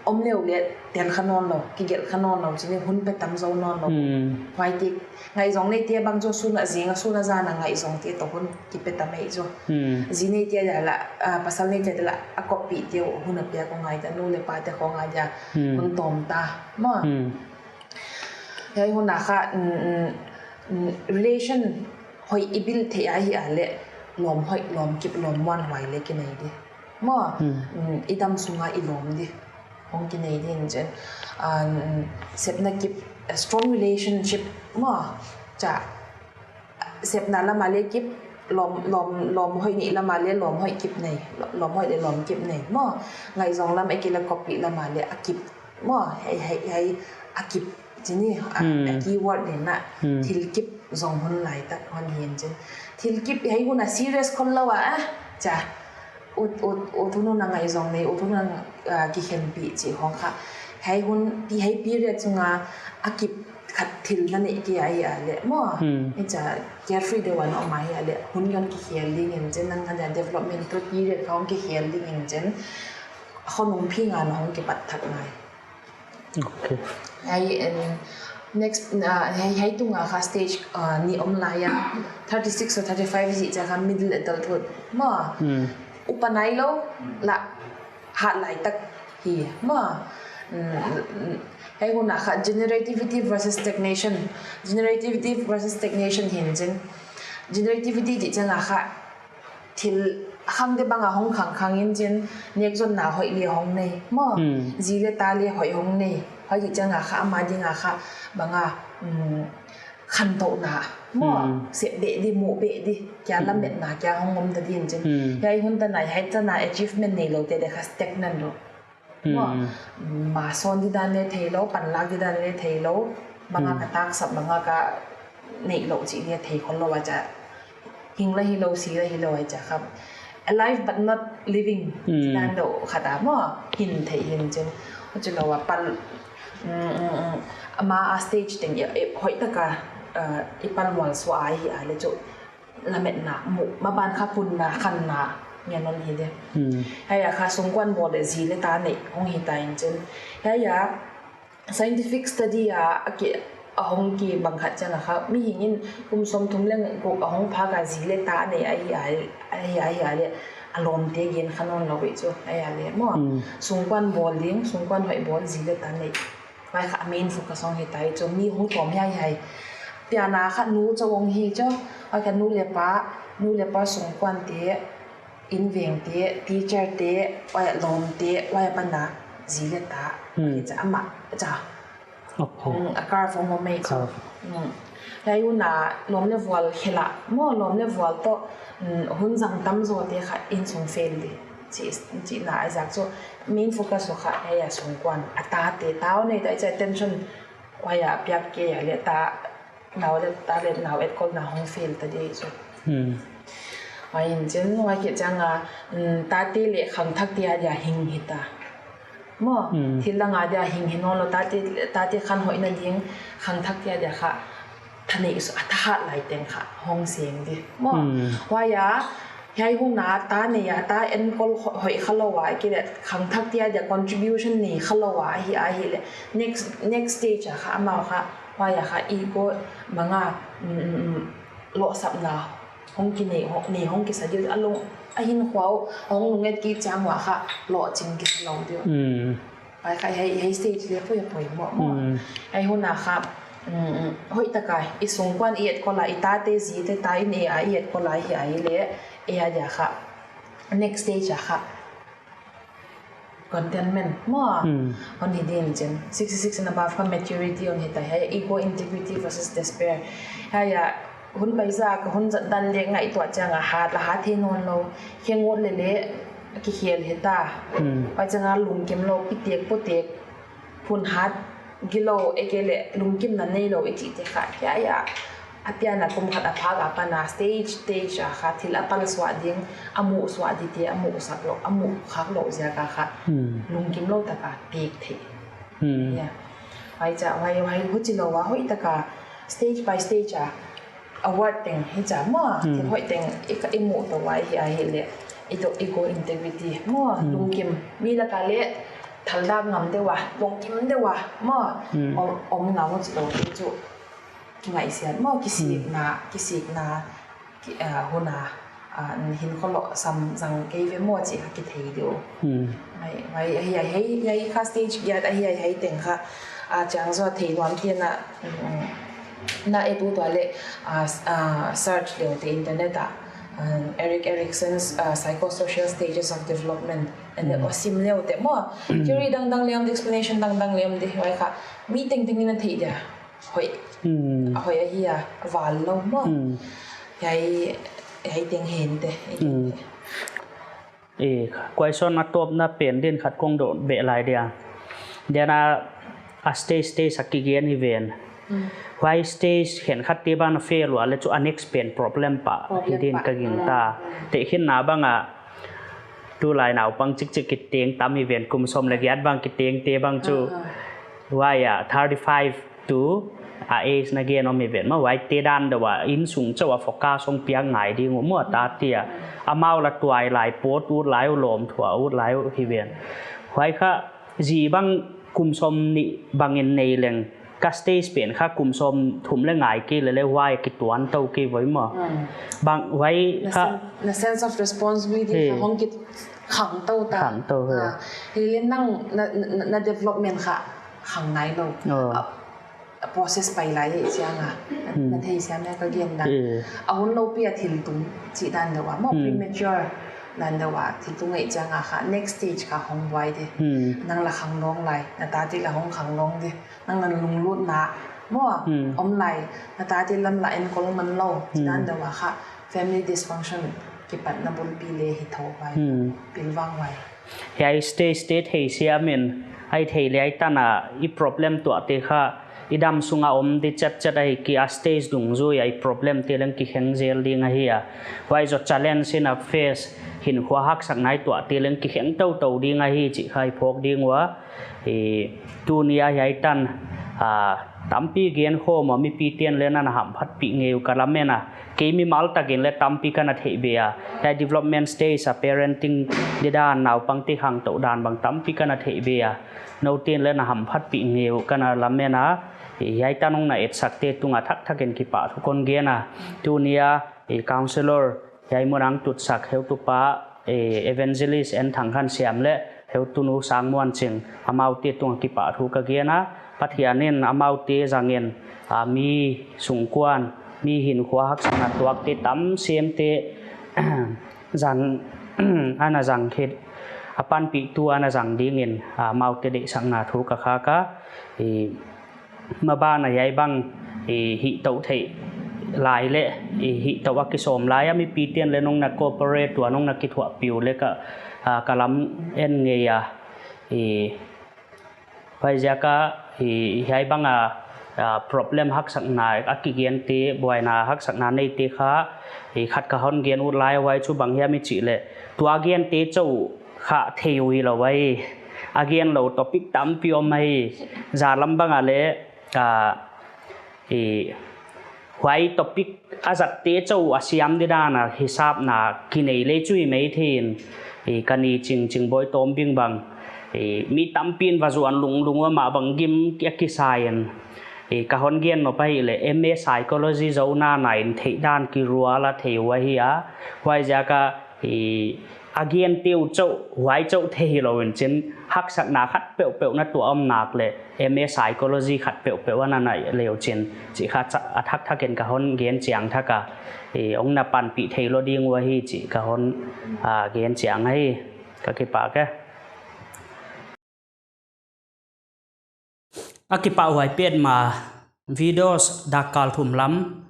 om leh leh tel kha nawn lou, kigelh kha nawn lou, chih ni hun pe tam zou nawn lou. Hmm. Huai ti ngaihzong neite bang chu sun a zing a, sun a zan a ngaihzongte toh hun kipe ta mai chu. Hmm. Zi neite dia lah, ah, pasal neite dia lah, a koppihte uh hun a piak uh ngai ta, nu leh pate khong a dia, hmm, hun tawm ta maw. Hmm. Hiai hun a kha, mm, mm, mm, relation hoih i build theih a hih a leh, lawm hoih, lawm kip, lawm muanhuai leh kinei di maw. Hmm. Mm, i dam sung a i lawm di hong kinei di in chin. Ah, mm, sepna kip, a strong relationship maw. Chia, sepna lam a leh kip, lawm, lawm, lawm hoih neih lam a leh lawm hoih kip nei, lawm hoih leh lawm kip nei maw. Ngaihzong lam e kei leh koppih lam a leh a kip maw. Hiai, hiai, hiai a kip chih ni, a, hmm, a keyword nen a, hmm, thil kip zong hun lai tak hon hi in chin. Thil kip hiai hun a serious khol lou a, ah, chia, ut, ut, ut hun a ngaihzong nei, ut hun a, ah, kikhenpih chih hong kha. Hiai hun, pi, hiai period sung a, a kip khat thil na neih kei a hih a leh maw. Hmm. Hichia carefree deuh a na om a hih a leh, hun hon kikhel ding in chin, nang a dia developmental period kha hong kikhel ding in chin, khonung phing a na hong kipat thak ngai. Okay. Hiai, um, next, uh, hiai, hiai tung a kha stage, uh, ni om lai a, thirty-six toh thirty-five zi chia kha middle adulthood maw. Hmm. Upa nai lou lah, hat lai tak hi maw. Mm, mm, mm. Hiai hun a kha generativity versus stagnation. Generativity versus stagnation hi in chin. Generativity chih chiang a kha thil khang di bang a hong khang khang in chin, nekzonna hoih leh hong nei maw. Hmm. Zi leh ta leh hoih hong nei. Hoih chih chiang a kha ama ding a kha bang a, mm, khantouhna maw, hmm, sep beh di, muh beh di, kia, hmm, lametna kia hong om ta di in chin. Hmm. Hiai hun tan a, hiai tan a achievement nei loute dia kha stagnant lou. Hmm. Maw, ma sawn di dan leh thei lou, panlak di dan leh thei lou, bang a, hmm, ka taksap, bang a ka neih lou chih leh thei khol lou a chia. Hing lah hi lou, si lah hi lou a chia kha. Alive but not living, hmm, dan deuh khat a maw, hin theih hi in chin. Huchi lou a pan, mm, mm, mm. Ama a stage teng i, i, hoih tak a, uh, i pan mual suah a hih a leh chu lametna, muh, maban kha punna, khanna ngen hon hi di. Hmm. Hiai a kha sungkuan bawl leh zi leh ta neih hong hi ta in chin. Hiai a scientific study a, a ki, a hong kibang khat chiang a kha, mihing in kum sawmthum leh guk a hong phak a zi leh ta nei a hih a, a hih a, a hih a leh, a lawmte gen kha nawn lou uh chu, hiai a leh maw. Hmm. Sungkuan bawl ding, sungkuan hoih bawl, zi leh ta neih. Huai kha main focus hong hi ta hi chu, mi hong tawm hiaihiai. Pian a kha nu chauh hong hi chu, huai kha nu leh pa, nu leh pa sungkuante, invengte, teacher te, huai lawmte, huai apan a zi leh ta. Hmm. Chia amah, chia. Okay. Mm, a curve hong om mai chu. Curve. Mm. Hiai hun a lawm leh vual khel a maw, lawm leh vual toh, mm, hun zang tamzawte kha insung fail di. Chih, chihna a ziak chu main focus uh kha hiai a sungkuan. A tate, ta uh nei ta, i chia attention huai a piak kei a leh ta, nau leh, ta leh nau etkolna hong fail ta di chu. Hmm. Huai in chin, huai khit chiang a, mm, tate leh khangthakte a dia hing hi ta. Maw, hmm, thil dang a dia hing hi nawn lou, tate, tate khanhoihna ding, khangthakte a dia kha, thaneih su, a thahat lai teng kha hong seng di. Maw, hmm, huai a, hiai hun a ta nei a, ta enkol ho-, hoih kha lou a, kei leh khangthakte a dia contribution nei kha lou a, a hih, a hih leh. Next, next stage a kha, amau kha, huai a kha, ego bang a, mm, mm, mm, lohsapna hong kinei, hong, nei hong kisa di uh, a lung, a hinkhua uh, hong lunget kik chiang ua kha, lohching kisa lou di uh. Mm. Huai kha hiai, hiai stage leh poi, poimoh maw. Mm. Hiai hun a kha, mm, mm, hoih tak a, i sungkuan i etkol a, i tate zite ta in e a, i etkol a hih a leh, e a dia kha. Next stage a kha. Contentment maw. Hmm. Hon hi di in chin. Sixty-six and above kha maturity hon hi ta, hiai ego integrity versus despair. Hiai a, hun pai zah a, hun zat dan leh ngaihtuah chiang a hat lah hat thei nawn lou. Khengut leh leh, a kikhel hi ta. Hmm. Huai chiang a lungkim lou, pitek putek, phun hat gilou, ahihkeileh lungkimna neilou i chihte kha, hiai a, a pianna kum khat a phak apan a stage, stage a kha thil a palsuah ding, a muhsuah dingte a muhsak lou, a muhkhak lou ziak a kha, hmm, lungkim lou tak a pek theih. Hmm. Ya. Huai chiang, huai, huai huchi lou a hoih tak a stage by stage a award teng hi chia maw, hmm, thil hoih teng i ka, i muh tou a hi, ahihleh i tou, i go integrity maw, hmm, lungkim, mi lak a leh thaldak ngam deuh a, lungkim deuh a maw, hmm, om, om ngam huchi lou chu kingaihsiat maw, kisikna, hmm, kisikna, ki, ah, hun a, ah, hinkhua lou sam zang kei ve maw chih kha kithei deuh. Hmm. Huai, huai, hiai, hiai, hiai kha stage giat ahi, hiai, hiai teng kha, ah, chiang zaw thei nuam te na, mm, na et ut uleh, ah, s-, ah, search le uh te internet a, ah, Erik Erikson's, ah, Psychosocial Stages of Development, and then, hmm, oh, sim le uh te maw. Hmm. Theory dangdang lem, explanation dangdang lem di, huai kha mi tengteng in a thei dia. Hoih. Hmm. A hoih ahi a, val lou maw. Hmm. Hiai, hiai teng hen te. Hmm. Eh, question a tawpna pen din khat kong dot beh lai dia. Dia na a stage, stage a kigen hi ven. Hmm. Huai stage khenkhat te ban fail uleh chu a next pen problem pah, problem hi din pah, ka gingta. Hmm. Tehkhinna bang a tulai naupang chikchik kiteng tam hi ven, kum sawm leh giat bang kiteng te bang chu. Ah, ah. Huai a thirty-five to a age na gen om hi ven maw, huaite dan deuh a insung chauh a focus hong piak ngai ding uh maw, ta tia. Amau la tuailai pawt ut lai uh, lawmthu a ut lai uh hi ven. Huai kha zi bang kum sawmnih bangin nei leng, ka stage pen kha kum sawmthum leh ngai kei leh leh huai kituan tou kei voi maw. Hmm. Bang huai kha, na sen-, na sense of responsibility kha, eh, hong kikhang tou ta. Khang tou, eh. Ah, hileh nang na, na, na development kha khang nai lou. Oh. Ah, process pai lai hi chiang a. Na, hmm, na theisiam e ka gen dan. Eh. A hun loupi a thil tung chih dan deuh a maw, hmm, premature dan deuh a thil tung hi chiang a kha next stage kha hong buai di. Hmm. Nang la khang lawng lai, na tate la hong khang lawng di. Nang na lunglutna maw, hmm, om lai, na tate lam la enkawl man lou, hmm, dan deuh a kha family dysfunction kipatna bulpi leh hi thou pai. Hmm. Pilvang huai. Hiai stage te theisiam in, ahihkeileh hiai tan a i problem tuah te kha i dam sung a om di chetchet ahi kei a, stage dungzui a i problem te leng kikheng zel ding ahi a. Huai zaw challenge in a face, hinkhua haksatna i tuah te leng kikheng toutou ding ahi chih kha i phawk ding ua. I, tuni a hiai tan, ah, tampi gen khawm a, mipite'n leng na hamphatpih ngei uh ka lamen a. Kei mimal takin leng tampi ka na theih beh a. Hiai development stage a parenting di dan, naupangte khangtou dan bang tampi ka na theih beh a. Noute'n leng na hamphatpih ngei uh ka na lamen a. I, hiai tan hong na etsakte tungah thakthak in kipahthu kon gen a. Tuni a, i, counselor, hiai mun a hong tutsak heutupa, eh, Evangelist N Thangkhansiam leh heutunu Sangmuanching, amaute tungah kipahthu ka gen a, Pathian in amaute zangin, ah, mi sungkuan, mi hinkhua haksatna tuakte tam semte zang, ana zang khit, a panpihtu ana zang dingin, ah, amaute deihsakna thu ka khak a, i, maban a hiai bang, i, hih tou theih lai leh, i, hih tou a kisawm lai a mipite'n leng nong na cooperate ua, nong na kithuahpih uh leh ka, ah, ka lamen ngei a, i, huaiziak a, i, hiai bang a, ah, problem haksatna a kigente, buaina haksatna neite kha, i, khat ka hon gen ut lai huai chu bang hiam i chih leh, tua gente chauh kha thei uh hilou ahi. A gen lou topic tampi om ahi. Zan lam bang a leh, ah, i, huai topic a zatte chauh a siam di dan a hisapna kinei leh chu hi mai thei in, i, ka ni Ching, Chingbawi Tawmbing bang, i, mi tampi'n va zuan lunglung ua, amah bang gim a kisa in, i, ka hon gen nop ahihleh M A Psychology zou nanain theih dan kirual a thei uh ahi a. Huaiziak a, i, a gente uh chauh, huai chauh thei hilou in chin, haksatna khat peuhpeuh na tuah om nak leh, M A Psychology khat peuhpeuh ana na leh uh chin, chih kha cha-, a thakthak in ka hon gen chiang thak a, i, hong na panpih thei lou ding uh ahi chih ka hon, ah, gen chiang ahi, ka kipak e. A kipahhuai petmah, videos dak kal thum lam,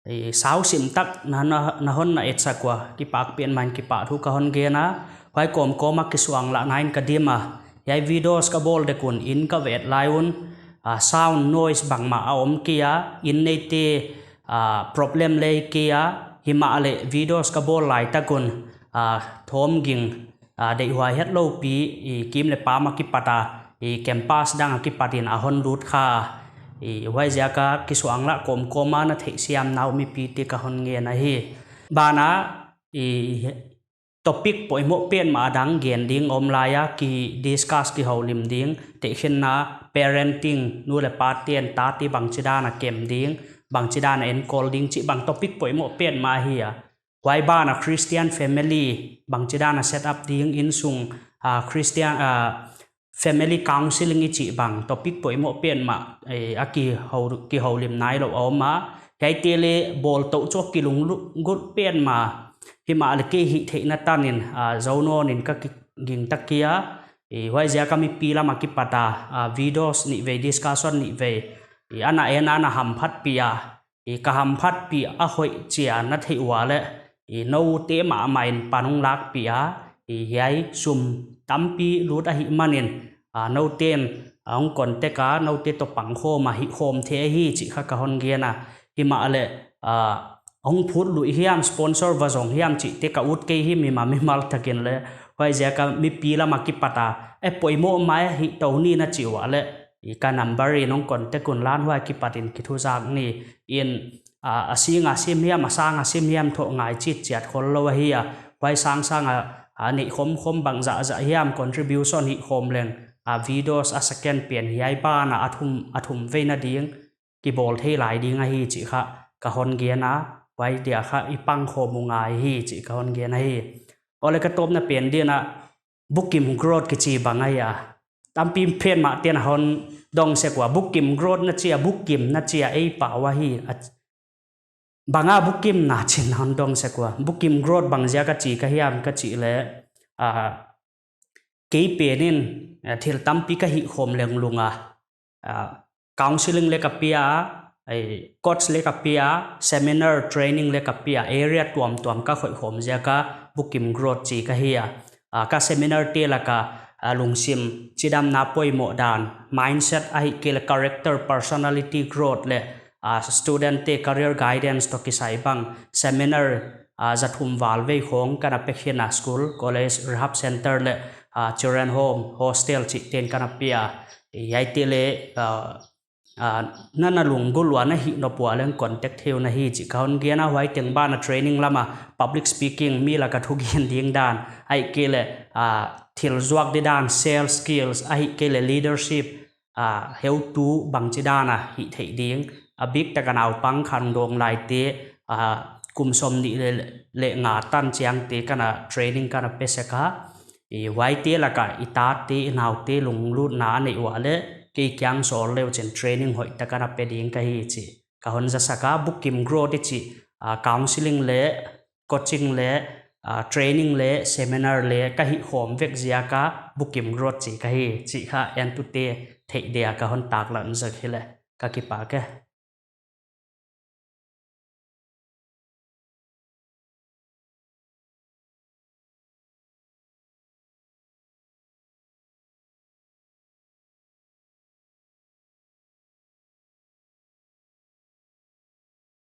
i, sausim tak na, na, na hon na etsak ua, kipak petmah in kipahthu ka hon gen a, Huai kawmkawm a kisuanglahna in ka dim a. Hiai videos ka bawl dek un inn ka va et lai un, ah, sound noise bangmah a om kei a, inn neite, ah, problem lei kei a, himahleh videos ka bawl lai tak un, ah, thawm ging, ah, deihhuai hetlou pi, i kim leh pam a kipat a, i campus dang a kipat in a hon lut kha. I huaiziak a kisuanglah kawmkawm a na theihsiam na uh mipite ka hon ngen ahi. Banah, i topic poimoh petmah a dang gen ding om lai a, ki discuss, kihoulim ding, tehkhinna, parenting, nu leh pate'n tate bangchidan a kem ding, bangchidan a enkawl ding chih bang topic poimoh petmah ahi a. Huai banah Christian family bangchidan a set up ding, innsung, ah, Christian, ah, family counseling i chih bang topic poimoh petmah, eh, a kihou, kihoulim nailou a om a. Hiaite leh bawl tou chu kilunggulh petmah. Himahleh kei hihtheihna tan in, ah, zou nawn in ka ki, gingta kei a. Eh, huaiziak a mipi lam a kipat a, ah, videos nihvei, discussion nihvei, eh, ana en a, ana hamphatpih a. I ka hamphatpih a hoih chia na theih ua leh, i noute mahmah in pan hong lakpih a, i hiai sum tampi lut ahihman in, a, nouten, a, hong contact a, noute toh pangkhawm a hihkhawm thei ahi chih kha ka hon gen a. Himahleh, a, hong phut luih hiam, sponsor va zong hiam chihte ka ut kei hi, mimal mimal tak in leh, huaiziak a mipi lam a kipat a, e poimoh mai hi tou ni na chi ua leh, i ka number in hong contact un lan, huai kipat in kithuzak ni in, a, a sing a sim hiam, a sang a sim hiam thoh ngai chitchiat khollou ahi a, huai sangsang a, a neih khomkhom bangzahzah hiam contribution hihkhawm leng, a videos a second pen hiai banah a thum, a thum veina ding kibawl thei lai ding ahi chih kha ka hon gen a, huai dia kha i pangkhawm uh ngai hi chih ka hon gen ahi. Aw leh ka tawpna pen ding a, bukim growth kichi bang ahia. Tampi petmah te'n a hon dong sek ua, bukim growth na chi a, bukim na chi a, ei pau ahi. A, bang a bukimna chi'n a hon dong sek ua. Bukim growth bangziak a chi ka hiam ka chih leh, a, kei pen in, a, thil tampi ka hihkhawm lenglung a, a, counseling leh ka pia, ei, course leh ka pia, seminar training leh ka pia, area tuamtuam ka khoihkhawm ziak a bukim growth chi ka hi a. A, ka seminar te lak a, a, lungsim chidamna poimoh dan, mindset ahihkeileh character, personality growth leh, a, student te career guidance toh kisai bang seminar, a, za thum val vei khong ka na pia khin a, school, college, rehab center leh, a, children home, hostel chih te'n ka na pia. Hiaite leh, a, a, na na lunggulh ua na hih nop ua leng contact thei uh na hi chih ka hon gen a. Huai teng banah training lam a public speaking, mi lak a thugen ding dan, ahihkeileh, a, thil zuak di dan, sales skills, ahihkeileh leadership, a, heutu bangchidan a hih theih ding, a biktak a naupang khandawng laite, a, kum sawmnih leh, leh nga tan chiangte ka na training ka na pe sek a. I huaite lak a i tate i naute lunglutna a neih ua leh kei kiang sawl leu chin training hoihtak a na pe ding ka hi chih ka hon zasak a. Bukim growth i chih, a, counseling leh, coaching leh, a, training leh, seminar leh ka hihkhawm vek ziak a bukim growth chi ka hi chih kha entute theih dia ka hon taklang zak hi leh ka kipak e.